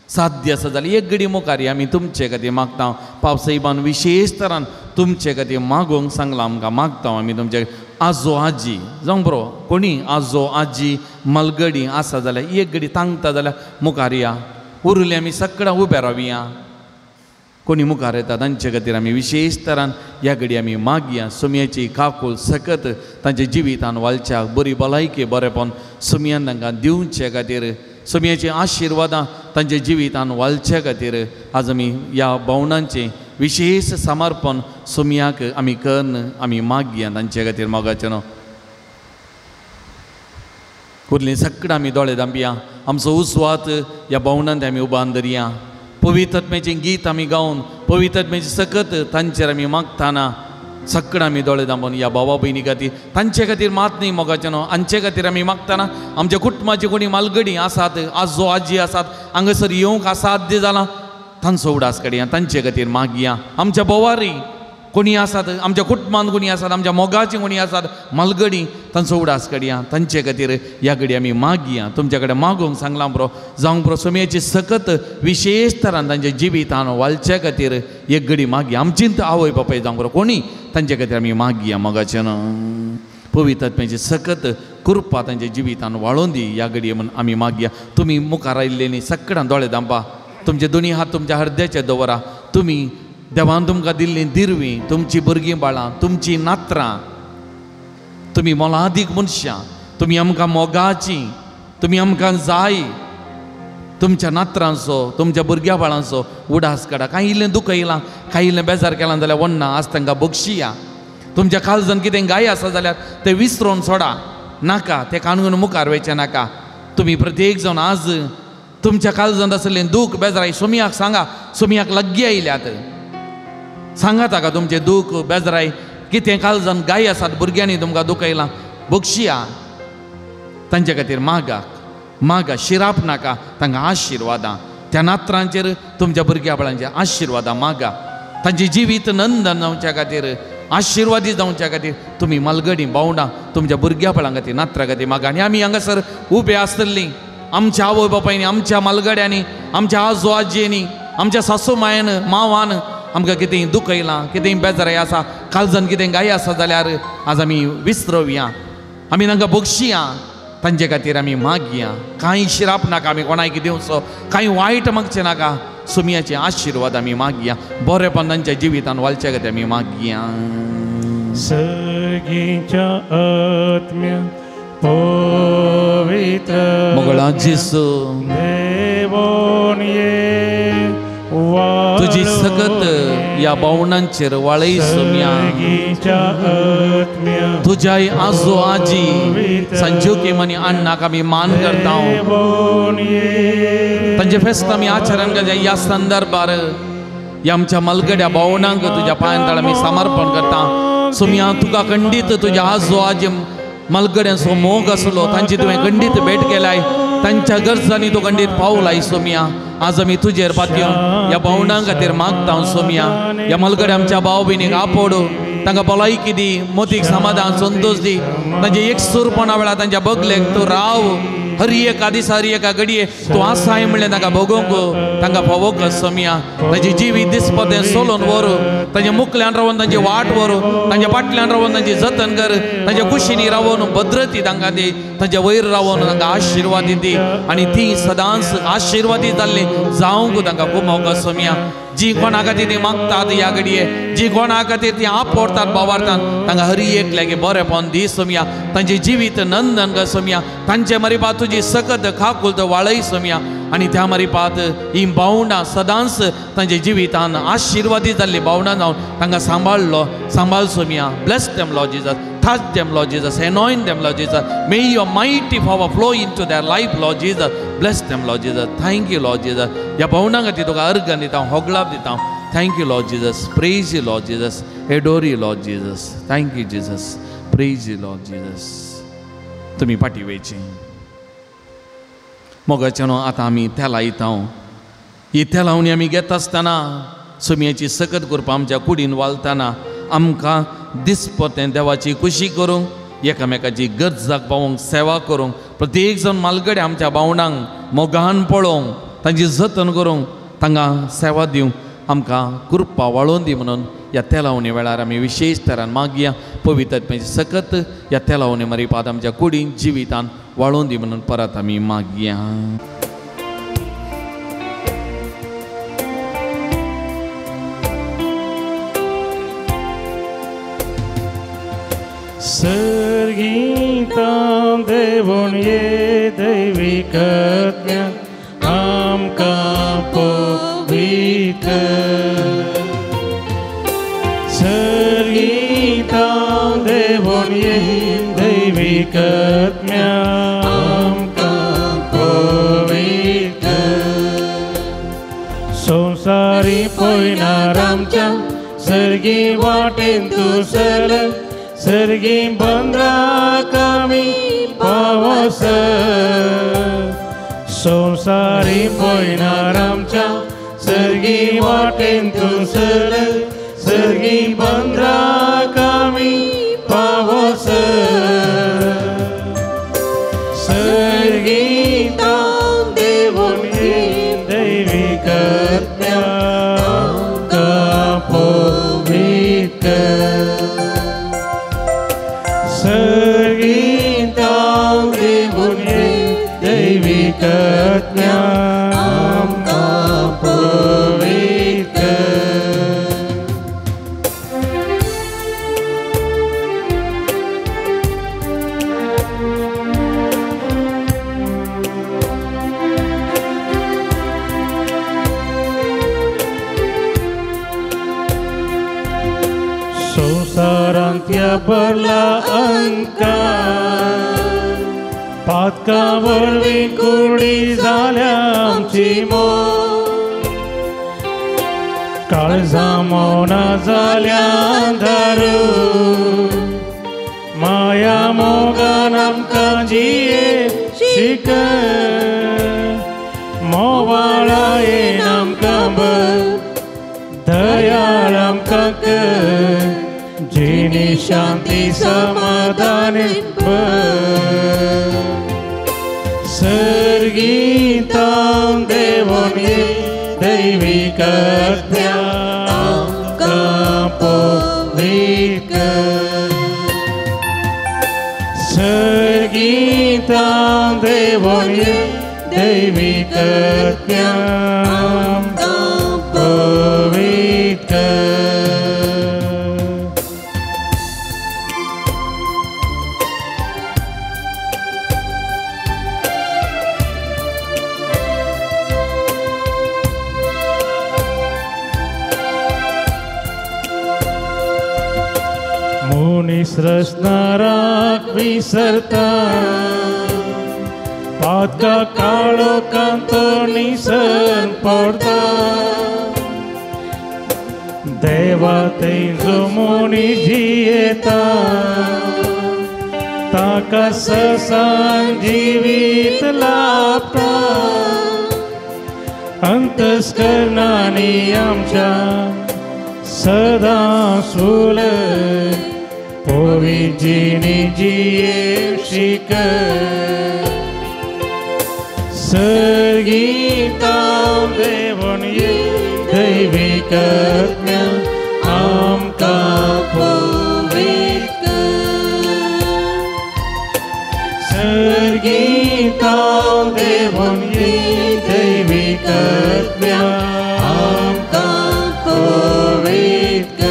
साध्य आसा जाल्यार एक घडी मुखार आमी तुमचे खातीर मागता. पावसाईबान विशेश तरान तुमचे खातीर मागोवंक सांगलां आमकां, मागता आमी तुमचे आजो आजी जावंक बरो. कोणी आजो आजी मालगडी आसा जाल्यार एक घडी तांगता जाल्यार मुखार या, उरली आमी सगळ्यां उबे रावया. कोणी मुखार येता तांचे खातीर आमी विशेश तरान ह्या घडी आमी मागया. सोमयाची काकूल सकत तांच्या जिवितान वालच्या बरी भलायकी बरेपण सोमयान तांकां दिवचे खातीर सोमयाची आशिर्वादां तांच्या जिवितान वालच्या खातीर आज आमी ह्या भावनांचें विशेश समर्पण सोमयाक आमी कन्न आमी मागया तांचे खातीर मोगाचें न्हू. उरलीं सगळीं आमी दोळे धांपया, आमचो उस्वात ह्या भावनांत आमी उबान धरया. पवित्र आत्म्याचें गीत आमी गावन पवित्र आत्म्याची सकत तांचेर आमी मागताना सगळीं आमी दोळे धांपून ह्या भावा भयणी खातीर तांचे खातीर मात न्ही मोगाचें न्हू, हांचे खातीर आमी मागताना आमच्या कुटुंबाची कोणी मालगडी आसात, आजो आजी आसात, हांगासर येवंक असाध्य जालां तांचो उडास काडया, तांचे खातीर मागया. आमच्या बोवारी कोणी आसात, आमच्या कुटुंबांत कोणी आसात, आमच्या मोगाची कोणी आसात मालगडी तांचो उडास काडया, तांचे खातीर ह्या घडी आमी मागया. तुमच्या कडेन मागूंक सांगलां बरो जावंक बरो सोमयाची सकत विशेश तरान तांच्या जिवितान वालच्या खातीर एक घडी मागया. आमचींत आवय बापाय जावंक बरो कोणी तांचे खातीर आमी मागया मोगाचें न्हू. पवित्र आत्म्याची सकत कृपा तांच्या जिवितान वाळोवन दी ह्या घडये म्हूण आमी मागया. तुमी मुखार आयिल्ले सगळ्यां दोळे धांपा, तुमचे दोनी हात तुमच्या हृदयाचेर दवरा. तुमी देवान तुमकां दिल्लीं दिरवीं, तुमचीं भुरगीं बाळां, तुमचीं नात्रां, तुमी मोलादीक मनशां, तुमी आमकां मोगाचीं, तुमी आमकां जाय. तुमच्या नात्रांचो तुमच्या भुरग्या बाळांचो उडास काडा. कांय इल्लें दुखयलां, कांय इल्लें बेजार केलां जाल्यार वण्णा आज तांकां बक्षिया. तुमच्या काळजान कितें गाय आसा जाल्यार तें विसरोन सोडा नाका, तें कानून मुखार वयचें नाका. तुमी प्रत्येक जावन आज तुमच्या काळजांत आसलें दूख बेजाराय सोमयाक सांगा, सोमयाक लागीं आयल्यात सांगा ताका तुमचें दूख बेजराय कितें काळजान गाय आसात भुरग्यांनी तुमकां दुखयलां बक्षिया. तांचे खातीर मागाक मागा, शिराप नाका, तांकां आशिर्वादां त्या नात्रांचेर तुमच्या भुरग्या बाळांचेर आशिर्वादां मागा. तांचें जिवीत नंदन जावच्या खातीर आशिर्वादी जावच्या खातीर तुमी मालगडी बावडां तुमच्या भुरग्या बाळां खातीर नात्रा खातीर मागा. आनी आमी हांगासर उबे आसतलीं आमच्या आवय बापायनी, आमच्या मालगड्यांनी, आमच्या आजो आजयेनी, आमच्या सासू मायन मावान आमकां कितें दुखयलां, कितें बेजाराय आसा, काळजान कितें गाय आसा जाल्यार आज आमी विसरोवया, आमी तांकां बक्षिया, तांचे खातीर आमी मागया. कांय शिराप नाका आमी कोणाक दिवचो, कांय वायट मागचें नाका, सुमयाचे आशिर्वाद आमी मागया. बरेपण तांच्या जिवितान वालच्या खातीर आमी मागया. सर्गीच्या आत्म्या पवित्र मोगळा जेसू देवोन ये तुजी सकत ह्या बावणांचेर वाळय सोम्या. तुज्या आजो आजी संजोकीम आनी अण्णाक आमी मान करता, तांचे फेस्त आमी आचरण करता. ह्या संदर्भार ह्या आमच्या मालगड्या बावणांक तुज्या पांयां तळ आमी समर्पण करता. सोम्या तुका खंडीत तुज्या आजो आजी मालगड्यांचो मोग आसलो, तांची तुवें खंडीत भेट केलाय, तांच्या गरजांनी तूं खंडीत पावलाय सोम्या. आज आमी तुजेर पातयेवन ह्या भावणां खातीर मागता सोम्या. ह्या मालगड्या आमच्या भाव भयणीक आपोडू, तांकां भलायकी दी, मोतीक समाधान संतोश दी, तांचे एकसूरपणा वेळार तांच्या बगलेक तूं राव. हर एका दिसा हर एका घडये तूं आसाय म्हणलें तांकां भोगोवंक तांकां फावोक सोम्या. तांचे जिवीत दिसपतें सोलोवन व्हरू, तांच्या मुखल्यान रावन तांची वाट व्हरू, तांच्या फाटल्यान रावन तांची जतन कर, तांच्या कुशींनी रावन भद्रती तांकां दी, तांच्या वयर रावन तांकां आशिर्वादी दी आनी ती सदांच आशिर्वादी जाल्ली जावंक तांकां कुमोक सोम्या. जी कोणा खातीर ती मागतात ह्या घडये, जी कोणा खातीर ती आपडतात बावारतात, तांकां हरी एक लागीं बरेपण दी सोम्या. तांचें जिवीत नंदन कर सोम्या. तांचे मरिपात तुजी सकत खाकुलत वाळय सोम्या. आनी त्या मरिपात ही भावंडां सदांच तांच्या जिवितान आशिर्वादी जाल्ली भावंडां जावन तांकां सांबाळलो, सांबाळ Saumya. Bless them Lord Jesus, touch them Lord Jesus, anoint them Lord Jesus, may your mighty power flow into their life Lord Jesus, bless them Lord Jesus, thank you Lord Jesus. ह्या भावनां खातीर तुका अर्घन दिता, होगळाप दिता. Thank you Lord Jesus, praise you Lord Jesus, adore you Lord Jesus, thank you Jesus, praise you Lord Jesus. तुमी फाटीं वयची मोगाचें न्हू. आतां आमी तेलां येता, ही तेलावणी आमी घेता आसतना सुमयेची सकत करपा आमच्या कुडीन वालतना आमकां दिसपतें देवाची खुशी करूंक, एकामेकाची गरजाक पावोवंक, सेवा करूंक, प्रत्येक जाण मालगडे आमच्या भावणांक मोगान पळोवंक, तांची जतन करूंक, तांकां सेवा दिवंक आमकां कृपा वाळोवन दी म्हणून ह्या तेलावणी वेळार आमी विशेश तरान मागया. पवित्र आत्म्याची सकत ह्या तेलावणी मरिपात आमच्या कुडीन जिवितान वाळोवन दी म्हणून परत आमी मागया. सर्गीतां देवोन ये दैविकत्म्या देवून ये दैवीक आत्म्या आमकां पवित्र. संवसारी पयणार आमच्या सर्गी वाटेन तूं चल, सर्गी बंदराक आमी पावस. संवसारी पयणार आमच्या सर्गी वाटेन तूं चल, सर्गी बंदराक आमी पावस. सर्गी तावन देवून ये दैवीक आत्म्या आमकां पवित्र. सर्गी तावन देवून ये दैवीक आत्म्या आमकां पवित्र. संवसारांतल्या भरला अंकार पातका वरवीं कुडी जाल्या आमची मोग, काळजां मौना जाल्या अंधारू, माया मोगान आमकां जिये शिक, मोवाळायेन आमकां बर, दयाळ आमकां कर, जिणी शांती समाधानेन भर. सर्गी तावन देवून ये दैवीक आत्म्या आमकां पवित्र. सर्गी तावन देवून ये दैवीक आत्म्या आमकां पवित्र. मनीस रचणाराक विसरता, पातका काळो कांतो निसर पडता, देवा तेजो मनीस जियेता, ताका ससान जिवीत लाभता. अंतस्करणांनी आमच्या सदां सुलय, पवित्र जिणी जिये शिक. सर्गी तावन देवून ये दैवीक आत्म्या आमकां पवित्र. सर्गी तावन देवून ये दैवीक आत्म्या आमकां पवित्र.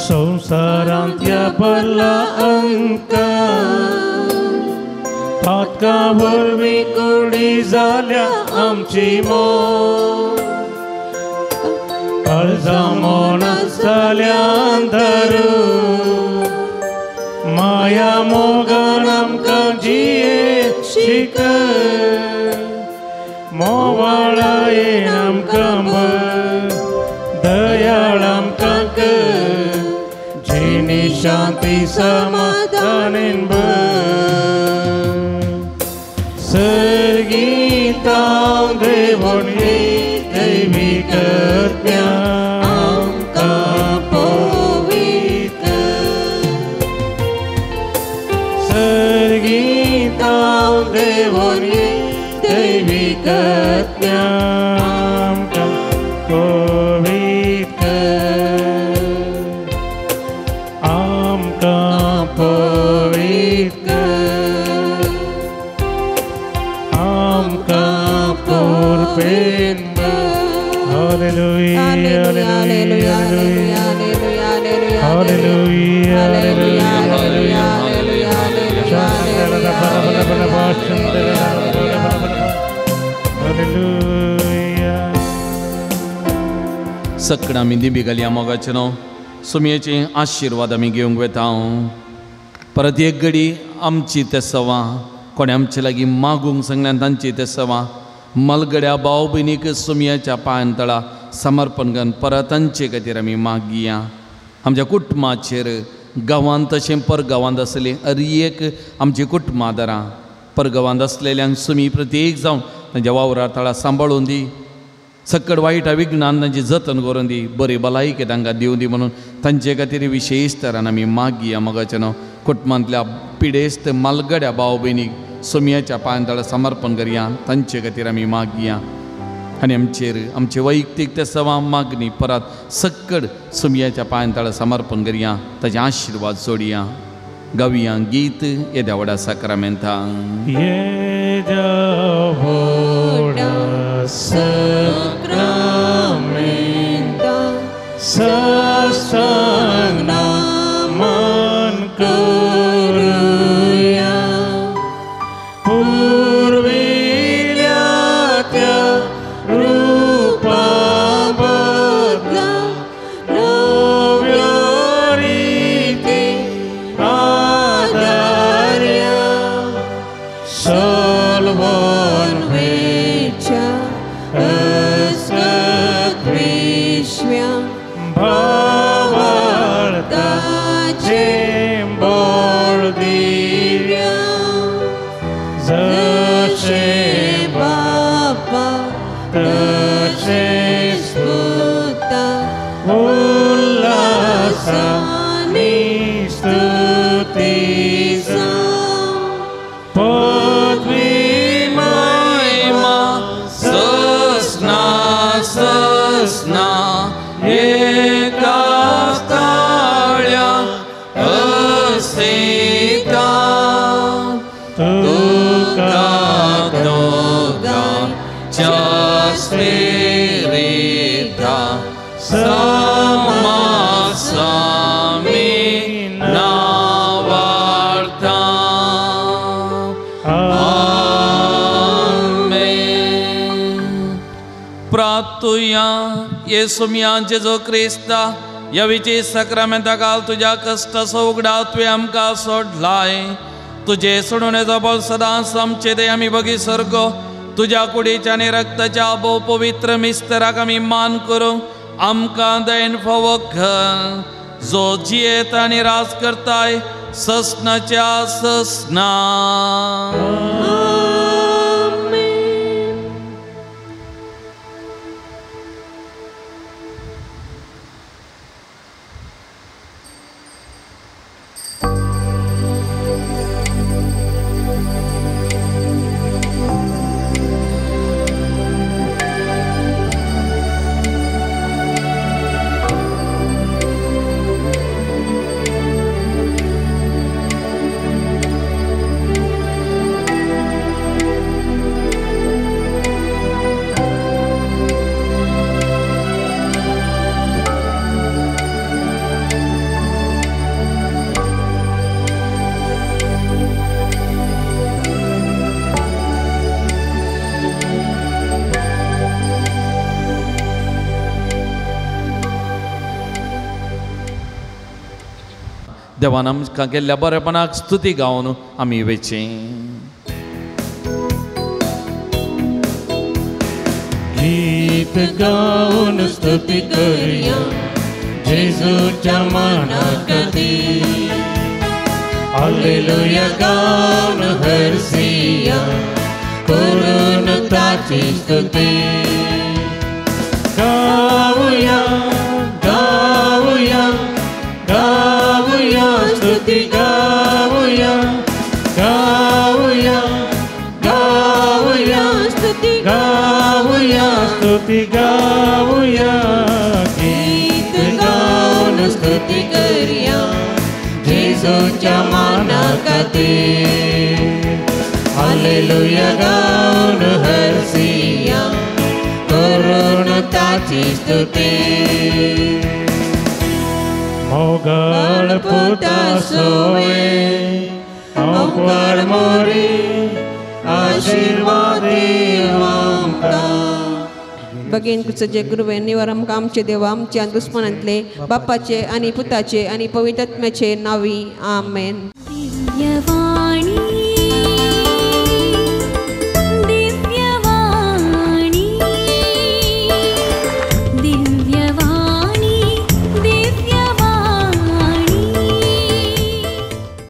संवसारांतल्या भरला अंकार पातका वरवीं कुडी जाल्या आमची मोग, काळजां मोना जाल्या अंधारू, माया मोगान आमकां जिये शिक, मोवाळायेन आमकां बर, दयाळ आमकां कर, जिणी शांती समाधानेन भर. सर्गी तावन देवून ये दैवीक आत्म्या आमकां पवित्र. सर्गी तावन देवून ये दैवीक आत्म्या आमकां पवित्र. आमकां पवित्र. Hallelujah, hallelujah, hallelujah, hallelujah, hallelujah, hallelujah. सकडां आमी दिंबी घालया मोगाचें न्हू सुमयेचे आशिर्वाद आमी घेवंक वता. परत एक घडी आमची तेसवां कोणें आमचे लागीं मागूंक सांगल्यान तांची तेसवां मलगड्या भाव भयणीक सुमयाच्या पांयां तळा समर्पण करून परत तांचे खातीर आमी मागया. आमच्या कुटुंबाचेर गांवांत तशें परगांवांत आसले हर एक आमची कुटुंबादारां परगांवांत आसलेल्यांक सुमी प्रत्येक जावन तांच्या वावरा तळा सांबाळून दी, सकट वायट विघ्नान तांची जतन करून दी, बरी भलायकी तांकां दिवं दी म्हणून तांचे खातीर विशेश तरान आमी मागया. मोगाचें न्हू कुटुंबांतल्या पिडेस्त मालगड्या भाव भयणीक सोमयाच्या पांयां तळा समर्पण करया, तांचे खातीर आमी मागया. आनी आमचेर आमचे वैयक्तीक ते सवा मागणी परत सक्कड सोमयाच्या पांयां तळा समर्पण करया, ताचे आशिर्वाद जोडया. गावया गीत येद्या व्हडा साक्रामेंताक. येद्या व्हडा साक्रामेंताक साष्टांग नमन करुया. पुर्विल्या त्या रूपा बदला नव्या रिती आदार्या सलवण वेच्या अस्कत विश्व्या भावार्थाचे बळ दिव्या. जशें बापा तशेंच पुता उल्हासानी स्तुती जावं. पदवी महिमा ससना ससना एका ताळ्या असिता तुका दोगांच्या स्पिरिता समासामी नावार्ता. आमेन. प्रार्थुया. येसुम्या जेजू क्रिस्ता ह्या विची साक्रामेंता काल तुज्या कश्टाचो उगडा तुवें आमकां सोडलाय. तुजे सोडून बळ सदांच आमचे ते आमी बगी सर्गो तुज्या कुडीच्या आनी रक्ताच्या भोव पवित्र मिस्तराक आमी मान करूंक आमकां दयेन फावो कर, जो जियेत आनी राज करताय ससनाच्या ससना. देवान आमकां केल्ल्या बरेपणाक स्तुती गावन आमी वेचें. गीत गावन स्तुती करया जेजूच्या माना खातीर. हालेलुया गावन हरसिया करून ताची स्तुती. गावया गावया गावया स्तुती गावया गावया गावया स्तुती गावया स्तुती गावया. गीत गावन स्तुती करया जेजूच्या माना खातीर. हालेलुया गावन हरसिया देवाची स्तुती. मोगळ पुता सोवे अंकर मोरी आशीर्वाद आमकां. बगेन कुसचे गुरुवे निवार आमकां आमचे देवा आमच्या दुस्मनांतले बापाचे आनी पुताचे आनी पवित्र आत्म्याचे नावी. आमेन. दिव्यवाणी.